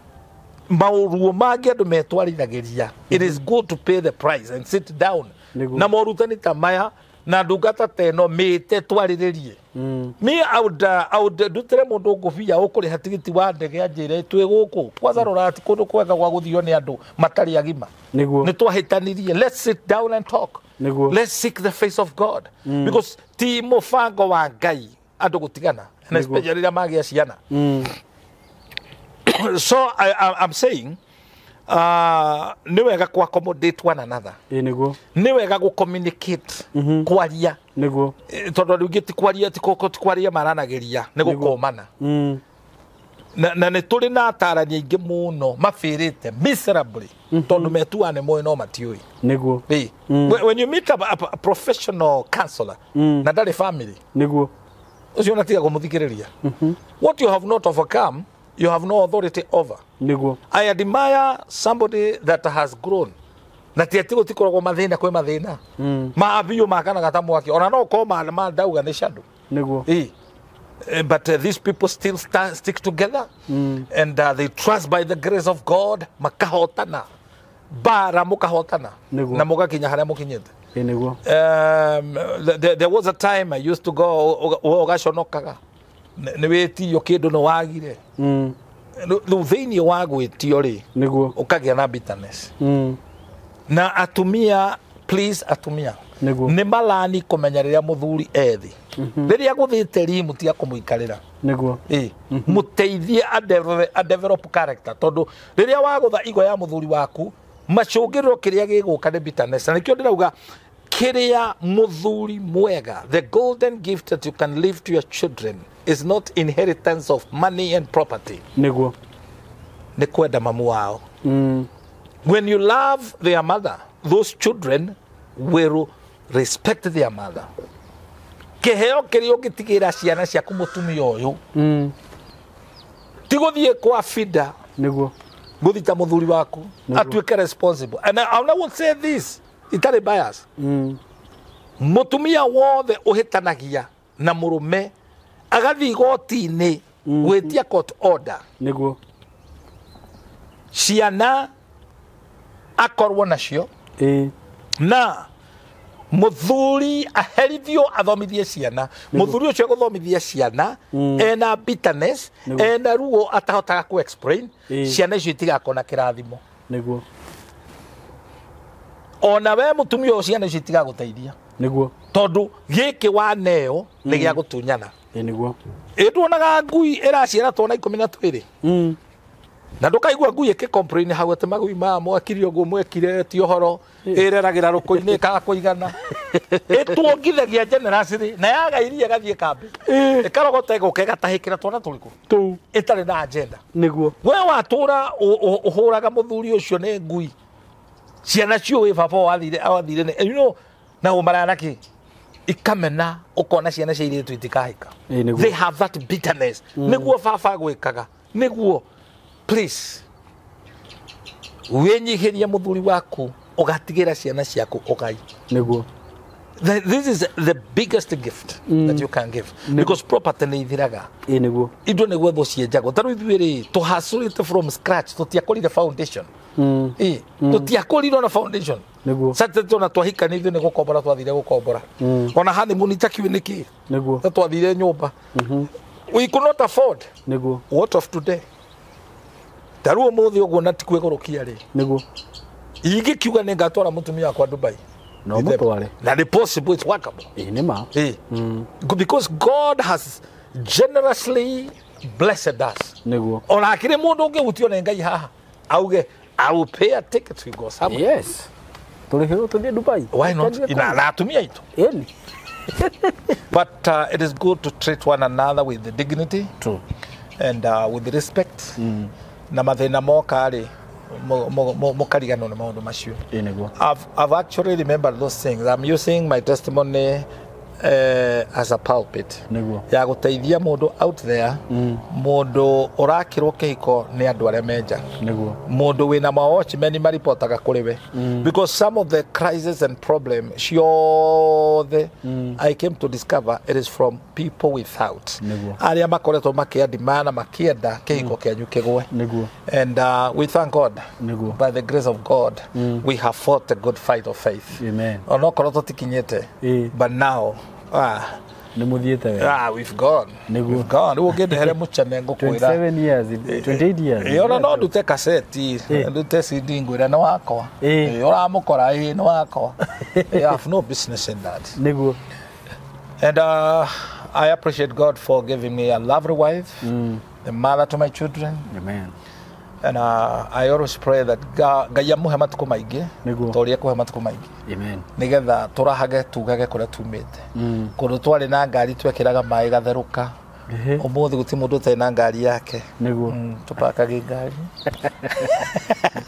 Maũruo mangĩ andũ metwarithagĩria. It is good to pay the price and sit down. Na morutani ta maya na ndungata ta ĩno mĩte twarĩrĩrie. Me I would ndutĩre mũndũ ngũbia ũkũrĩha tigiti wa ndege anjĩre twĩ gũkũ. Kwanza rora ti kũndũ kwega gwa gũthio nĩ andũ matarĩ agima. Nĩguo. Nĩ twahĩtanirie. Let's sit down and talk. Nĩguo. Let's seek the face of God. Because ti mũbango wa Ngai andũ gũtigana. And especially rĩrĩa magĩa ciana. So I'm saying nĩ wega ku accommodate one another. Nĩguo. Nĩ wega gũ communicate. Kwaria. Nĩguo. Tondũ rĩu ti kwaria ti kwaria maranagĩria nĩ gũkũmana. Na nĩ tũrĩ na atarani aingĩ mũno mabĩrĩte miserably tondũ metuaga nĩ moĩ no matiũĩ. Nĩguo. When you meet a professional counselor na ndarĩ family. Nĩguo. Ũcio ona tiga kũmũthikĩrĩria. What you have not overcome, you have no authority over. Nĩguo. I admire somebody that has grown. Na ti atĩ gũtikoragwo mathĩna kwĩ mathĩna. Ma biũ makanaga ta mwaki. Ona no ũkorwo ma ndauga nĩ shadow. Nĩguo. But these people still stick together. And they trust by the grace of God. Makahotana. Bara mukahotana. Na mũgakinya harĩa mũkinyĩte. Nĩguo. There was a time I used to go ũgaconokaga. Nĩ wĩtirio kĩndũ nĩ wagire. Rĩu thĩinĩ wa gwĩtio rĩ, Nĩguo. ũkagĩa na bitterness. Na atumia, please atumia. Nĩguo. Nĩ malani kũmenya rĩrĩa mũthuri ethi. Rĩrĩa gũthiĩte rimu tiga kũmũikarĩra. Nĩguo. Mũteithie a develop character tondũ rĩrĩa wagũtha igo ya mũthuri waku macũngĩrĩro kĩrĩa gĩgũka nĩ bitterness. Na nĩkĩo ndĩrauga kĩrĩa mũthuri mwega, the golden gift that you can leave to your children is not inheritance of money and property. Nĩguo. Nĩ kwenda mamu wao. When you love their mother, those children will respect their mother. Kĩheo kĩrĩa ũngĩtigĩra ciana ciaku mũtumia ũyũ. Ti gũthiĩ kwa Fida. Nĩguo. Guthita muthuri waku atuike responsible. And I won't say this itari bias. Mutumia wothe uhitanagia na murume agathi igoti-inĩ gwĩtia court order. Niguo. Ciana akorwo nacio. Na muthuri aherithio athomithie ciana. Muthuri ucio guthomithia ciana ena bitterness, ena ruo atahotaga ku explain, ciana icio itigakona kirathimo. Niguo. Ona we mutumia ucio ciana icio itigaguteithia. Niguo. Tondu giki waneo ni gia gutunyana. Niguo. Ituonaga ngui iraciara twana 12. Na ndukaigua ngui ĩkĩ-complain hau atĩ magui maya mwekire ũguo mwekire ti ũhoro ĩreragĩra rũkũ-inĩ ĩkaga kũigana. Ĩtuongithagia generosity na yaga iria ĩgathiĩ kambĩ. Ĩkarogota ĩgoka ĩgatahĩkĩra twana tũrĩkũ? Tũu. Ĩtarĩ na agenda. Niguo. We watũra ũhũraga mũthuri ũcio nĩ ngui. Ciana ciũĩ baba wathire nĩ you know na ũmarana kĩ? Ikamena ũkona ciana cia airĩtu itikahĩka. They have that bitterness. Nĩguo baba gwĩkaga. Nĩguo. Please, wĩnyihĩrie mũthuri waku ũgatigĩra ciana ciaku ũgai. Nĩguo. This is the biggest gift that you can give. Because property nĩ ithiraga. Nĩguo. Indo nĩ gwethwo cienjagwo. Ta rĩu ithuĩ rĩ, tũhacũrĩte from scratch, tũtiakũrire foundation. Tũtiakũrire ona foundation. Nĩguo. Sasa ona twahikania ithuĩ nĩ gũkombora twathire gũkombora. Ona honeymoon itakiũĩ nĩkĩ. Nĩguo. Ta twathire nyũmba. We could not afford. Nĩguo. What of today? Ta rĩu ũmũthĩ ũguo na ti kwĩgũrũkia rĩ. Nĩguo. Ingĩkiuga nĩ ngatwara mũtumia wakwa Dubai. No mũtware. Na nĩ possible, it's workable. Nĩ ma. Because God has generously blessed us. Nĩguo. Ona akĩrĩ mũndũ ũngĩhutio nĩ Ngai haha auge I will pay a ticket to go somewhere. Yes. Tũrĩhĩrwo tũthiĩ Dubai. Why not? Na atumia aitũ. Ĩni. But it is good to treat one another with the dignity. True. And with respect. Na mathĩna moka rĩ mũkariganwo nĩ maũndũ macio. I've actually remembered those things. I'm using my testimony as a pulpit. Nĩguo. Ya gũteithia mũndũ out there, mũndũ ũrakĩrwo kĩhiko nĩ andũ arĩa menja. Nĩguo. Mũndũ wĩna mawatchmen maripotaga kũrĩ we. Because some of the crisis and problem ciothe I came to discover it is from people without. Nĩguo. Arĩa makoretwo makĩandimana makĩenda kĩhiko kĩanyu kĩgwe. Nĩguo. And we thank God. Nĩguo. By the grace of God, we have fought a good fight of faith. Amen. Onokorwo tũtikinyĩte. But now nĩ mũthiĩte wega. We've gone. Nĩguo. We've gone. Rĩu ũngĩndehere mũchene ngũkwĩra. 27 years, 28 years. Ona no ndute kaseti, ndute CD ngwĩre nĩ wakwa. Ũramũkora nĩ wakwa. I have no business in that. Nĩguo. And I appreciate God for giving me a lovely wife, the mother to my children. Amen. And I always pray that Ngai amũhe matukũ maingĩ Nĩguo. ta ũrĩa ekũhe matukũ maingĩ. Amen. Nĩgetha tũrahage tugage kũrĩa tumĩte. Kũndũ twarĩ na ngari twekĩraga maĩ gatherũka. Ũmũthĩ gũtirĩ mũndũ ũtarĩ na ngari yake. Nĩguo. Tũpakage ngari.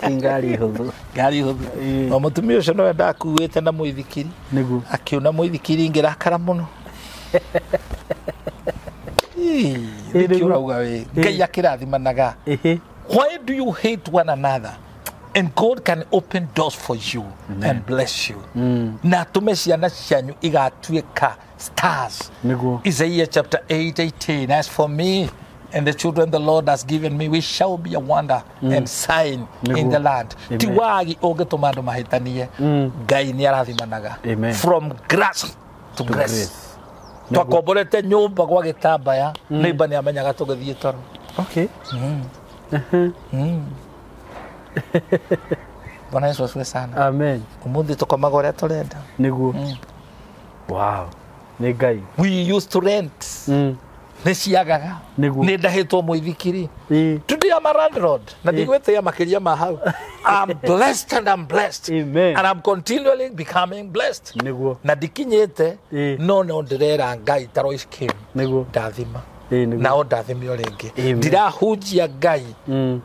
Ti ngari hũthũ. Ngari hũthũ. Na mũtumia ũcio nĩwe ndakuĩte na mũithikiri. Nĩguo. Akiuna mũithikiri ngĩrakara mũno. Nĩkĩo ũrauga wĩ Ngai akĩrathimanaga. Why do you hate one another? And God can open doors for you and bless you. Na atũme ciana cianyu igatuĩka stars. Nĩguo. Isaiah chapter 8:18. As for me and the children the Lord has given me, we shall be a wonder and sign in the land. Ti wagi ũngĩtũma andũ mahĩtanie. Ngai nĩ arathimanaga. Amen. From grass to grace. Twakomborete nyũmba gwa gĩtambaya, neighbor nĩ amenyaga tũgĩthiĩ toro. Okay. Bwana Yesu asifiwe sana. Amen. Umuthi tukomaga ũrĩa tũrenda. Nĩguo. Wow. Nĩ Ngai. We used to rent. Nĩ ciagaga. Nĩguo. Nĩ ndahĩtwo mũithikiri. Today I'm a landlord. Na ndigwĩtĩĩa makĩria ma hau. I'm blessed and I'm blessed. Amen. And I'm continually becoming blessed. Nĩguo. Na ndikinyĩte no no ndĩrera Ngai ta Royce Kim. Nĩguo. Ndathima. Na ũndathime o rĩngĩ. Ndirahunjia Ngai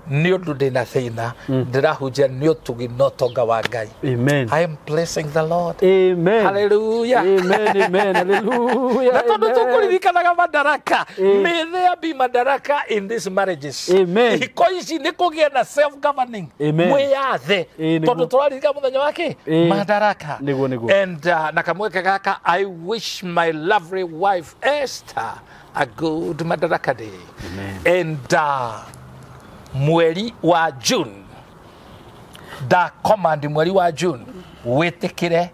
nĩ ũndũ ndĩna thĩna, ndĩrahunjia nĩ ũtugi na ũtonga wa Ngai. Amen. I am blessing the Lord. Amen. Hallelujah. Amen, amen. Hallelujah. Na tondũ tũkũririkanaga Madaraka, may there be Madaraka in these marriages. Amen. Ihiko ici nĩ kũgĩa na self governing. Amen. Mwĩyathe. Tondũ tũraririkana mũthenya wa kĩ? Madaraka. Nĩguo, nĩguo. And na kamweke gaka, I wish my lovely wife Esther a good Madaraka Day. Amen. And mweri wa June, da command mweri wa June wĩtĩkĩre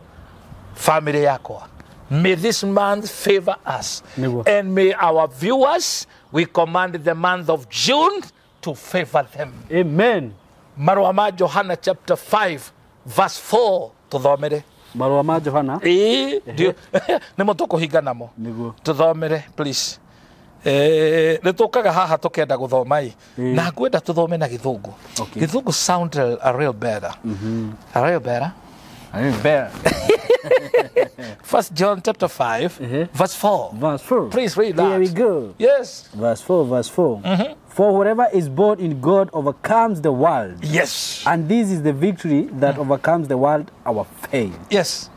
family yakwa. May this month favor us. Nĩguo. And may our viewers, we command the month of June to favor them. Amen. Marũa ma Johana chapter 5 verse 4 tũthomere. Marũa ma Johana. Ĩĩ, nĩmo tũkũhinga namo. Nĩguo. Tũthomere please. Nĩ tũkaga haha tũkenda gũthoma ĩ, na ngwenda tũthome na Gĩthũngũ. Okay. Gĩthũngũ sound a real better. A real better. A real better. First John chapter 5 verse 4. Verse 4. Please read that. Here we go. Yes. Verse 4, verse 4. For whoever is born in God overcomes the world. Yes. And this is the victory that overcomes the world, our faith. Yes.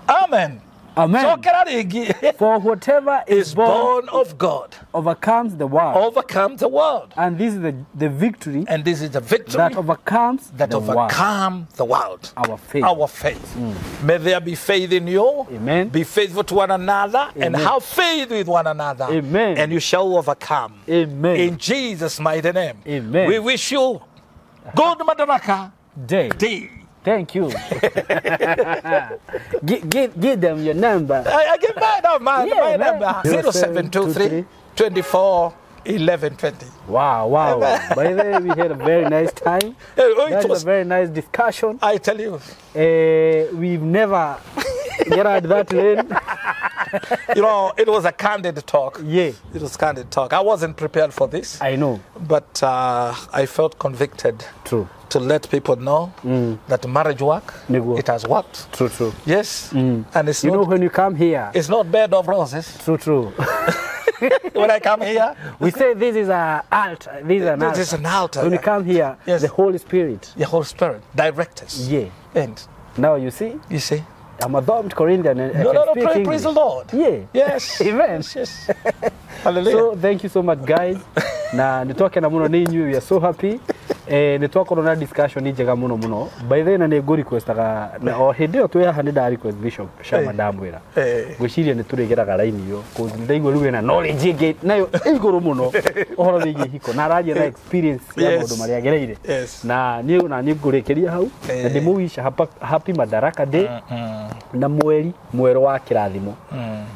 Amen. Amen. Cokera rĩngĩ. For whatever is Is born of God overcomes the world. Overcome the world. And this is the victory And this is the victory that overcomes that the world. overcome the world. Our faith. Our faith. May there be faith in you. Amen. Be faithful to one another. Amen. And have faith with one another. Amen. And you shall overcome. Amen. In Jesus' mighty name. Amen. We wish you good Madaraka Day. Day. Thank you. Give them your number. I give mine now, man. Yeah, my man. number. 0723 24 11 20. Wow, wow. By the way, we had a very nice time. It That was a very nice discussion. I tell you. We've never get out that lane. You know, it was a candid talk. Yeah. It was candid talk. I wasn't prepared for this. I know. But I felt convicted. True. To let people know that marriage work, Nĩguo. it has worked. True, true. Yes. And it's You not, know, when you come here. It's not bed of roses. True, true. When I come here. We say this is an altar. This is an altar. This is an altar. When you come here, yes. The Holy Spirit. The Holy Spirit directs us. Yeah. And now you see. You see. I'm a dormed Corinthian. And No, I no, can no, speak praise the English. Lord. Yeah. Yes. Amen. Yes, yes. Hallelujah. So thank you so much, guys. Na nitwakena muno ni inyuĩ, we are so happy. Nitwakorwo na discussion njega muno muno. By the way, na nĩ ngũ requestaga na o hĩndĩ ĩyo twĩ haha nĩ nda request Bishop Shama ndamwĩra. Ngwĩciria nĩ tũrĩgeraga line ĩyo cause nĩ ndaigua rĩu ena knowledge ĩngĩ nayo ĩ igũrũ mũno ũhoro wĩgiĩ hiko na araria na experience ya Yes. maũndũ marĩa agereire. Yes. Na niĩ na niĩ ngũrĩkĩria hau na ndĩmũwish happy Madaraka Day na mweri mwerũ wa kĩrathimo.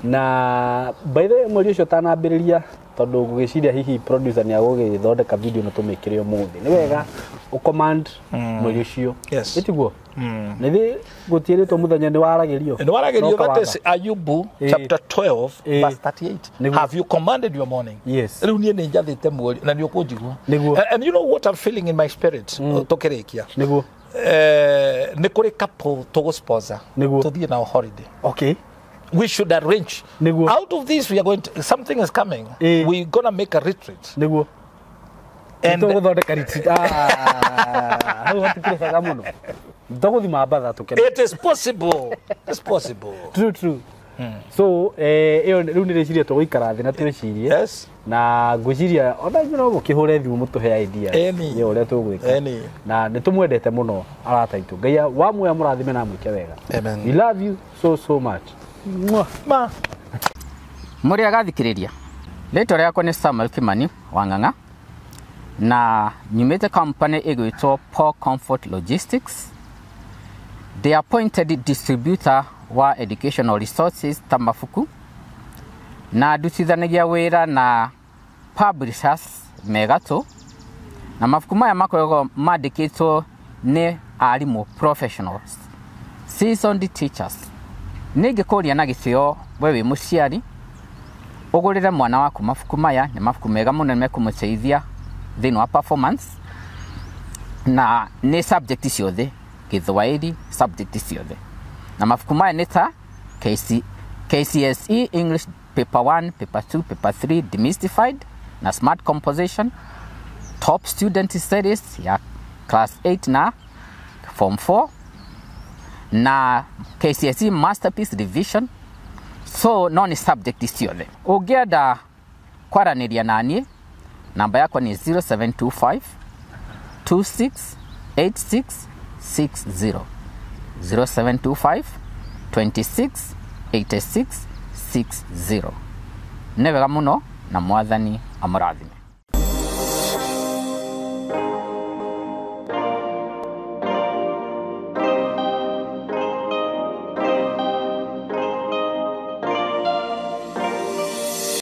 Na by the way, mweri ũcio ũtanambĩrĩria tondũ ngũgĩciria hihi producer nĩ agũgĩthondeka video na tũmĩkĩre ũmũthĩ nĩ wega ũcommand mweri ũcio. Yes. Ĩtiguo? Nĩthĩ gũtiĩrĩtwo mũthenya nĩ waragĩrio. And what I No that kawatha. is Ayubu chapter 12 verse 38. Nĩguo. Have you commanded your morning? Yes. Rĩu niĩ nĩ njathĩte mweri na nĩ ũkũnjigua. Nĩguo. And you know what I'm feeling in my spirit tũkĩrĩkia. Nĩguo. Nĩ kũrĩ couple tũgũ-sponsor. Nĩguo. Tũthiĩ nao holiday. Okay. We should arrange. Nĩguo. Out of this we are going to, something is coming. We're gonna make a retreat. Nĩguo. And tũgũthondeka retreat. Ah, hau hatikĩrĩhaga mũno. Tũgũthiĩ Mambatha tũkene. It is possible. It's possible. True, true. So, ĩyo rĩu nĩ rĩciria tũgũikara thĩ na twĩcirie. Yes. Na ngwĩciria ona inyuĩ no mũkĩhũre thimũ mũtũhe ideas Any. ya ũrĩa tũgwĩka. Any. Na nĩ tũmwendete mũno arata aitũ. Ngai wamuoya mũrathime na amwĩke wega. Amen. We love you so so much. Mwah. Ma. Mũrĩ agathikĩrĩria rĩtwa rĩakwa nĩ Samuel Kimani wa Ng'ang'a na nyumĩte company ĩgwĩtwo Paul Comfort Logistics. The appointed distributor wa educational resources ta mabuku na ndutithanagia wĩra na publishers megatũ na mabuku maya makoragwo mandĩkĩtwo nĩ arimũ professionals, seasoned teachers. Nĩ ingĩkũria na gĩtĩo we wĩ mũciari ũgũrĩre mwana waku mabuku maya, nĩ mabuku mega mũno mekũmũteithia thĩinĩ wa performance na nĩ subject ciothe, Gĩthwaĩri subject ciothe. Na mabuku maya nĩ ta KCSE English Paper 1, paper 2, paper 3 demystified na smart composition, top student studies ya class 8 na form 4 na KCSE masterpiece revision. So no nĩ subject ciothe. Ũngĩenda kwaranĩria naniĩ, namba yakwa nĩ 0725 268660, 0725 268660. Nĩ wega mũno na Mwathani amũrathime.